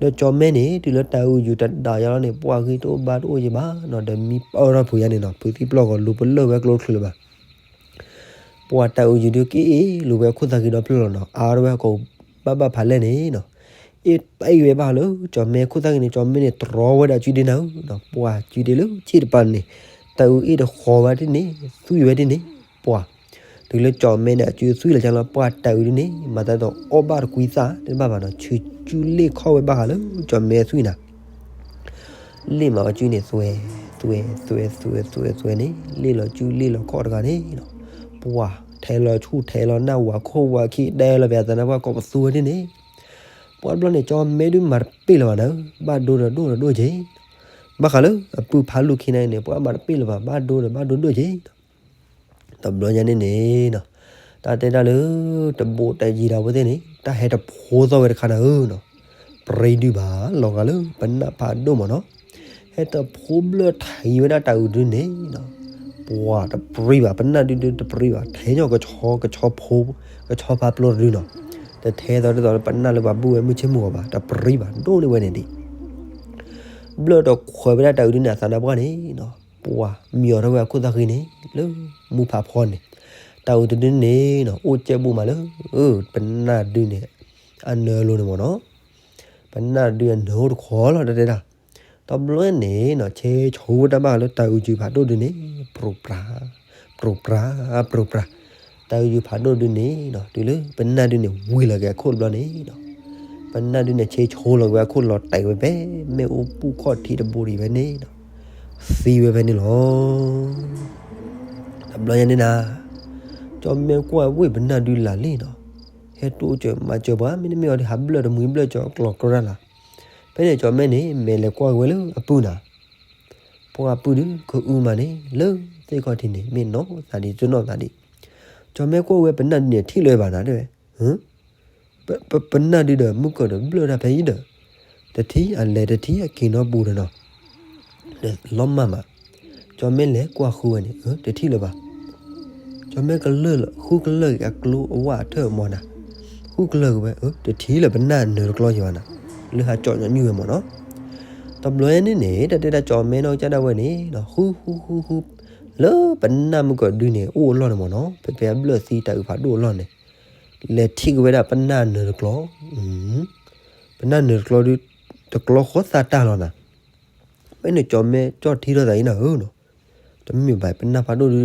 ဒီးကၠီၣ်မဲန့ၣ် တုၤလၢတၢ်အုးယုာ်တဒၣ်ယါလီၤန့ၣ် ပှၤဂံၢ်တအိၣ်ဘါတအိၣ်ယံၤဘၣ်နီၤ ဒီးမံပၢၢ်ထီၣ်ဖုးယါန့ၣ်နီၤ ဖုးသံပျီၢ်ဂီၤလူၤပလၢၢ်ဝဲကျိတချုးလၢၤဘၣ် ပှၤတၢ်အုးယုာ်ဒုးက့အ့ၣ်လိာ်ဝဲခိၣ်သၣ်ဂ့ၤဒီဖျၢၣ်လီၤနီၤ အါထီၣ်ဝဲဟီၣ်ခိၣ်ဘၣ်ဘၣ်ဖးလဲၢ်န့ၣ်နီၤ, အ့ၣ်ပၢၢ်ဝဲဘၣ်ဃးလၢ ကၠီၣ်မဲခိၣ်သၣ်ဂ့ၤန့ၣ် ကၠီၣ်မဲန့ၣ်တြီဝဲဒၣ်စုဒ့နၤဧၢနီၤ ပှၤစုဒ့လၢဆ့ၣ်တပၤန့ၣ်, တၢ်အုးအ့ၣ်တဃီၤဝဲဒ်န့ၣ်, သွံၣ်ဝဲဒ်န့ၣ်, ပှၤ, တုၤလၢကၠီၣ်မဲန့ၣ် အစုသွံၣ်လီၤကလီၤ ပှၤတၢ်အုးဒ်န့ၣ် မၤသးဒ်သိးအီၣ်ဘၣ်တကွံသၣ်တဘၣ်ဘၣ်နီၤ ဆူးကၠူလ့ၣ်ခီၣ်ဝဲဘၣ်ဃးလၢ ကၠီၣ်မဲသွံၣ်နၤ လ့ၣ်မးအီၤစုန့ၣ် သွဲ, သွဲ, သွဲ, သွဲ, သွဲ, သွဲန့ၣ် လ့ၣ်လီၤစုလ့ၣ်လီၤခီၣ်တဂၤန့ၣ်နီၤ, ပှၤ, ထဲလီၤဆူၣ်ထဲလီၤနၢ် ဝၤခိၣ်ဝၤခံ ဒဲလီၤပှၤသးနါပှၢ်ကိးပသူဝဲဒ်န့ၣ်, ပှၤတဘျီန့ၣ် ကၠီၣ်မဲဒုးမၤတပ့ၢ်လၢၤဘၣ်နၤ, ဘၣ်ဒိဒီးဒိၣ်ဒီးဒိၣ်က့ၤ, ဘၣ်ဃးလၢအပုၢ်ဖးလူၢ်ခံန့ၣ်န့ၣ် ပှၤမၤတပ့ၢ်လၢၤဘၣ် ဘၣ်ဒိဒီးဘၣ်ဒိဒိၣ်က့ၤ တဘျီညါန့ၣ်န့ၣ်နီၤ, တၢ်တဲတၢ်လၢ တဘူးတယံၤဒီးအဝဲသ့ၣ်န့ၣ် တၢ်ဟဲတဖိသီၣ်ဝဲတခါနၤဧၢနီၤ, ပြံဒုဘၣ် လီၤဂာ်လၢပနၢ်ဖးဒိၣ်မးနီၤ, ဟဲတဖိဘျၢၣ်ထံးဝဲဒၣ်တၢ်အုးဒုန့ၣ်နီၤ, ပ ပှၤတပြံဘၣ်, ပနၢ်ဒုဒုတပြံဘၣ်, ထဲညီကဆီ ကဆီဖိ ကဆီဖါပျိတဒုနီၤ, တထဲသိးဒ်သိးပနၢ်လၢပှၤဘူၣ်ဝဲမုၢ်ဆ့ၣ်မုၢ်ဂီၤဘၣ်, တပြံဘၣ်, ဒိၣ်န့ၢ်ဝဲန့ၣ်ဒံး. ဘျၢၣ်တခွဲးဝဲဒၣ်တၤအုးဒုန့ၣ် အသးနါပှၢ်န့ၣ်နီၤ, ပှၤမံအီၤထီၣ်ဝဲအခိၣ်သၣ်ဃံန့ၣ် လၢမူဖးဖီန့ၣ်, တၤအုးတဒုန့ၣ်နီၤ အိၣ်ကဲးဘိးမးလၢ ပနၢ်ဒုန့ၣ် အနၢလိၤန့ၣ်မ့ၢ်နီၤ, ပနၢ်ဒုအနၢအိၣ်တခီလီၤ တၢ်တဲဒၣ်. တဘျီန့ၣ်နီၤ ဆဲးဆိတၢ်ဘၣ်ဃးလၢတၤအုးစုဖးဒိၣ်ဒုန့ၣ် ပြိးပြၤ ပြိးပြၤ ပြိးပြၤ, တၤအုးစုဖးဒိၣ်ဒုန့ၣ်နီၤ တုၤလၢပနၢ်ဒုန့ၣ် ဝံၤလီၤက့ၤအခိၣ်တဘျီန့ၣ်နီၤ, ပနၢ်ဒုန့ၣ် ဆဲးဆိလီၤက့ၤဝဲအခိၣ် လီၤတဲာ်ဝဲဖဲ မ့ၣ်အူပူၤခီၣ်ထံးတဘိဒံးဖဲန့ၣ်နီၤ, သံဝဲဖဲန့ၣ်လီၤ. တဘျီညါန့ၣ်နၤ, ကၠီမဲကွၢ်ဝ့ၢ်ပနၢ်ဒုလၢ်လံနီၤ, ဟဲတိစၢၤမၤစၢၤပှၤ မ့တမ့ၢ်အီၤဒီး ဟးဘျၢၣ်တမှံဘျၢၣ်ကၠီကျီးကြၢၢ်တၢ်လီၤ. ဖဲန့ၣ်ကၠီမဲန့ၣ် မဲာ်လဲၤကွၢ်က့ၤဝဲလၢအပုၢ်နၤ, ပှၤပုၢ်ဒုးကအုမးန့ၣ် လၢသ့ၣ်ခီၣ်ထံးန့ၣ် မ့ၢ်နီၢ်သးဒံး တနီၢ်သးဒံး. ကၠီမဲကွၢ်ဝဲပနၢ်ဒုန့ၣ် ထံၣ်လၢၤဘၣ်နၤတဲဝဲ, ပနၢ်ဒုဒီး မုၢ်ကီၢ်ဒီးဘျၢၣ်တၢ်ဖဲအံၤဒီး တထံၣ်အလဲၤတထံၣ်အက့ၤနီတပူၤဒီးနီၤ, လီၤမၢ်မး. ကၠီမဲလဲၤကွၢ်ဃုဝဲန့ၣ် တထံၣ်လၢၤဘၣ်. ကၠီမဲကလၢာ်လီၤ ဃုကလၢာ်က့ၤအကျိအဝၣ်အထၢၣ်မီၤနၤ, ဃုကလၢာ်က့ၤဝဲ တထံၣ်လၢၤပနၢ်နၢၤတကျီယံၤဘၣ်နၤ, လၢဟးကၠီညီနုၢ်ဝဲမ့ၢ်နီၤ. တဘျီန့ၣ်န့ၣ် တၢ်တဲဒၣ်ကၠီမဲနီၢ်ကစၢ်ဒၣ်ဝဲန့ၣ် ဃုဃုဃုဃု လၢပနၢ်မုၢ်ကီၢ်ဒုန့ၣ် အိၣ်အလီၢ်န့ၣ်မ့ၢ်နီၤ, ဖဲဖဲအဘျၢၣ်သံတၤအုးဖးဒိၣ်အလီၢ်န့ၣ် လဲၤထံၣ်က့ၤဝဲဒၣ်ပနၢ်နၢၤတကျီ, ပနၢ်နၢၤတကျီဒု တကျီဃီသးတၢ်လီၤနၤ. ဖဲန့ၣ်ကၠီမဲကၠီထံထီၣ်သးအံၤနၤဧၢနီၤ, တမ့ၢ်ဘၣ် ပနၢ်ဖးဒိၣ်ဒု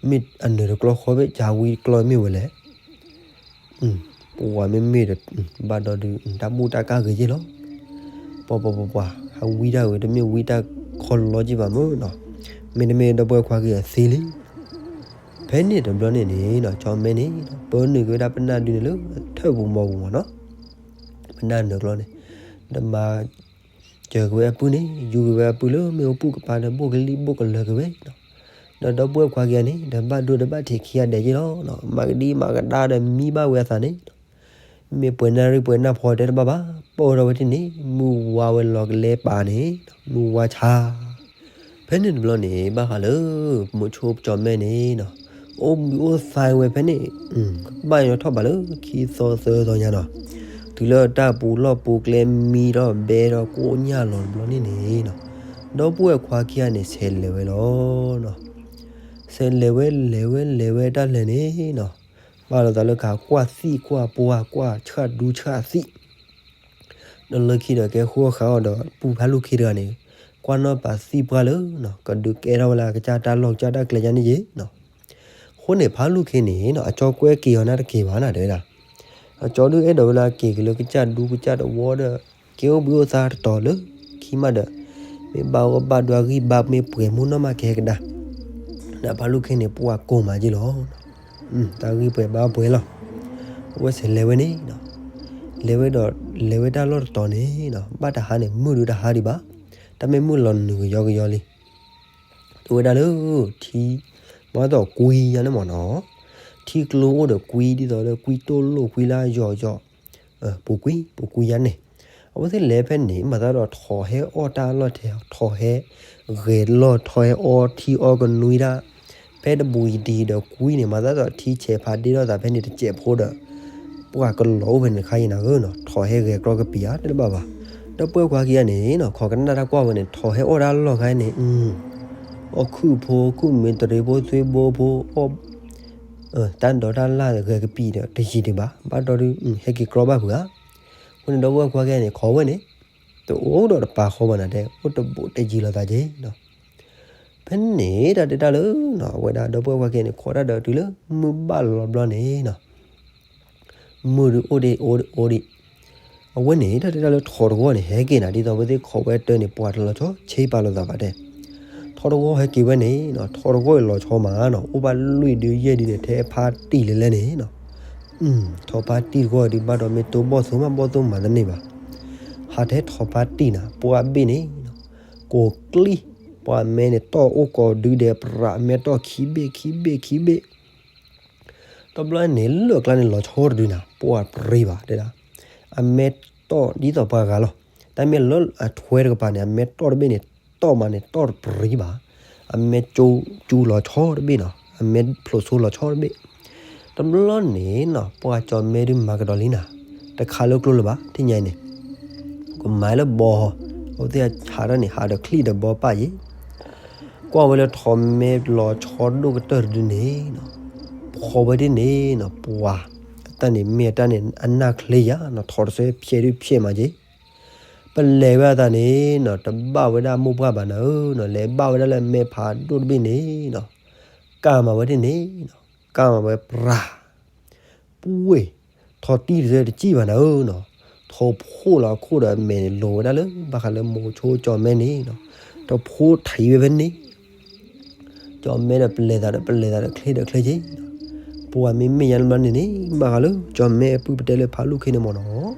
မ့ၢ်အနၢၤတကျီဃီဖဲကၠီဝံတကျီမ့ၢ်ဝဲလဲၣ်. ပဝဲမ့မ့ၢ်ဒီး ဘၣ်ဒီးဒုး တၢ်ဘူၣ်တၢ်ကၢ်ဂ့ၤက့လီၤ. ပှၤပှၤပှၤပှၤ ဟးဝံတၢ်ဝဲ တမ့ၢ်ဝံတၢ်ခီလီၤက့ဘၣ်မ့ၢ်နီၤ, မ့တမ့ၢ်ဒီပုၢ်ဝဲၢ်ခွါက့ၤအသ့လံ. ဖဲန့ၣ်တဘျီန့ၣ်န့ၣ်နီၤ ကၠီမဲန့ၣ် ပၢနုာ်က့ၤဝဲဒၣ်ပနၢ်ဒုန့ၣ်လၢထၢၣ်ပူၤမီပူၤမ့ၢ်နီၤ, ပနၢ်နၢၤကျီန့ၣ် ဒီးမၤစၢၤက့ၤဝဲအပုၢ်န့ၣ် ယူၤက့ၤဝဲအပုၢ်လၢမ့ၣ်အူပူၤကပၤဒီး ဘိၣ်ကလံၣ်ဘိၣ်ကလၢၤက့ၤဝဲနီၤ, ဒီးဒီပုၢ်ဝဲၢ်ခွါက့ၤန့ၣ် ဒီးဘၣ်ဒိဒီးဘၣ်ထံးခံဂၤဒဲးက့လီၤနီၤ, မၤကဒံမၤကဒါဒီးမံဘၣ်ဝဲအသးန့ၣ် မ့ၢ်ပှဲၤနၣ်ရံၣ်ပှဲၤနၣ်ဖီတဲတဘၣ်ဘၣ်, ပိာ်ထီၣ်ဝဲဒၣ်န့ၣ် မုၢ်ဝါဝဲလီၤကလဲပာ်န့ၣ် မုၢ်ဝါဆါ. ဖဲန့ၣ်တဘျီန့ၣ် ဘၣ်ဃးလၢ မိၤဆိကၠီမဲန့ၣ်နီၤ, အိၣ်ဘှံးအိၣ်သါဝဲဖဲန့ၣ် ဘၣ်ညီထီၣ်ဘးလၢခံသီသၢသီညါနီၤ, တုၤလၢတၢ်ပူၤလီၢ်ပူၤကျဲမံထီၣ်ဘဲထီၣ်ကိၣ်ညၣ်လီၤတဘျီန့ၣ်န့ၣ်နီၤ, ဒီပုၢ်ဝဲၢ်ခွါခံဂၤန့ၣ် ဆဲးလဲၤဝဲလီၤနီၤ. ဆဲးလဲၤဝဲလဲၤဝဲလဲၤဝဲတၢ်လဲၤန့ၣ်နီၤ, ဘၣ်လီၤသးလၢကကွၢ်သံၣ်ကွၢ်ပှၢ်ကွၢ်ဆၣ်ဒူဆၣ်သံၣ် ဒီးလၢခံဒီးကဲဃိဃာ်အီၤဒီး ပူၤဖးလူၢ်ခ့တဂၤန့ၣ် ကွၢ်နီၣ်ပာ်သံၣ်ပှၢ်လၢ ကဒုးကဲထီၣ်ဝဲလၢကစၢ်တၢ်လီၢ်ကစၢ်တၢ်ကျဲယါန့ၣ်ယ့ၣ်နီၤ. အဃိန့ၣ် ဖးလူၢ်ခ့န့ၣ်နီၤ အကၠီကွဲက့ၤအီၤနၢ်တက့ၤဘၣ်နၤတဲဝဲဒၣ်. အကၠီဒုးအဲၣ်ဒိးဝဲလၢက့ၤက့ၤလၢကစၢ်ဒူကစၢ်တဝီဒီး က့ၤအိၣ်ဘှံးအိၣ်သါတတီၤလၢခံမးဒီး မ့ၢ်ဘၣ်အီၣ်ဘၣ်ဒွးဂံၢ်ဘါမ့ၢ်ပှဲၤမူနီၢ်မးကဟဲကဒါ ဒီးဖးလူၢ်ခ့န့ၣ် ပှၤကိၢ်မးက့လီၤ. တၢ်ဂံၢ်ပှဲၤဘါပှဲၤလီၤ. အဝဲဆဲးလဲၤဝဲန့ၣ်နီၤ, လဲၤဝဲဒီး လဲၤဝဲတၢ်လီၢ်တတီၤန့ၣ်နီၤ ဘၣ်တဟါန့ၣ် မုၢ်ဒုးတဟါဒံးဘၣ်, တၢ်မ့ၢ်မုၢ်လီၤနုာ်ကယီကယီလံ. တဝဲဒၣ်လၢထံ မၤသီၣ်ကွံယါန့ၣ်မ့ၢ်နီၤ, ထံကျိအိၣ်ဒီးကွံဒ်သိးလၢကွံတိၢ်လိၣ်ကွံလၢယီၤယီၤ ပူၤကွံ ပူၤကွံယါန့ၣ်, အဝဲသ့ၣ်လဲၤဖဲန့ၣ် မၤသးဒီးထိးဟဲအီၣ်တၢ်လီၢ်ထဲ ထိးဟဲဂဲၤလီၢ် ထိးဟဲအီထံအီကနွံတၢ်, ဖဲတဘူးယတံၤဒီးကွံန့ၣ် မၤသးဒီးထံဆဲးဖးဒ့ထီၣ်သးဖဲန့ၣ်တစဲးဖိဒီး ပှၤကလီၤအိၣ်ဖဲန့ၣ်တခါအံၤနၤဧၢနီၤ, ထိးဟဲဂဲၤကျီကပံာ်ဧါ တဘၣ်ဘၣ်. ဒီပုၢ်ဝဲၢ်ခွါခံဂၤန့ၣ်နီၤ ခိးကနၣ်တၢ်ကွၢ်ဝဲန့ၣ် ထိးဟဲအီၣ်တၢ်လီၢ်ခါန့ၣ် အီၣ်ခုၣ်ဖိ ခုၣ်မ့ၢ်တရံးဖိ သွ့ဘိဖိ အီၣ် တၢ်ဒိးတၢ်လၢ်ဂဲၤကပံာ်ဒီး တယံာ်ဒံးဘၣ်, ဘၣ်ဒီးဒုး ဟဲက့ၤကျီဘၣ်ဖုးဧါ. အဃိန့ၣ် ဒီပုၢ်ဝဲၢ်ခွါခံဂၤန့ၣ် ခိးဝဲန့ၣ် တအိၣ်ဒီးတပာ်ဃီဘၣ်နၤတဲ အိၣ်တဘူးတယံာ်လိာ်သးက့ၤနီၤ. ဖဲန့ၣ်တၢ်တဲတၢ်လၢနီၤ အဝဲဒၣ်ဒီပုၢ်ဝဲၢ်ခွါခံဂၤန့ၣ် ခိးတၢ်ဒီးတုၤလၢမုၢ်ဘၣ်လီၤဘျီန့ၣ်နီၤ မုၢ်ဒုးအိၣ်ဒံးအိၣ်ဒံးအိၣ်ဒံး, အဝဲန့ၣ် တၢ်တဲတၢ်လၢထိးတဂီၢ်န့ၣ် ဟဲက့ၤနၤ ဒ်သိးအဝဲသ့ၣ်ခိးဝဲတၢ်န့ၣ် ပှၤတလီၤဆီဆ့ပာ်လိာ်သးဘၣ်တဲ. ထိးတဂီၢ်ဟဲက့ၤဝဲန့ၣ်နီၤ ထိးတဂီၢ်အံၤလီၤဆီမးနီၤ အိၣ်ဘၣ်လွံၢ်ဒုယဲၢ်ဒုန့ၣ် ထဲဖါတံၢ်လဲၤလဲၣ်န့ၣ်နီၤ. ထိးဖါတံၢ်တဂီၢ်ဒုးဘၣ်ဒီးမ့ၢ်တိဘီၣ်သိမး ဘီၣ်သိမးတန့ၢ်ဘၣ်. ဟးထဲထိးဖါတံၢ်နၤ ပှၢ်ဘ့ၣ်န့ၣ်နီၤ ကိးကျံၢ် ပှၤမဲန့ၣ်တီၢ်အိၣ်ကိးဒုဒဲးပြး အမဲတီၢ်ခံဘ့ၣ်ခံဘ့ၣ်ခံဘ့ၣ် တဘျီန့ၣ် လၢၢ်ကျါန့ၣ် လီၤဆီတဒုနၤ ပှၢ်ပြံဘၣ်တဲဒၣ်. အမဲတီၢ်ဒ်သိးပှၤဂၤလီၤ. တၢ်မ့ၢ်လၢအထွဲတကပၤန့ၣ် အမဲတီၢ်တဘ့ၣ်န့ၣ် တီၢ်မးန့ၣ် တီၢ်တပြံဘၣ်. အမဲကၠူလီၤဆီတဘ့ၣ်နီၤ, အမဲဖျိးဆိလီၤဆီတဘ့ၣ်. တဘျီန့ၣ်နီၤ ပှၤကၠီၤမဲဒုးမၤကဒီးလံနၤ, တခးလၢကျိလၢၤဘၣ် ထံၣ်ညါအံၤန့ၣ်, ကမၤလၢဘီ, အဝဲသ့ၣ်ဟးထီၣ်န့ၣ် ဟးဒီးချံၣ်ဒီးဘီပၢ်ယဲၢ် ကွၢ်ဝဲလၢထိးမဲလီၤဆီဒိၣ်ကတၢၢ်တဒုန့ၣ်နီၤ, ဖီဝဲဒ်န့ၣ်နီၤ ပှၤ, အတၢ်န့ၣ်မ့ၢ်အတၢ်န့ၣ် အနၢ်ချ့ယၤနီၤ, ထိးတစဲဖျဲးဒုးဖျဲးမးက့ၤ, ပလဲၤဝဲအသးန့ၣ်နီၤ တဘၣ်ဝဲဒၣ်မိၢ်ပှၢ်ဘၣ်နၤဧၢနီၤ, လဲၤဘၣ်ဝဲဒၣ်လၢမဲဖးဒိၣ်တဘ့ၣ်န့ၣ်နီၤ, ကၢ်မးဝဲဒ်န့ၣ်နီၤ, ကၢ်မးဝဲပြၤ ပှ့ၢ်, ထိးတံၢ်တစဲတစံၣ်ဘၣ်နၤဧၢနီၤ, ထိးဖိးလီၤအခိၣ်ဒီးအမဲာ်န့ၣ် လိၤဝဲဒၣ်လၢဘၣ်ဃးလၢမိၤဆိကၠီၤမဲန့ၣ်နီၤ, တဖိးထံးဝဲဖဲန့ၣ် ကၠီၤမဲဒီးပလဲၤသးဒီးပလဲၤသးဒီးချ့ဒီးချ့က့ၤ, ပှၤမ့မ့ၢ်ယါတဘျီန့ၣ်န့ၣ် ဘၣ်ဃးလၢကၠီၤမဲအပုၢ်ပတဲလၢဖးလူၢ်ခ့န့ၣ်မ့ၢ်နီၤ,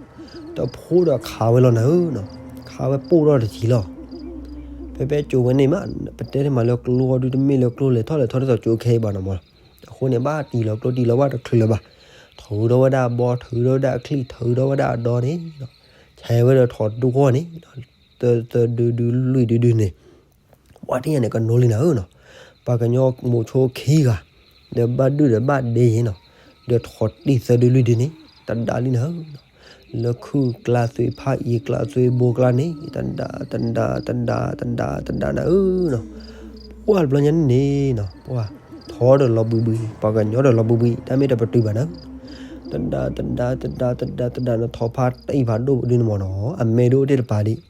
တဖိးဒီးခးဝဲလီၤနၤဧၢနီၤ, ခးဝဲပိၢ်ထီၣ်တထံးလီၤ. ဖဲဖဲကၠိဝဲန့ၣ်မး ပတဲတမးလၢကျိအီၤဒုးတမ့ၢ်လၢကျိလဲၤထီၣ်လဲၤထီၣ်ဒ်သိးကၠိခဲအံၤဘၣ်နီၤမ့ၢ်, အဃိန့ၣ် ဘၣ်တံၢ်လီၤကျိတံၢ်လီၤဝၣ်တချုးလၢၤဘၣ်, ထုးထီၣ်ဝဲဒၣ်အဘီ ထုးထီၣ်ဝဲဒၣ်အချံၣ် ထုးထီၣ်ဝဲဒၣ်အဒီန့ၣ်နီၤ, ဆဲးဝဲဒီးထိးဒိၣ်ဂီၢ်န့ၣ် သၢသၢဒုဒုလွံၢ်ဒုဒုန့ၣ် ပှၤထံၣ်ညါန့ၣ် ကနိလံနၤဧၢနီၤ, ပှၤကညီမိၤဆိခံဂၤ ဒီးဘၣ်ဒုၣ်ဒီးဘၣ်ဒ့ယဲၢ်နီၤ, ဒီးထိးတံၢ်သၢဒုလွံၢ်ဒုန့ၣ် တဒါလံနၤဧၢနီၤ, လၢခုၣ်ကျါသွ့ဖးအံၤကျါသွ့ဘိကျါန့ၣ် တဒါတဒါတဒါတဒါတဒါနၤဧၢနီၤ, ပှၤတဘျီညါန့ၣ်န့ၣ်နီၤ ပှၤထိးဒီးလီၤဘှံးဘှံး ပှၤကညီဒီးလီၤဘှံးဘှံး တၢ်မ့ၢ်တပတုာ်ဘၣ်နၤဧၢ, တဒါတဒါတဒါတဒါတဒါနၤ ထိးဖးတံၢ်ဖးဒိၣ်ဒုန့ၣ်မ့ၢ်နီၤ အမဲဒိၣ်တ့ၢ်တပၤဒံး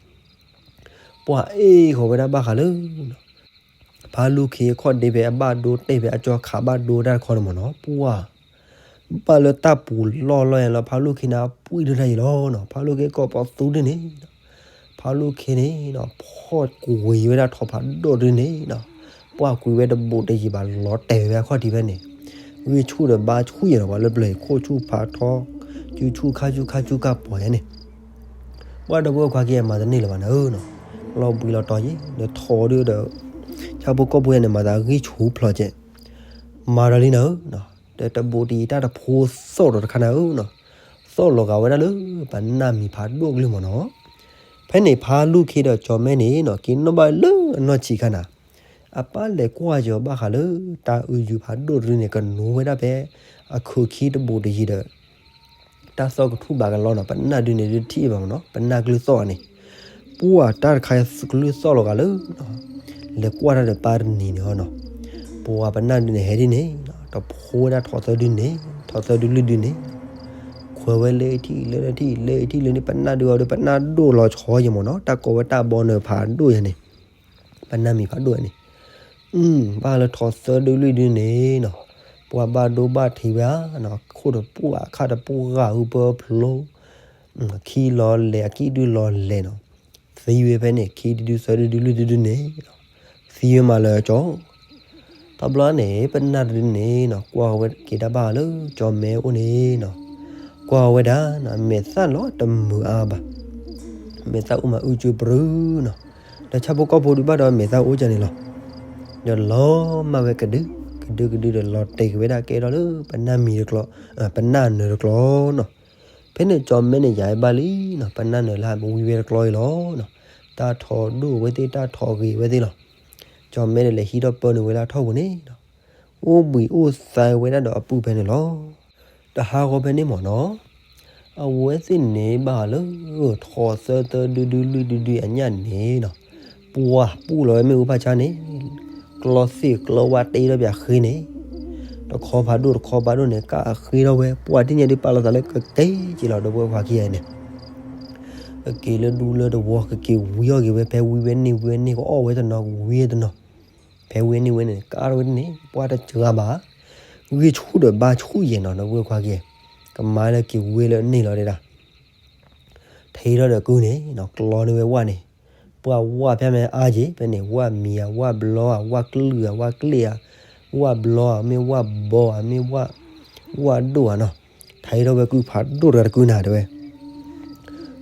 ပှၤအ့ၣ်ဃီၤဝဲဒၣ်ဘၣ်ဃးလၢ ဖးလူၢ်ခ့အခီၣ်ဒ့ဖဲအဘၣ်ဒိတဲာ်ဖဲအကၠီခးဘၣ်ဒိတၢ်တခီန့ၣ်မ့ၢ်နီၤ ပှၤ ဘၣ်လၢတၢ်ပူၤလီၢ်လီၢ်ယဲလီၤ ဖးလူၢ်ခ့န့ၣ် အပှံၢ်ဒိၣ်တၢ်ယဲလီၤနီၤ ဖးလူၢ်ခ့ကိးပသူဒုန့ၣ် ဖးလူၢ်ခ့န့ၣ်နီၤ ဖီၣ်ကွံာ်ဝဲဒၣ်ထိးဖးဒိၣ်ဒုန့ၣ်နီၤ ပှၤကွံာ်ဝဲတဘူးတယံၤဘၣ်လီၤတဲာ်ဝဲအခီၣ်ထံးဖဲန့ၣ် ဂံၢ်ဆူၣ်ဒီးဘါဆူၣ်ယဲလီၤ ပှၤလၢပျၢၤအံၤ ခိၣ်ဆူၣ်ဖးထီ စုဆူၣ်ခါဆူၣ်ခါဆူၣ်ကၢ်ပီၤယဲန့ၣ် ပှၤဒီပုၢ်ဝဲၢ်ခွါခံဂၤမၤတန့ၢ်လၢၤဘၣ်နၤဧၢနီၤ, လီၤဘှံးလီၤတီၤယဲ ဒီးထိးဒုဒီး ဆၣ်ဖိကီၢ်ဖိယဲန့ၣ် မၤသးဂံၢ်ဆူၣ်ဖျိးကဲး မၤဒီးလံနၤဧၢနီၤ, ဒီးတဘူးတယံၤတၢ်တဖိသီၣ်ဒီးတခါနၤဧၢနီၤ, သီၣ်လီၤဂာ်ဝဲဒၣ်လၢပနၢ်မံၤဖးဒိၣ်ကလုၢ်မ့ၢ်နီၤ, ဖဲန့ၣ်ဖးလူၢ်ခ့ဒီးကၠီၤမဲန့ၣ်နီၤ က့ၤနီၣ်ဘၣ်လၢအနီၢ်ဆံးခါနၤ, အပၢ်လဲၤကွၢ်ယီၤဘၣ်ဃးလၢ တၢ်အုၣ်ယုၢ်ဖးဒိၣ်တဒုန့ၣ် ကနိဝဲဒၣ်ဖဲ အခုးခံတဘူးတယံၤဒီး တၢ်သီၣ်ကထူၣ်ဘးကလီနီၤ, ပနၢ်ဒုန့ၣ်ဒုးထံၣ်ဘၣ်မ့ၢ်နီၤ, ပနၢ်ကလုၢ်သီၣ်အီၤန့ၣ်, ပှၤတၢ်တခါကလုၢ်သီၣ်လီၤဂာ်လၢ လဲၤကွၢ်တၢ်ဒီးပၢ်တနံၤန့ၣ်နီၤ, ပှၤပနၢ်ဒုန့ၣ်ဟဲဒ်န့ၣ်, တဖိဝဲဒၣ်ထိးသၢဒုန့ၣ်, ထိးသၢဒုလွံၢ်ဒုန့ၣ်, ခွဲးဝဲလၢထံၣ်လၢထံၣ်လၢထံၣ်လၢန့ၣ် ပနၢ်ဒုအီၤဒီး ပနၢ်ဒိၣ်လီၤဆီယဲမ့ၢ်နီၤ, တၢ်ကိးဝဲတၢ်ဘီနၢၤဖးဒိၣ်ယဲန့ၣ် ပနၢ်မံၤဖးဒိၣ်န့ၣ်, ဘၣ်လၢထိးသၢဒုလွံၢ်ဒုန့ၣ်နီၤ, ပှၤဘၣ်ဒိဘၣ်ထံးဝဲဧါနီၤ, ခိၣ်တပူၣ်အခါတပူၣ်ဂာ်အူပၢဖျိ, ခံလီၤလဲၤအကံၣ်ဒုလီၤလဲၤနီၤ, သံဝဲဖဲန့ၣ် ခံဒုဒုသၢဒုဒုလွံၢ်ဒုဒုန့ၣ်, သံဝဲမးလၢကၠီ တဘျီန့ၣ် ပနၢ်တဒုန့ၣ်နီၤ ကွၢ်ဝဲက့ၤတၢ်ဘၣ်လၢကၠီမဲအိၣ်န့ၣ်နီၤ, ကွၢ်ဝဲဒၣ်နီၤ မဲာ်သၣ်လီၤတမုာ်အါဘၣ်, မဲာ်သၣ်အိၣ်မးအုကၠိပရူၤနီၤ, ဒီးဆၣ်ဖိကီၢ်ဖိဒုးဘၣ်ဒီးမဲာ်သၣ်အိၣ်ကၠီန့ၣ်လီၤ, ဒီးလီၤမၢ်ဝဲကဒု, ကဒုကဒုဒီးလီၤတဲာ်က့ၤဝဲဒၣ်ကဲထီၣ်လၢပနၢ်မံၤတကျီ, ပနၢ်နၢၤတကျီနီၤ, ဖဲန့ၣ်ကၠီမဲန့ၣ်ယၤဝဲဘၣ်လံနီၤ, ပနၢ်နၢၤလၢဟးမ့ၢ်ဝံဝဲတကျီအံၤလီၤနီၤ, တၢ်ထိးဒိၣ်ဝဲသ့ၣ် တၢ်ထိးဂ့ၤဝဲသ့ၣ်လီၤ. ကၠီမဲန့ၣ်လဲၤဟံးထီၣ်ပၢနုာ်ဝဲလၢအထီၣ်ပူၤန့ၣ်နီၤ, အိၣ်ဘှံးအိၣ်သါဝဲဒၣ်ဒီးအပုၢ်ဖဲန့ၣ်လီၤ. တဟးဂီၤဖဲန့ၣ်မ့ၢ်နီၤ, အဝဲသ့ၣ်န့ၣ်ဘၣ်ဃးလၢ ထိးသၢသၢဒုဒုလွံၢ်ဒုဒုအညၣ်န့ၣ်နီၤ, ပှၤပူၣ်လီၤဝဲမ့ၣ်အူဖးဆါန့ၣ်, ကျီသ့ၣ်ကျီဝါတ့ထီၣ်ပှၤဃ့န့ၣ်, တခီဖးဒိၣ်တခီဖးဒိၣ်န့ၣ် ကဃ့ထီၣ်ဝဲ ပှၤတနံၤဒုးပာ်လီၤသးလၢကကဲက့ၤလီၤ ဒီပုၢ်ဝဲၢ်ခွါခံဂၤန့ၣ် ကက့ၤလၢဒူလၢတဝီ ကက့ၤဝံအီၣ်က့ၤဝဲ ဖဲဝံဝဲန့ၢ်ဝံဝဲန့ၢ် ကအီၣ်ဝဲတနီၤ ကဝံဝဲတနီၤ, ဖဲဝံဝဲန့ၢ်ဝဲန့ၣ် ကအီၣ်ဝဲတန့ၢ် ပှၤတစှၤဘၣ်, ဂံၢ်ဆူၣ်ဒီးဘါဆူၣ်ယဲၢ်နီၤ ဒီပုၢ်ဝဲၢ်ခွါခံဂၤ, ကမၤလၢက့ၤဝံလၢန့ၢ်လီၤဒဲဒၣ် ထံထီၣ်ဒီးကုန့ၣ်နီၤ ကျီန့ၢ်ဝဲဝၣ်န့ၣ်, ပှၤဝၣ်ဖဲမ့ၢ်အါက့ၤ ဖဲန့ၣ် ဝၣ်မံၤဧါ ဝၣ်ဘျီဧါ ဝၣ်ကလုာ်ဧါ ဝၣ်ကျ့ၣ်ဧါ, ဝၣ်ဘျီဧါ မ့ၢ်ဝၣ်ဘီဧါ မ့ၢ်ဝၣ်ဒိၣ်ဧါနီၤ, ထံထီၣ်ဝဲကုဖးဒိၣ်တဂၤတကုနၤတဲဝဲ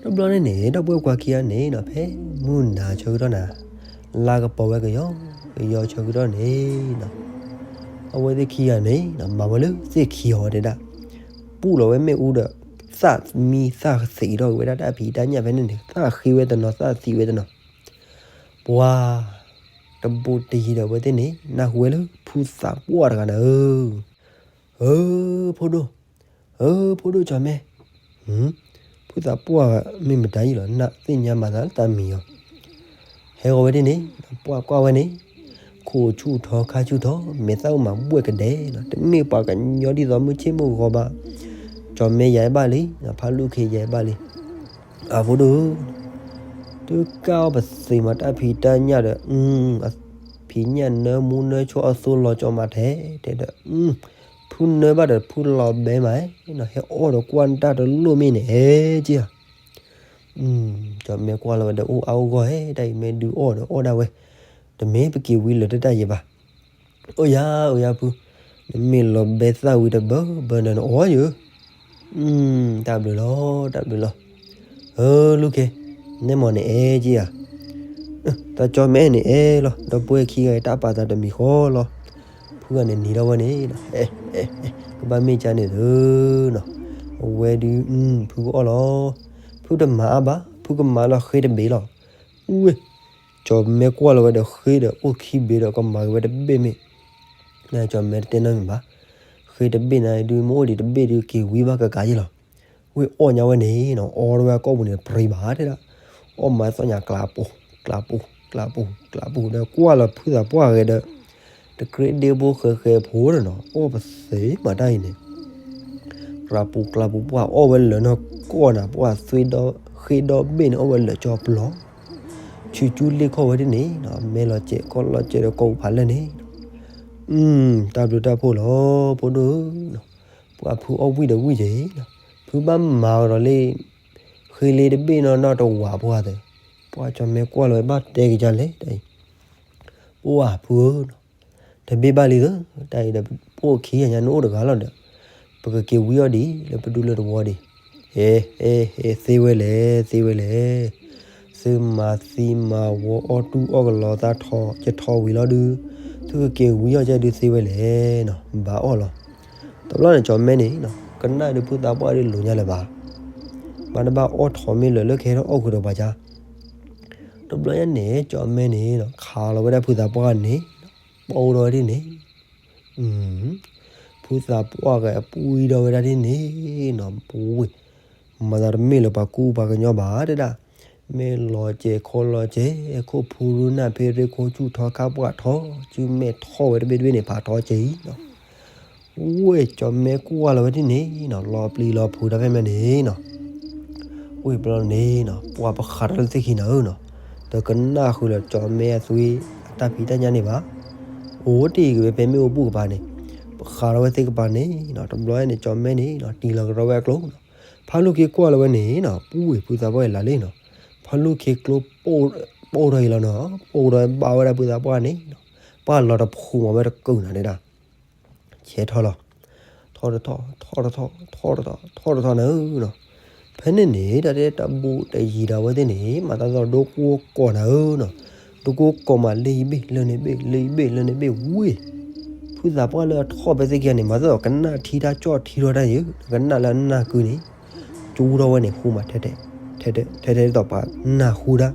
တဘျီန့ၣ်န့ၣ် ဒီပုၢ်ဝဲၢ်ခွါခံဂၤန့ၣ်နီၤ ဖဲမုၢ်နၤဆၢကတီၢ်နၤ, လါကပီၤဝဲကယီကယီဆၢကတီၢ်န့ၣ်နီၤ, အဝဲသ့ၣ်ခံဂၤန့ၣ်နီၤ မၤဝဲလၢသ့ၣ်ခံအီၤဝဲတဲဒၣ်, ပူၣ်လီၤဝဲမ့ၣ်အူဒီး သၣ်မံသၣ်သံးထီၣ်က့ၤဝဲဒၣ်တၢ်ဖံးတၢ်ညၣ်ဖဲန့ၣ်န့ၣ် သၣ်ဃ့ဝဲတနီၤ သၣ်သံးဝဲတနီၤ, ပှၤ တဘူးတယံၤဒီးအဝဲသ့ၣ်န့ၣ် နၢ်ဟူဝဲလၢဖုသးပှၢ်တဂၤနၤဧၢ, ဧၢ, ဖိဒိၣ်, ဧၢ, ဖိဒိၣ်ကၠီၤမဲ, ဖုသးပှၢ်မ့ၢ်မတၤယံၤလီၤ နၢ်သ့ၣ်ညါမၤသးလၢတၢ်မံၤအီၤ ဟဲဂီၤဝဲဒ်န့ၣ် ပှၢ်ကွၢ်ဝဲန့ၣ်, ခိၣ်ဆူၣ်ထီခါဆူၣ်ထီ မဲာ်သၣ်အိၣ်မးဘှဲၣ်ကဒဲလီၤ တမ့ၢ်ပှၤကညီဒ်သိးမုၢ်ဆ့ၣ်မုၢ်ဂီၤဘၣ်, ကၠီၤမဲယၤဘၣ်လံ, ဖါလူၢ်ခ့ယၤဘၣ်လံ, အဖိဒိၣ်ဧၢ, သုကၢ်အီၣ်ပသ့မးတၢ်ဖံးတၢ်ညၣ်ဒီး, ဖံးညၣ်နၢမူနၢဆိအသိလီၤကၠီၤမးထဲ, တဲဒီး, ဖုနၢဘၣ်ဒီးဖုလီၤဘဲမး, ဟဲအီၣ်ဒီးကွၢ်တၢ်တလိၣ်မ့ၢ်န့ၣ် အဲက့ဧါ ကၠီၤမဲကွၢ်လီၤဝဲဒီးအိၣ်အါအိၣ်ဂီၢ်ဧဲ တၢ်အံၤမ့ၢ်ဒုးအီၣ်ဒီးအီၣ်ဒၣ်ဝဲ, တမ့ၢ်ပက့ၤဝံၤလၢာ်တၢ်တၢ်ယံၤဘၣ်, အိၣ်ယၤ အိၣ်ယၤဖု, နမ့ၢ်လီၤဘဲသၣ်ဝံၤတဘၢဘၢနၤနအီၣ်ယၤ, တၢ်ဘျုးလီၤ တၢ်ဘျုးလီၤ, ဧၢ လူၢ်ခ့, နဲမ့ၢ်န့ၣ်အဲက့ဧါ တၢ်ကၠီၤမဲန့ၣ် အဲလီၤ ဒီပုၢ်ဝဲၢ်ခံဂၤအံၤ တၢ်ပာ်သးတမံၤဃီလီၤ, ဖုဂၤန့ၣ်နံၤထီၣ်ဝဲန့ၣ်, ကဘၣ်မ့ၢ်ကန့ၣ်ဧၢ, အဝဲဒုး, ဖုကအီၣ်လီၤ, ဖုတမၤအါဘၣ် ဖုကမၤလီၤဃ့တဘ့ၣ်လီၤ, ဝ့ၢ်, ကၠီၤမဲကွၢ်လီၤဝဲဒီးဃ့ဒီးအိၣ်ခံဘ့ၣ်ဒီးကမၤက့ၤဝဲတဘ့ၣ်မ့ၢ်, ကၠီၤမဲတတဲနီတမံၤဘၣ်, ဃ့တဘ့ၣ်န့ၣ်ဒုးမ့ၢ်အိၣ်ဒံးတဘ့ၣ်ဒုးက့ၤဝံၤဘၣ်ကကးယ့ၢ်လီၤ ဝ့ၢ်အီၣ်ညါဝဲန့ၣ်နီၤ အီဝဲကိာ်ပူၤန့ၣ် ပြံဘၣ်တဲဒၣ်, အီၣ်မၤသီၣ်ညါကျးပူၤ, ကျးပူၤ, ကျးပူၤ, ကျးပူၤဒီးကွၢ်လီၤဖုသးပှၢ်ဂဲၤဒီး, တကြ့ဒ့ဖိဃဲၤဃဲၤဖိဒီးနီၤ အီၣ်ပသ့မးတၢ်အံၤန့ၣ်, ကျးပူၤကျးပူၤ ပှၢ်အီၣ်ဝဲလၢာ်နီၢ်ကီၢ်နၤ ပှၢ်သွ့ဒီဃ့ဒီဘ့ၣ်န့ၣ် အီၣ်ဝဲလၢာ်ကၠီပျီ, ဆူၣ်ကၠူလ့ၣ်ခီၣ်ဝဲဒ်န့ၣ်နီၤ မဲလီၤစဲးခီၣ်လီၤစဲးဒီးကိာ်ပူၤဖးလဲၢ်န့ၣ် တၢ်ဘျုးတၢ်ဖှိၣ်လီၤ ဖိဒိၣ်ဧၢ, ပှၤဖုအီၣ်ဝံၣ်ဒီးဝံၣ်က့ၤ, ဖုဘၣ်မၤကဒီးလၢ, ဃ့လ့တဘ့ၣ်နီၢ်နီၢ်တဝးပှၢ်သ့, ပှၤကၠီၤမဲကွၢ်လီၤဝဲဘၣ်တဲက့ၤဒ်လဲၣ်တအံၤ, ပှၢ်ဖုဧၢ, တဘ့ၣ်ဘၣ်လံသၢ, တၢ်အံၤဒီးပအိၣ်ခံဂၤညါနအိၣ်တဂၤလီၤဒီး, ပကက့ၤဝံအီၣ်ဒံးလၢပဒူလၢတဝီဒံး, ဟဲ, ဟဲ, ဟဲသ့ဝဲလဲၣ်, သ့ဝဲလဲၣ် သုမၤသံမၤဝီအီၣ်တူၢ်အီၣ်ကလီသးထီ ယထီဝံၤလီၤဒုး, သုကက့ၤဝံအီၣ်ကဲဒုးသ့ဝဲလဲၣ်နီၤ ဘၣ်အီၣ်လီၤ, တဘျီန့ၣ်ကၠီၤမဲန့ၣ်နီၤ ကနၣ်ဒုးဖုသးပှၢ်ဒုးလိာ်ညါလၢၤဘၣ်, ဘၣ်တဘၣ်အီၣ်ထီၣ်မ့ၢ်လၢာ်လၢကဟဲထီၣ်အီၣ်ဃုာ်ဒီးပှၤကါ, တဘျီညါန့ၣ် ကၠီၤမဲန့ၣ်နီၤ ခးလီၤဝဲဒၣ်ဖုသးပှၢ်န့ၣ်, ပိၢ်ထီၣ်ဝဲဒ်န့ၣ် ဖုသးပှၢ်ဂၤအပှံၤဒီးဝဲဒၣ်ဒ်န့ၣ်နီၤ ပဝ့ၢ်, မၤသးတမ့ၢ်လၢပှၤကူပှၤကညီဘၣ်တဲဒၣ်, မ့ၢ်လီၤစဲးခီလီၤစဲး ခိၣ်ဖူရူနၢ်ဖ့ရ့ခိၣ်ဆူၣ်ထီခါပှၢ်ထီ စုမဲာ်ထီၣ်ဝဲတဘ့ၣ်တဘ့ၣ်န့ၣ် ဖးထီက့ၤအံၤနီၤ, ဝ့ၢ်ကၠီၤမဲကွၢ်လီၤဝဲဒ်န့ၣ်နီၤ လီၤပျံၤလီၤဖုးတၢ်ဖဲမဲာ်န့ၣ်နီၤ ဝ့ၢ်ဘျီန့ၣ်နီၤ ပှၤပဃးထီၣ်လၢသ့ၣ်ခံနၤဧၢနီၤ, ဒီးကနၣ်ဃုာ်လၢကၠီၤမဲအသွံ အတၢ်ဖံးတၢ်ညၣ်န့ၣ်ဘၣ်, အိၣ်တ့ၢ်က့ၤဝဲဖဲမ့ၣ်အူဘူၣ်ကပၤန့ၣ်, ပဃးထီၣ်ဝဲသ့ၣ်ကပၤန့ၣ်နီၤ တဘျီန့ၣ် ကၠီၤမဲန့ၣ်နီၤ တံၢ်လီၤကဒီးဝဲအကျိၤနီၤ, ဖါလူၢ်ခ့ကွၢ်လီၤဝဲန့ၣ်နီၤ ပူၤဝ့ၢ်ဖုသးပှၢ်အံၤလၢ်လံနီၤ, ဖါလူၢ်ခ့ကျိ ပိၢ်ထီၣ်အံၤလီၤနီၤ ပိၢ်ထီၣ်ဘၣ်ဝဲဒၣ်ဖုသးပှၢ်န့ၣ်နီၤ, ပှၢ်လီၤတဖိးမးဝဲတကုာ်နၤဒဲဒၣ် ဆဲးထီၣ်လီၤ, ထီၣ်တထီၣ် ထီၣ်တထီၣ် ထီၣ်တထီၣ် ထီၣ်တထီၣ်နၤဧၢနီၤ, ဖဲန့ၣ်န့ၣ် တၢ်တဲတၢ်ဘူးတယံၤဒီးအဝဲသ့ၣ်န့ၣ် မၤသးဒိကိကိးနၤဧၢနီၤ, ဒိကိကိးမးလၢယဘ့ၣ်လၢန့ၣ်ဘ့ၣ် လၢယဘ့ၣ်လၢန့ၣ်ဘ့ၣ်ဝ့ၢ်, ဖုသးပှၢ်လၢအထီၣ်ဖဲသ့ၣ်ခံဂၤန့ၣ် မၤသးကနၣ်ထံတၢ်ကၠီၣ်ထံထီၣ်တၢ်န့ၣ် ကနၣ်လၢအနၢ်ကုန့ၣ်, ကၠူထီၣ်ဝဲန့ၣ် ဟူမးထဲထဲ, ထဲထဲ ထဲထဲဒ်သိးပှၤနၢ်ဟူတၢ်, ဒ်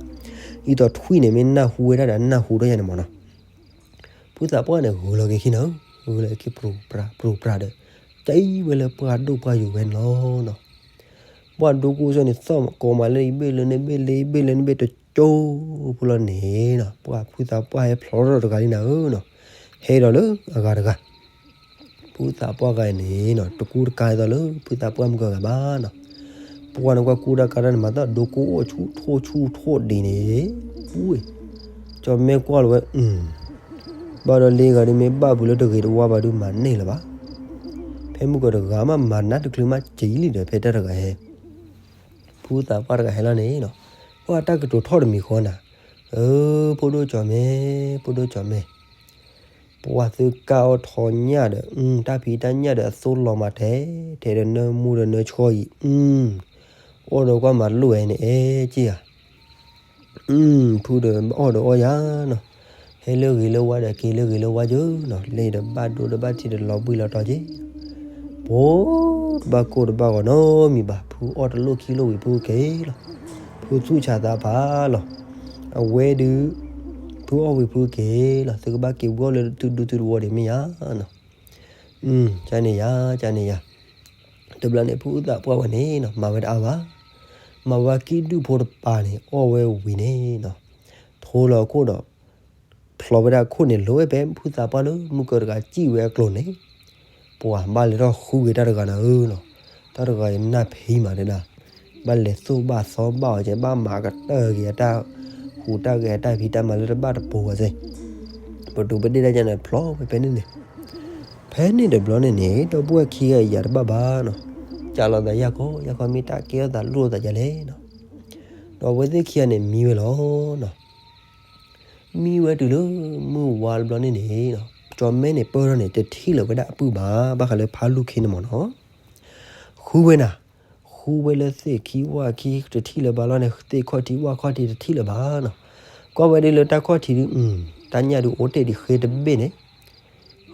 သိးထွံၣ်န့ၣ်မ့ၢ်နၢ်ဟူဝဲဒၣ်ဒီးနၢ်ဟူထီၣ်ယၤန့ၣ်မးနီၤ ဖုသးပှၢ်န့ၣ် ဂုာ်လီၤက့ၤခံနၤဧၢ, ဂုာ်လီၤက့ၤခံပြူၤပြၤ ပြူၤပြၤဒီး, ကၠံဝဲလၢပှၢ်ဒိၣ်ပှၢ်ယိာ်ဝဲန့ၣ်လီၤနီၤ, ပှၢ်ဒိကိးစၢ်န့ၣ် သီၣ်မးကိးမးလၢယဘ့ၣ်လၢန့ၣ်ဘ့ၣ် လၢယဘ့ၣ်လၢန့ၣ်ဘ့ၣ်တကၠိဖိလီၤန့ၣ်နီၤ, ပှၢ်ဖုသးပှၢ်ဟဲဖျိထီၣ်တဂၤလံနၤဧၢနီၤ, ဟဲဒီးလၢအဂၤတဂၤ ဖုသးပှၢ်ဂၤန့ၣ်နီၤ တကူတကၤဒ်သိးလၢဖုသးပှၢ်မုၢ်ကဂၤဘၣ်နီၤ, ပှၢ်န့ၣ်ကွၢ်ကူတၢ်ကါတၢ်န့ၣ် မၤသးဒိကိအိၣ်ဆူၣ်ထိၣ်ဆူၣ်ထိၣ်ဒ်န့ၣ်, ဝ့ၢ်, ကၠီၤမဲကွၢ်လီၤဝဲ, ဘၣ်ဒီးလ့ဂၤဒ်မ့ၢ်ဘၣ်ပူၤလၢတဂ့ၤတဝါဘၣ်ဒုးမၤန့ၢ်လၢၤဘၣ်, ဖဲမုၢ်ကီၢ်တဂၤမးမၤနးတချုးမးကံလံဒီး ဖဲတၢ်တဂၤဟဲ ဖုသးပှၢ်တဂၤဟဲလီၤန့ၣ်နီၤ, ပှၢ်တၢ်ကတိၤထီၣ်တမံၤဃီနၤ, ဧၢ, ဖိဒိၣ်ကၠီၤမဲ, ဖိဒိၣ်ကၠီၤမဲ, ပှၢ်သုကၢ်အီၣ်ထီညၣ်ဒီး တၢ်ဖံးတၢ်ညၣ်ဒီးအသိလီၤမးထဲ, ထဲဒီးနၢမူဒီးနၢဆှီအံၤ, အီၣ်ဒီးကွၢ်မၤလိၣ်ဝဲန့ၣ် အဲက့ဧါ ဖုဒီးအီၣ်ဒီးအီၣ်ယၤနီၤ, ဟဲလၢဂ့ၤလၢဝါဒီးက့ၤလၢဂ့ၤလၢဝါယၢနီၤ, လ့ဒီးဘၣ်ဒိဒီးဘၣ်ထံးဒီးလီၤဘှံးလီၤတီၤက့ၤ, ပိၢ်တဘၣ်ကိၢ်တဘၣ်ဂီၤနီတမံၤဘၣ်, ဖုအီၣ်တလိၣ်ခံလိၣ်ဝံၤဖုက့ၤလီၤ, ဖုသူၣ်ဆးသးဖးလီၤ, အဝဲဒုး ဖုအီၣ်ဝံၤဖုက့ၤလီၤ, သုကဘၣ်က့ၤဝံၤအီၣ်လၢသုဒူသုသဝီဒံးမ့ၢ်ဧါနီၤ. ကန့ၣ်ယၤ ကန့ၣ်ယၤ. တဘျီန့ၣ် ဖုအုၣ်သးပှၢ်ဝဲန့ၣ်နီၤ မၤဝဲတအါဘၣ်, မၤဝဲကံၣ်ဒုၣ်ဖိတပၤန့ၣ် အီၣ်ဝဲဝံၤန့ၣ်နီၤ, ထိလီၤအခိၣ်ဒီး ဖျိးဝဲဒၣ်အခိၣ်န့ၣ် လိၤဝဲဖဲဖုသးပှၢ်လၢမုၢ်ကၢတဂၤစံၣ်ဝဲအကျိၤန့ၣ်, ပှၤဘၣ်လဲၤထီၣ်ဃုဝဲတၢ်တဂၤနၤဧၢနီၤ, တၢ်တဂၤအံၤနၢ်ဖံးမးတဲဒၣ်, ဘၣ်လဲၤသိၣ်ဘၣ်သီဘၣ်အီၤကဲ ဘၣ်မၤကတၢၢ်က့ၤအတၢ်ဟူးတၢ်ဂဲၤအတၢ်ဖံးတၢ်မၤလၢတဘၣ်တပိၤဝဲသ့ၣ်, ပဒူပဒ့ၣ်တၢ်ယါန့ၣ် ဖျိးဝဲဖဲန့ၣ်န့ၣ်, ဖဲန့ၣ်တဘျီန့ၣ်န့ၣ် ဒီပုၢ်ဝဲၢ်ခံဂၤအံၤယၤတဘၣ်ဘၣ်နီၤ, ကးလိာ်သးယၢ်ခီ ယၢ်ခီမ့ၢ်တၢ်ကဲထီၣ်သးလိၣ်သးယါလဲၣ်နီၤ, ဒီးအဝဲသ့ၣ်ခံဂၤန့ၣ်မံဝဲလီၤနီၤ. မံဝဲတုၤလၢမုၢ်ဝါတဘျီန့ၣ်န့ၣ်, ကၠီၤမဲန့ၣ်ပၢၢ်ထီၣ်န့ၣ် တထံၣ်လၢၤဝဲဒၣ်အပုၢ်ဘၣ်, ဘၣ်ဃးလၢဖးလူၢ်ခ့န့ၣ်မ့ၢ်နီၤ, ဃုဝဲနၤ, ဃုဝဲလၢသ့ၣ်ခံဝၣ်ခံတထံၣ်လၢၤဘၣ်လီၤန့ၣ်, သ့ၣ်ခီၣ်ထံးဝၣ်ခီၣ်ထံးတထံၣ်လၢၤဘၣ်နီၤ, ကွၢ်ဝဲဒ်လၢတၢ်ခီၣ်ထံးဒုး, တၢ်ညၣ်ဒုးအိၣ်တ့ၢ်ဒံးဃ့တဘ့ၣ်န့ၣ်,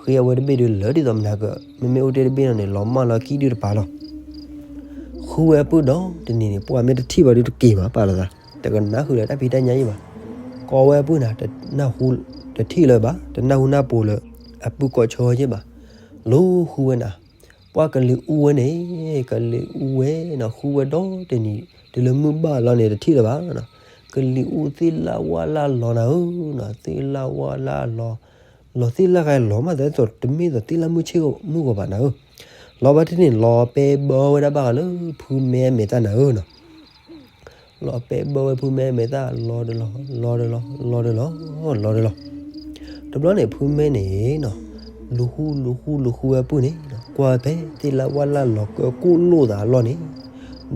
ဃ့အဝဲတဘ့ၣ်ဒုးလၢာ်ဒ်သိးမနၤကၢ, မ့မ့ၢ်အိၣ်တ့ၢ်တဘ့ၣ်နီၤန့ၣ် လီၤမၢ်လီၤကံၣ်ဒုၣ်တပၤလီၤ. ဃုဝဲအပုၢ်ဒီးတနံၤန့ၣ် ပှၤမ့ၢ်တထံၣ်ဘၣ်ဒုးတက့ၤဘၣ်ပာ်လီၤသး, တကနၣ်ဃုာ်လၢတၢ်ဖံးတၢ်ညၣ်အံၤဘၣ်, ကိးဝဲအပုၢ်နၤ, တနၢ်ဟူ, တထံၣ်လၢၤဘၣ်, တနၢ်ဟူနၢ်ပိၤလၢၤ, အပုၢ်ကိးဆၢဝဲက့ၤဘၣ်, လိဃုဝဲနၤ, ပှၤကလံၤအူဝဲန့ၣ်, ကလံၤအူဝဲနီၤ, ဃုဝဲဒီးတနံၤ တုၤလၢမုၢ်ဘၣ်လီၤန့ၣ် တထံၣ်လၢၤဘၣ်နီၤ, ကလံၤအူသ့ၣ်လၣ်ဝၣ်လၣ်လီၤနၤဧၢနီၤ, သ့ၣ်လၣ်ဝၣ်လၣ်လီၤ, လီၤသ့ၣ်လၣ်ဂၤလီၤမး သဲသိးတမ့ၢ်သိးသ့ၣ်လၣ်မုၢ်ဆ့ၣ်မုၢ်ဂီၤဘၣ်နၤဧၢ, လီၤဘၣ်တန့ၣ် လီၤပဲဘၢဝဲဒၣ်ဘၣ်ဃးလၢဖုမဲအမဲာ်သၣ်နၤဧၢနီၤ, လီၤပဲဘၢဝဲဖုမဲအမဲာ်သၣ် လီၤဒီးလီၤ လီၤဒီးလီၤ လီၤဒီးလီၤ, တဘျီန့ၣ် ဖုမဲန့ၣ်နီၤ, လူၤဃူ လူၤဃူ လူၤဃူဝဲအပုၢ်န့ၣ်နီၤ, ကွၢ်ဖဲသ့ၣ်လၣ်ဝၣ်လၣ်လီၤကၢကိၣ်လိာ်သးအလီၢ်န့ၣ်,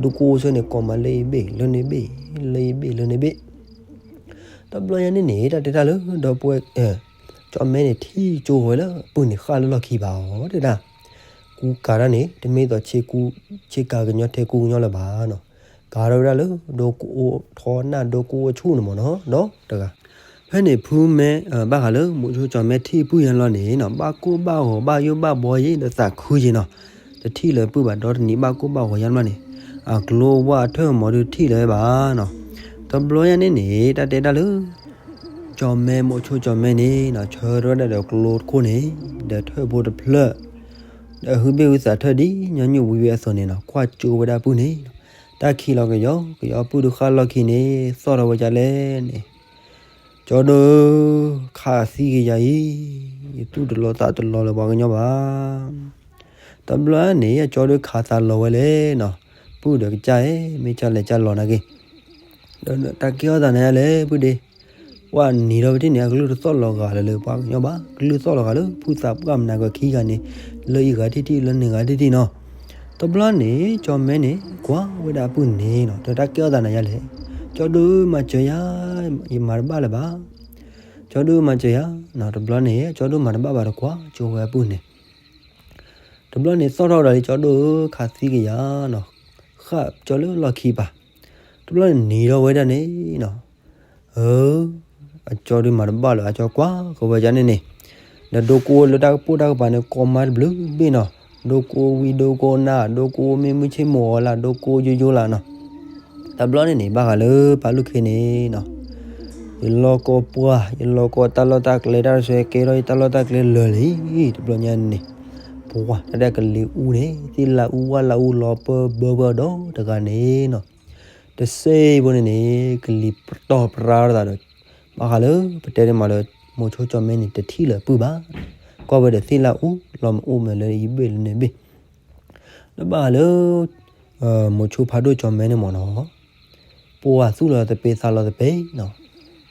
ဒိကိအိၣ်ဆၢန့ၣ် ကိးမးလၢအံၤဘ့ၣ် လၢန့ၣ်ဘ့ၣ် လၢအံၤဘ့ၣ် လၢန့ၣ်ဘ့ၣ် တဘျီညါန့ၣ်န့ၣ် တၢ်တဲတၢ်လၢဒီပုၢ်ဝဲၢ် ကၠီမဲန့ၣ် ထံၣ်ကၠိဝဲလၢအပုၢ်န့ၣ် ဃၣ်လၢလီၢ်ခံဘၣ်အီၤတဲဒၣ်, ကူကၤတၢ်န့ၣ် တမ့ၢ်သိးဆ့ကူ, ဆ့ကၤကညီထဲကူကညီလၢၤဘၣ်နီၤ, ကၤထီၣ်ဝဲဒၣ်လၢ ဒိကိအိၣ်ထီနၢ်ဒိကိအိၣ်ဆူၣ်န့ၣ်မ့ၢ်နီၤ ဒီးတဂၤ, ဖဲန့ၣ်ဖုမဲ ဘၣ်ဃးလၢမိၤဆိကၠီမဲထံၣ်ပုၢ်ယါလီၤန့ၣ်နီၤ ဘၣ်ကိၢ်ဘၣ်ဂီၤဘၣ်ယိၣ်ဘၣ်ဘှီယ့ၣ်ဒီးသးခုယ့ၣ်နီၤ, တထံၣ်လၢၤပုၢ်ဘၣ်ဒီတနံၤဘၣ်ကိၢ်ဘၣ်ဂီၤယါမးန့ၣ်, အကျိဝၣ်အထၢၣ်မီၤဒုးထံၣ်လၢၤဘၣ်နီၤ, တဘျီညါန့ၣ်န့ၣ် တၢ်တဲတၢ်လၢ ကၠီမဲမိၤဆိကၠီမဲန့ၣ်နီၤ ဆၢထၢၣ်ဝဲဒၣ်ဒီးကျိတခိၣ်န့ၣ်, ဒီးထၢၣ်ဖိတဖျၢၣ်, ဒီးဟုဘ့ၣ်ဟုသးထၢၣ်ဒ်ညီနုၢ်ဝံၤဝံၤအသိးန့ၣ်နီၤ ကွၢ်ကၠိဝဲဒၣ်ပုၢ်န့ၣ်, တၢ်ခံးလီၤကယီကယီပုၢ်ဒုးဃၣ်လီၢ်ခံန့ၣ် သီၣ်ထီၣ်ဝဲဒ်လဲၣ်န့ၣ်, ကၠီဒိၣ်ဧၢ, ခးသံကယၤအံၤ, ယသူၣ်တလီၤသးတလီၤလၢၤပှၤကညီဘၣ်. တဘျီန့ၣ် အကၠီဒိၣ်ခးသးလီၤဝဲလဲၣ်နီၤ, ပုၢ်ဒီးကစၢ်ဧၢ, မ့ၢ်ကၢ်လဲၤကၢ်လီၤနာ်က့ၤ, ဒီးတၢ်ကဲထီၣ်သးန့ၣ်ယါလဲၣ် ပုၢ်ဒ့, ပှၤနံၤဒီးပထံၣ်န့ၣ် အကလုၢ်တသီၣ်လီၤဂာ်လၢၤလၢပှၤကညီဘၣ်, ကလုၢ်သီၣ်လီၤဂာ်လၢဖုသးပှၢ်မနၤကၢၤခံဂၤန့ၣ်, လၢအံၤဂၤထံၣ်ထံၣ် လၢန့ၣ်ဂၤထံၣ်ထံၣ်နီၤ. တဘျီန့ၣ် ကၠီမဲန့ၣ် ကွၢ်ဝဲဒၣ်အပုၢ်န့ၣ်နီၤ ဒီးတၢ်ကဲထီၣ်သးန့ၣ်ယါလဲၣ်, ကၠီဒိၣ်ဧၢ မၤစၢၤယၤ, ယမၤတဘၣ်လၢၤဘၣ်. ကၠီဒိၣ်ဧၢ မၤစၢၤယၤနီၤ, တဘျီန့ၣ် ကၠီဒိၣ်မၤတဘၣ်ဘၣ်ဒီးကွၢ်ကၠိဝဲအပုၢ်န့ၣ် တဘျီန့ၣ်သီၣ်ထီၣ်ဒီးလံ ကၠီဒိၣ်ဧၢ ခးသံကယၤနီၤ, ဃၣ်ကၠီလၢလီၢ်ခံပၤ, တဘျီန့ၣ်နံၤထီၣ်ဝဲဒၣ်န့ၣ်နီၤ, အၢ, အကၠီဒုးမၤတဘၣ်လၢၤ အကၠီကွၢ်ကဝဲၤကၠီန့ၣ်န့ၣ်, ဒီးဒိကိလၢတၢ်ကပိာ်တၢ်ကပၤန့ၣ် ကိးမါတဘျုးဘ့ၣ်နီၤ, ဒိကိဝံဒိကိနၤ ဒိကိမ့ၢ်မုၢ်ဆ့ၣ်မုၢ်ဂီၤလၢ် ဒိကိယိယိလၢ်နီၤ. တဘျီန့ၣ်န့ၣ် ဘၣ်ဃးလၢပၢ်လုၢ်ခ့န့ၣ်နီၤ, ယလီၢ်ကီၢ်ပှၢ် ယလီၢ်ကီၢ်တၢ်လီၢ်တၢ်ကျဲတၢ်တဆဲကဲထီၣ်ယတၢ်လီၢ်တၢ်ကျဲလၢာ်လံ, တဘျီညါန့ၣ်, ပှၤတၢ်ဒဲးကလံၤအူန့ၣ် သ့ၣ်လၢအူဝၣ်လၢအူလီၤပၢဘၢပၢဒီးတဂၤန့ၣ်နီၤ, တစဲးဖိန့ၣ်န့ၣ် ကလံၤပတီၢ်ပြါထီၣ်သးဒီး, ဘၣ်ဃးလၢပတဲတမးလၢ မိၤဆိကၠီမဲန့ၣ် တထံၣ်လၢၤပုၢ်ဘၣ်, ကွၢ်ဝဲဒီးသ့ၣ်လၢအူ လီၤမ့ၢ်အိၣ်မ့ၢ်လၢအံၤဘ့ၣ်လၢန့ၣ်ဘ့ၣ် ဒီးဘၣ်ဃးလၢ မိၤဆိဖးဒိၣ်ကၠီမဲန့ၣ်မ့ၢ်နီၤ, ပှၤသူၣ်လီၤသပ့ၤသးလီၤသပ့ၤနီၤ,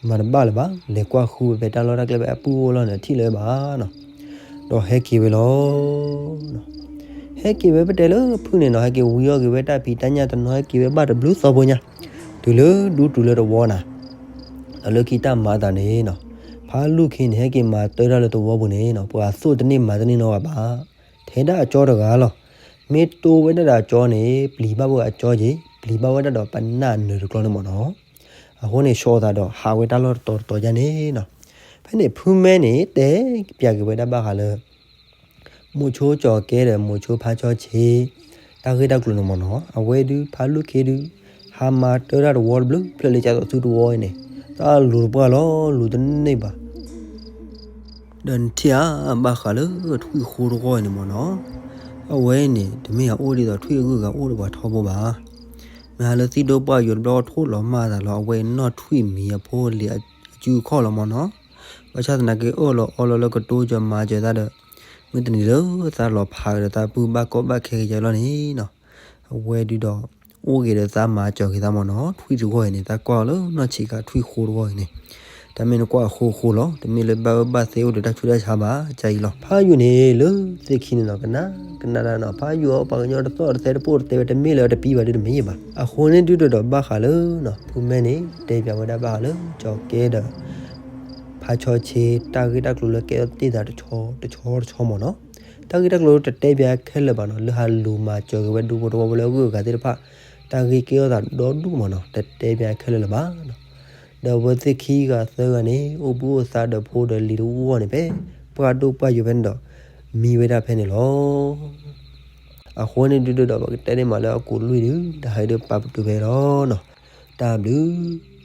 မၤတဘၣ်လၢၤဘၣ်, လဲၤကွၢ်ဃုဝဲဖဲတၢ်လီၢ်တၢ်ကျဲဖဲအပုၢ်အိၣ်လီၤန့ၣ် ထံၣ်လၢၤဘၣ်နီၤ, ဒီးဟဲက့ၤဝဲလီၤ. ဟဲက့ၤဝဲပတဲလၢဖုၣ်န့ၣ်နီၤ, ဟဲက့ၤဝံအီၣ်က့ၤဝဲတၢ်ဖံးတၢ်ညၣ်တနီၤ ဟဲက့ၤဝဲဘၣ်တဘျုးသီဖိညါ, တုၤလၢဒူတုၤလၢတဝီနၤ, ဒီးလၢခံတၢ်မၤအသးန့ၣ်နီၤ, ဖးလူၢ်ခ့န့ၣ် ဟဲက့ၤမၤတၢ်တၢ်လၢတဝီပူၤန့ၣ်နီၤ, ပှၤသိၣ်တန့ၢ်မၤတန့ၢ်နီတဂၤဘၣ်, ထဲဒၣ်အကၠီတဂၤလီၤ. မ့ၢ်တိဝဲဒၣ်ဒီးအကၠီန့ၣ် ပျံၤဘၣ်ဝဲအကၠီက့ၤ, ပျံၤဘၣ်ဝဲဒၣ်ဒီးပနၢ်နၢၤတကျီန့ၣ်မ့ၢ်နီၤ. အဃိန့ၣ် ဆှီသးဒီးဟးဝဲတၢ်လီၢ်တတီၤတတီၤယါန့ၣ်နီၤ. ဖဲန့ၣ်ဖုမဲန့ၣ် တဲပၠးက့ၤဝဲဒၣ်ဘၣ်ဃးလၢ မိၤဆိကၠီၤကဲဒီး မိၤဆိဖးဆီဆ့ တၢ်ဂ့ၢ်တၢ်ကျိၤန့ၣ်မ့ၢ်နီၤ. အဝဲဒုး ဖးလူၢ်ခ့ဒုး ဟးမၤတၢ်တၢ်တဝီတဘျုးဖျၢၣ်လၢကသိးသုတဝီအံၤန့ၣ်, တၢ်လူၤတပှၢ်လီၤ လူၤတန့ၢ်ဘၣ်. ဒီးနထံၣ်ဧါ ဘၣ်ဃးလၢထွံၣ်ဃိတဂီၢ်အံၤန့ၣ်မ့ၢ်နီၤ, အဝဲန့ၣ် တမ့ၢ်အအိၣ်ဒ်သိးထွံၣ်အဂုၤအဂၤအိၣ်ဒီးပှၤထီဘိဘၣ်. မ့ၢ်ဟါလၢသံၣ်ဒိၣ်ပှၢ်ယိာ်တဘျီထိၣ်လီၤမၢ်အသးလီၤ အဝဲနီၢ်ထွံၣ်မံၤအဖိလံၤအစုအခီၣ်လီၤမ့ၢ်နီၤ. ဘၣ်ဆၣ်သနာ်က့ အၢၣ်လီၤအီလီၤလၢကတိၤကမၤစၢၤသးဒီး မုၢ်တနံၤလၢသးလီၤဖးက့ၤဒီးသးပုၢ်ဘၣ်ကီဘၣ်ခဲကယဲလီၤန့ၣ်နီၤ, အဝဲဒုးဒီး အိၣ်က့ၤဒီးသးမၤစၢၤက့ၤသးမ့ၢ်နီၤ. ထွံၣ်တဂီၢ်အံၤန့ၣ် သးကွၢ်လၢနီၢ်ဆံးခါထွံၣ်ဃိတဂီၢ်အံၤန့ၣ်, တၢ်မ့ၢ်နကွၢ်အဃိဃိလီၤ. တမ့ၢ်လၢဘၣ်အၢဘၣ်သီအိၣ်ဒီးတၢ်ဆူးတၢ်ဆါဘၣ် ကအံၤလီၤ. ဖးယိာ်န့ၣ်လၢသ့ၣ်ခံန့ၣ်နီၤ ကနၣ်ကနၣ်တၢ်နီၤ, ဖးယိာ်အီပှၤကညီတသီၣ်တသဲတပိၢ်တသဲဝဲ တမ့ၢ်လၢအတပံၤဘၣ်ဒုးတမ့ၢ်ဘၣ်. အဃိန့ၣ်ဒုးဒီးဘၣ်ဃးလၢ ဖုမဲန့ၣ် တဲပၠးဝဲဒၣ်ဘၣ်ဃးလၢ ကၠီၤကဲဒီး ဖးဆီဆ့ တၢ်ဂ့ၢ်တၢ်ကျိၤလၢကဲထီၣ်တ့ၢ်သးတဆီတဆီတဆီမ့ၢ်နီၤ. တၢ်ဂ့ၢ်တၢ်ကျိၤတတဲပၠးခဲလၢာ်ဘၣ်နီၤ, လၢဟးလူၤမၤစၢၤက့ၤဝဲဒူဖိသဝီဖိလၢအဂုၤအဂၤသ့ၣ်တဖၣ် တၢ်ဂ့ၢ်ကဲထီၣ်သးဒီဒူၣ်မ့ၢ်နီၤ, တတဲပၠးခဲလၢာ်လၢၤဘၣ်နီၤ. ဒီးအဝဲသ့ၣ်ခံဂၤသၢဂၤန့ၣ် အိၣ်ဘှံးအိၣ်သါဒီးဖိဒီးလံၤတဂီၢ်န့ၣ်ဖဲ ပှၢ်ဒိၣ်ပှၢ်ယိာ်ဖဲန့ၣ်ဒီး မံဝဲဒၣ်ဖဲန့ၣ်လီၤ. အဃိန့ၣ်ဒုးဒီး ပကတဲန့ၢ်မးလၢအကူးလွံၢ်ဒုး တဟါအံၤဒုးပာ်ပတုာ်ဖဲလီၤနီၤ. တၢ်ဘျုး